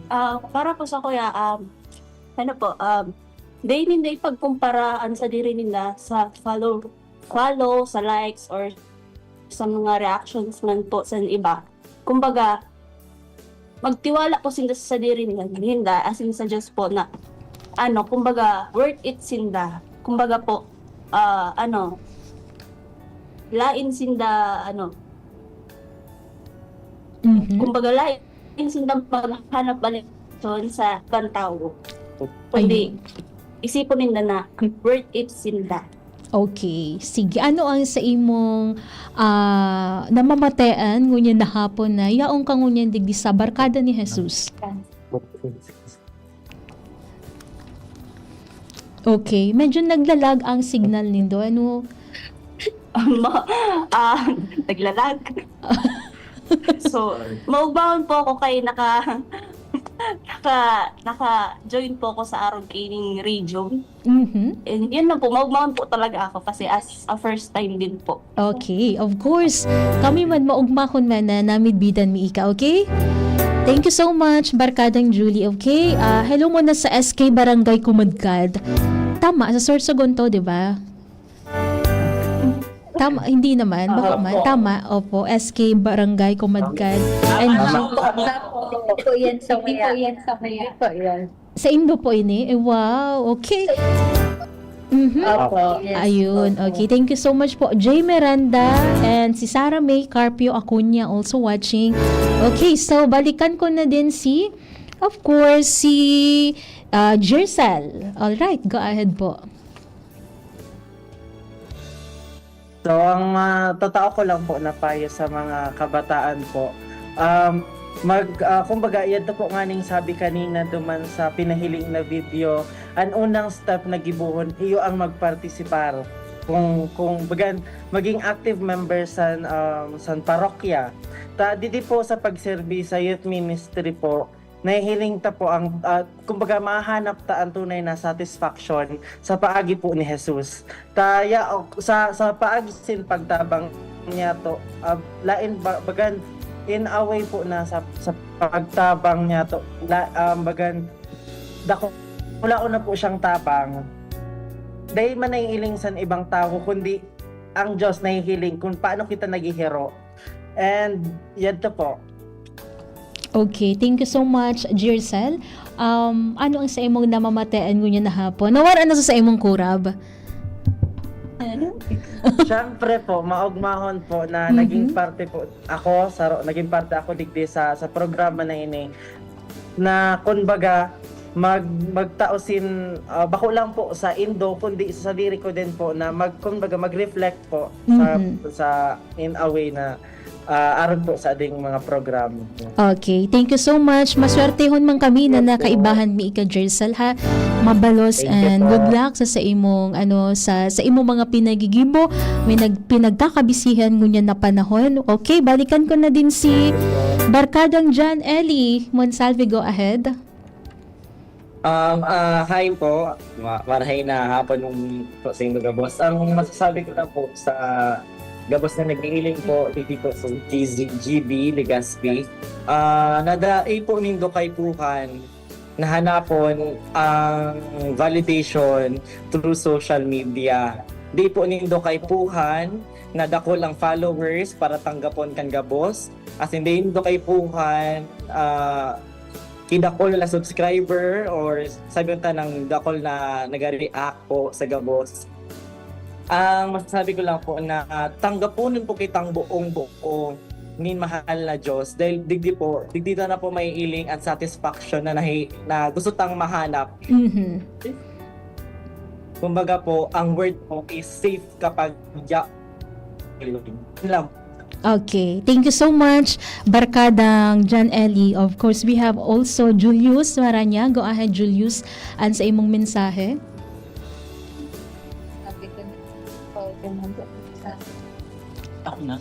Ah, para po sa kuya, um, ano po, um, day ninda ipagkumpara ang sadiri ninda sa follow, follow, sa likes, or sa mga reactions man po sa iba. Kumbaga, magtiwala po sinda sa sadiri ninda, as in sa Diyos po na, ano, kumbaga, worth it sinda. Kumbaga po, ah, ano, lain sinda, ano, Mhm. kumbaga, lain sinda maghanap balik sa ibang tao. Kundi, isipon ninda na worth it sinda. Okay. Sige. Ano ang sa imong ah, namamatean ngunyan na hapon na yaon ka ngunyan digdi sa Barkada ni Jesus? Okay. Medyo naglalag ang signal nindo. Ano? Ma- ah, naglalag. So, maugmahon po ako kay naka, naka, naka-join po ako sa arog ining radio. Mhm. And yun lang po, maugmahon po talaga ako kasi as a first time din po. Okay, of course. Kami man maugmahon man na namidbidan mi ika, okay? Thank you so much, Barkadang Julie, okay? Ah, hello muna sa S K Barangay Kumadkad. Tama, sa Sorsogon to, di ba? Tama, hindi naman. Baka Opo. man. Tama, opo. S K Barangay Kumadkad. And Hindi po yan sa maya. Hindi po yan. sa indo po ini? Eh, wow, okay. Mhm. Opo. Yes. Ayun. Opo. Okay, thank you so much po. Jay Miranda and si Sarah May Carpio Acuna also watching. Okay, so balikan ko na din si, of course, si ah, Jercel. All right, go ahead po. So, ang matatao ko lang po na payo sa mga kabataan po, um, mag, ah, kumbaga, yadto po nganing sabi kanina duman sa pinahiling na video, ang unang step na gibohon, iyo ang magpartisipar. Kung, kung bagan, maging active member san, um, san parokya. Ta, didi po sa pagserbi sa youth ministry po, nahihiling ta po ang, ah, kumbaga, mahanap ta ang tunay na satisfaction sa paagi po ni Jesus. Ta, ya, o, sa, sa paagi sin pagtabang niya to, ah, lain ba, bagan, in a way po na sa, sa pagtabang niya to, la, um, bagan, dakulaon na po siyang tabang. Dai man nahihiling san ibang tawo, kundi ang Diyos nahihiling kung paano kita naghihiro. And yadto po. Okay, thank you so much, Jercel. Um, ano ang sa imong namamatean ngunyan na hapon? Nawara na sa, sa imong kurab? Siyempre po, maugmahon po na Mhm. naging parte po ako, sa, naging parte ako digdi sa, sa programa na ini, na kumbaga, mag, magtao sin, ah, bako lang po sa indo, kundi sa sadiri ko din po na mag, kumbaga, mag-reflect po sa, Mhm. sa, in a way na, ah, arog po sa ading mga programa. Okay, thank you so much. Maswertehon man kami na Yes po. Nakaibahan mi ika, Jercel, ha. Mabalos Thank you and po. Good luck sa, sa imong, ano, sa, sa imong mga pinagigibo. May nag, pinagkakabisihan ngunyan na panahon. Okay, balikan ko na din si Barkadang John Eli Monsalve. Go ahead. Um, ah, hi po. Ma- Marahay na hapon nung po sa inyo gabos. Ang masasabi ko lang po sa gabos na nag-iiling po, dito po sa T Z G B, Legazpi. Ah, nadai po nindo kaipuhan na hanapon ang validation through social media. Di po nindo kaipuhan na dakol ang followers para tanggapon kan gabos. As in, di nindo kaipuhan, ah, kidakol na subscriber or sabi ta ng dakol na nag-react po sa gabos. Ang masasabi ko lang po na tanggaponon po kitang buong buo nin mahal na Diyos. Dahil digdi po, digdi ta na po maiiling ang satisfaction na, nahi, na gusto tang mahanap. Mhm. Kumbaga po, ang word po is safe kapag ya. Yun lang. Okay. Thank you so much, Barkadang John Ellie. Of course, we have also Julius Maranya. Go ahead, Julius, an sa imong mensahe. Ako na.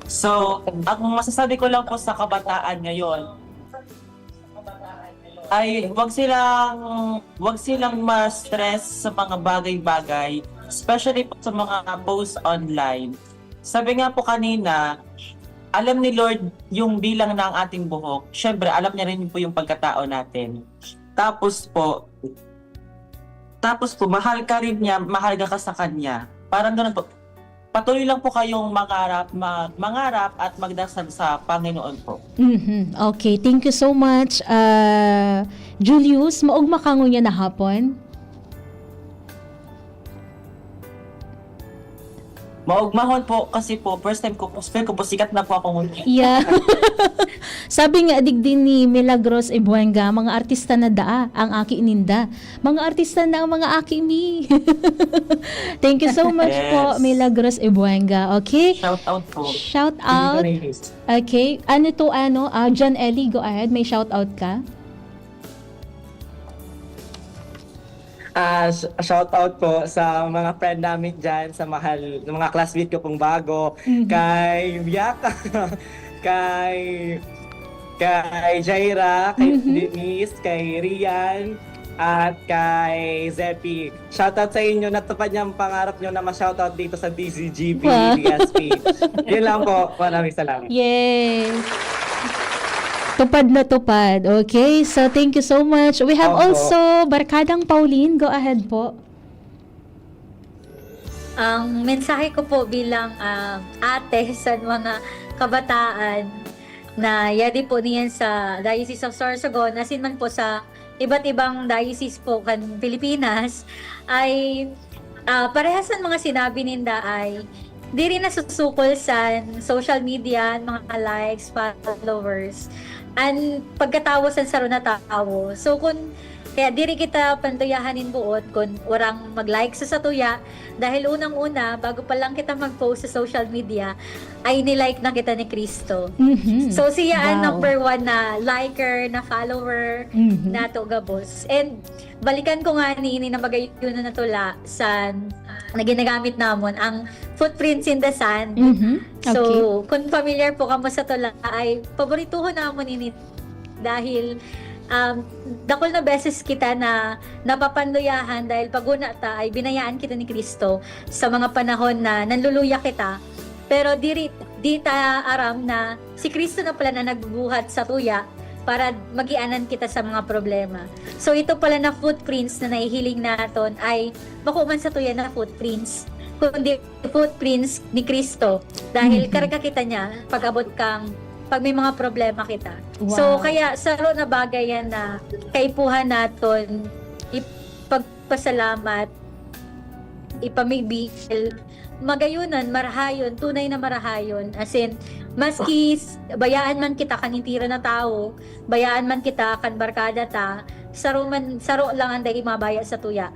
So, ang masasabi ko lang po sa kabataan ngayon, ay wag silang wag silang ma-stress sa mga bagay-bagay, especially po sa mga post online. Sabi nga po kanina, alam ni Lord yung bilang ng ating buhok. Siyempre, alam niya rin po yung pagkatao natin. Tapos po, tapos po, mahal ka rin niya, mahal ka sa kanya. Parang ganun po. Patuloy lang po kayong mangarap, mag, mangarap at magdasal sa Panginoon po. Mhm. Okay, thank you so much, ah, Julius. Maugma ka ngunyan na hapon. Maugmahon po kasi po, first time ko po, first ko po, sikat na po ako ngunyan. Yeah. Sabi nga digdi ni Milagros Ibuenga, mga artista na daa ang aki ninda. Mga artista na ang mga aki mi. Thank you so much Yes. po, Milagros Ibuenga. Okay? Shout out po. Shout out. Okay. Ano to, ano? Ah, John Ellie, go ahead. May shout out ka? Ah, sh- shout out po sa mga friend namin dyan, sa mahal, sa mga classmate ko pong bago, Mhm. kay Bianca, kay kay Jaira, kay Mhm. Denise, kay Rian, at kay Zepi. Shout out sa inyo, natupad niya ang pangarap niyo na ma-shout out dito sa D Z G B Wow. D S P. Yun lang po. Maraming salamat. Yay! Tupad na tupad. Okay, so thank you so much. We have Opo. Also Barkadang Pauline. Go ahead po. Ang mensahe ko po bilang, ah, ate sa mga kabataan na yadi po niyan sa Diocese of Sorsogon, asin man po sa iba't ibang diocese po kan Pilipinas, ay, ah, parehas ang mga sinabi ninda ay diri na susukol sa social media, mga likes, followers, an pagkatawo sa saro na tawo. So, kun kaya diri kita panduyahan nin boot kun warang mag-like sa satuya, dahil unang-una, bago pa lang kita mag-post sa social media, ay ni-like na kita ni Cristo. Mhm. So, siya ang Wow. number one na liker, na follower, Mhm. nato gabos. And balikan ko nga ni ini na magayunan na tula sa na ginagamit namon, ang Footprints in the Sand. Mhm. So, Okay. kung familiar po kamo sa tula, ay paborituhon namon ini dahil, um, dakul na beses kita na napapanluyahan dahil paguna ta ay binayaan kita ni Cristo sa mga panahon na nanluluya kita. Pero diri, di ta aram na si Cristo na pala na nagbubuhat sa tuya para magianan kita sa mga problema. So, ito pala na footprints na nahihiling naton ay bako man sa tuya na footprints, kundi footprints ni Cristo. Dahil Mhm. karga kita niya pag-abot kang, pag may mga problema kita. So, Wow. kaya saro na bagay yan na kaipuhan naton ipagpasalamat, ipamigbil, magayunan, marahayon, tunay na marahayon. As in, maski s- bayaan man kita kan entira na tawo, bayaan man kita kan barkada ta, saro man, saro lang ang dai mabaya sa tuya.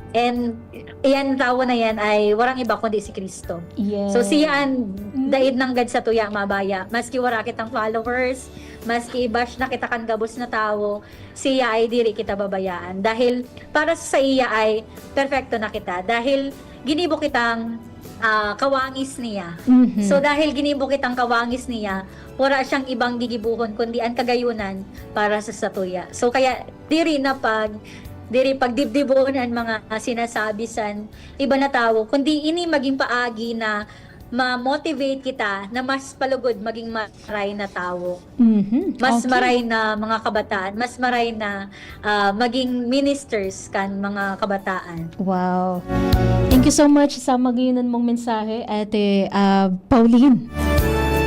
And yan, tawo na yan ay warang iba kundi si Cristo. Yes. So, siya ang Mm. daid nanggad sa tuya mabaya. Maski wara kitang followers, maski i-bash na kita kan gabos na tawo, siya ay diri kita babayaan. Dahil para sa iya ay perfecto na kita. Dahil ginibo kitang, ah, kawangis niya. Mhm. So, dahil ginibo kitang kawangis niya, wala siyang ibang gigibuhon kundi ang kagayunan para sa satuya. So, kaya diri na pag, diri pagdibdibon ang mga sinasabi san iba na tawo, kundi ini maging paagi na ma-motivate kita na mas palugod maging maray na tawo. Mhm. Mas Okay. maray na mga kabataan, mas maray na, ah, maging ministers kan mga kabataan. Wow. Thank you so much sa magayunan mong mensahe, Ate, ah, Pauline.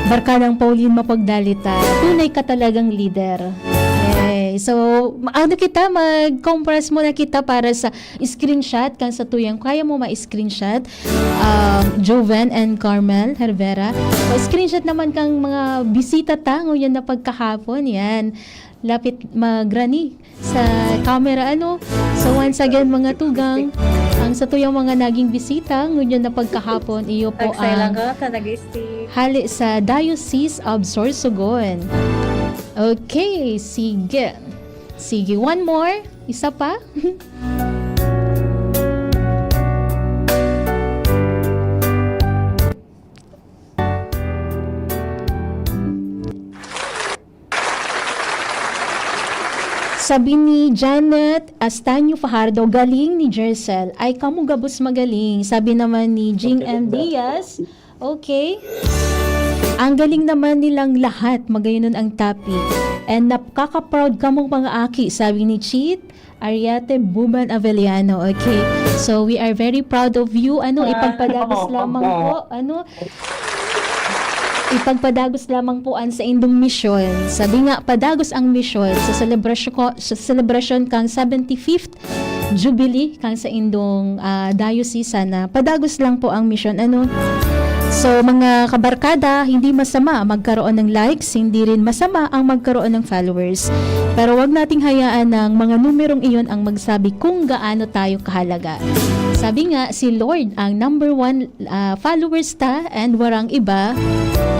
Barkadang Pauline Mapagdalita. Tunay ka talagang leader. Yay. So, ano kita, mag-compress muna kita para sa screenshot kan satuyang kaya mo ma-screenshot. Um, Joven and Carmel Hervera. Ma-screenshot naman kang mga bisita ta ngunyan na pagkahapon. Yan. Lapit magrani sa camera, ano? So, once again, mga tugang, ang satuyang mga naging bisita ngunyan na pagkahapon, iyo po Agsay lang ang ka, ka nag-stay. hale sa Diocese of Sorsogon. Okay, sige. Sige, one more. Isa pa. Sabi ni Janet Astaño Fajardo, "Galing ni Jercel." Ay, kamo gabos magaling. Sabi naman ni Jing M Diaz, okay. "Ang galing naman nilang lahat, magayon ang topic. And nakaka-proud kamong mga aki," sabi ni Cheat Ariate Buban Avellano. Okay. So, we are very proud of you. Ano, ipagpadagos lamang po. Ano, ipagpadagos lamang po ang saindong misyon. Sabi nga, padagos ang misyon sa selebrasyon ko, sa selebrasyon kang seventy-fifth Jubilee kang saindong, ah, diocese. Sana padagos lang po ang misyon. Ano? So, mga kabarkada, hindi masama magkaroon ng likes, hindi rin masama ang magkaroon ng followers. Pero wag nating hayaan ng mga numerong iyon ang magsabi kung gaano tayo kahalaga. Sabi nga, si Lord ang number one, ah, followers ta and warang iba.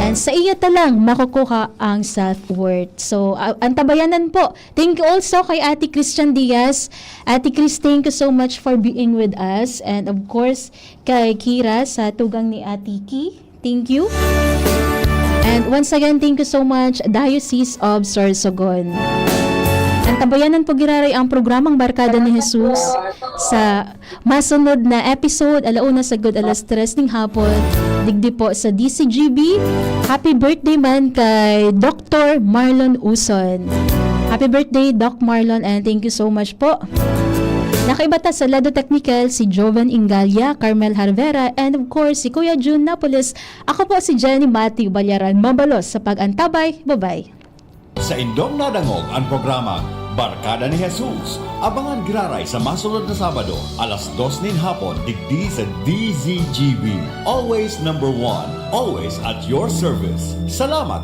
And sa iya ta lang makukuha ang self-worth. So, ah, antabayanan po. Thank you also kay Ate Christian Diaz. Ate Chris, thank you so much for being with us. And of course, kay Kira sa tugang ni Ate Ki. Thank you. And once again, thank you so much, Diocese of Sorsogon. Antabayanan po giraray ang programang Barkada ni Jesus sa masunod na episode, alauna sagkod alas tres ning hapon, digdi po sa D C G B. Happy birthday man kay Doctor Marlon Uson. Happy birthday, Doc Marlon, and thank you so much po. Nakaiba ta sa lado teknikal, si Joven Ingalia, Carmel Harvera, and of course, si Kuya Jun Napoles. Ako po si Jenny Matthew Balyaran, mabalos sa pag-antabay. Bye-bye. Sa indong nadangog ang programang Barkada ni Jesus. Abangan giraray sa masunod na Sabado, alas dos nin hapon, digdi sa D Z G B. Always number one, always at your service. Salamat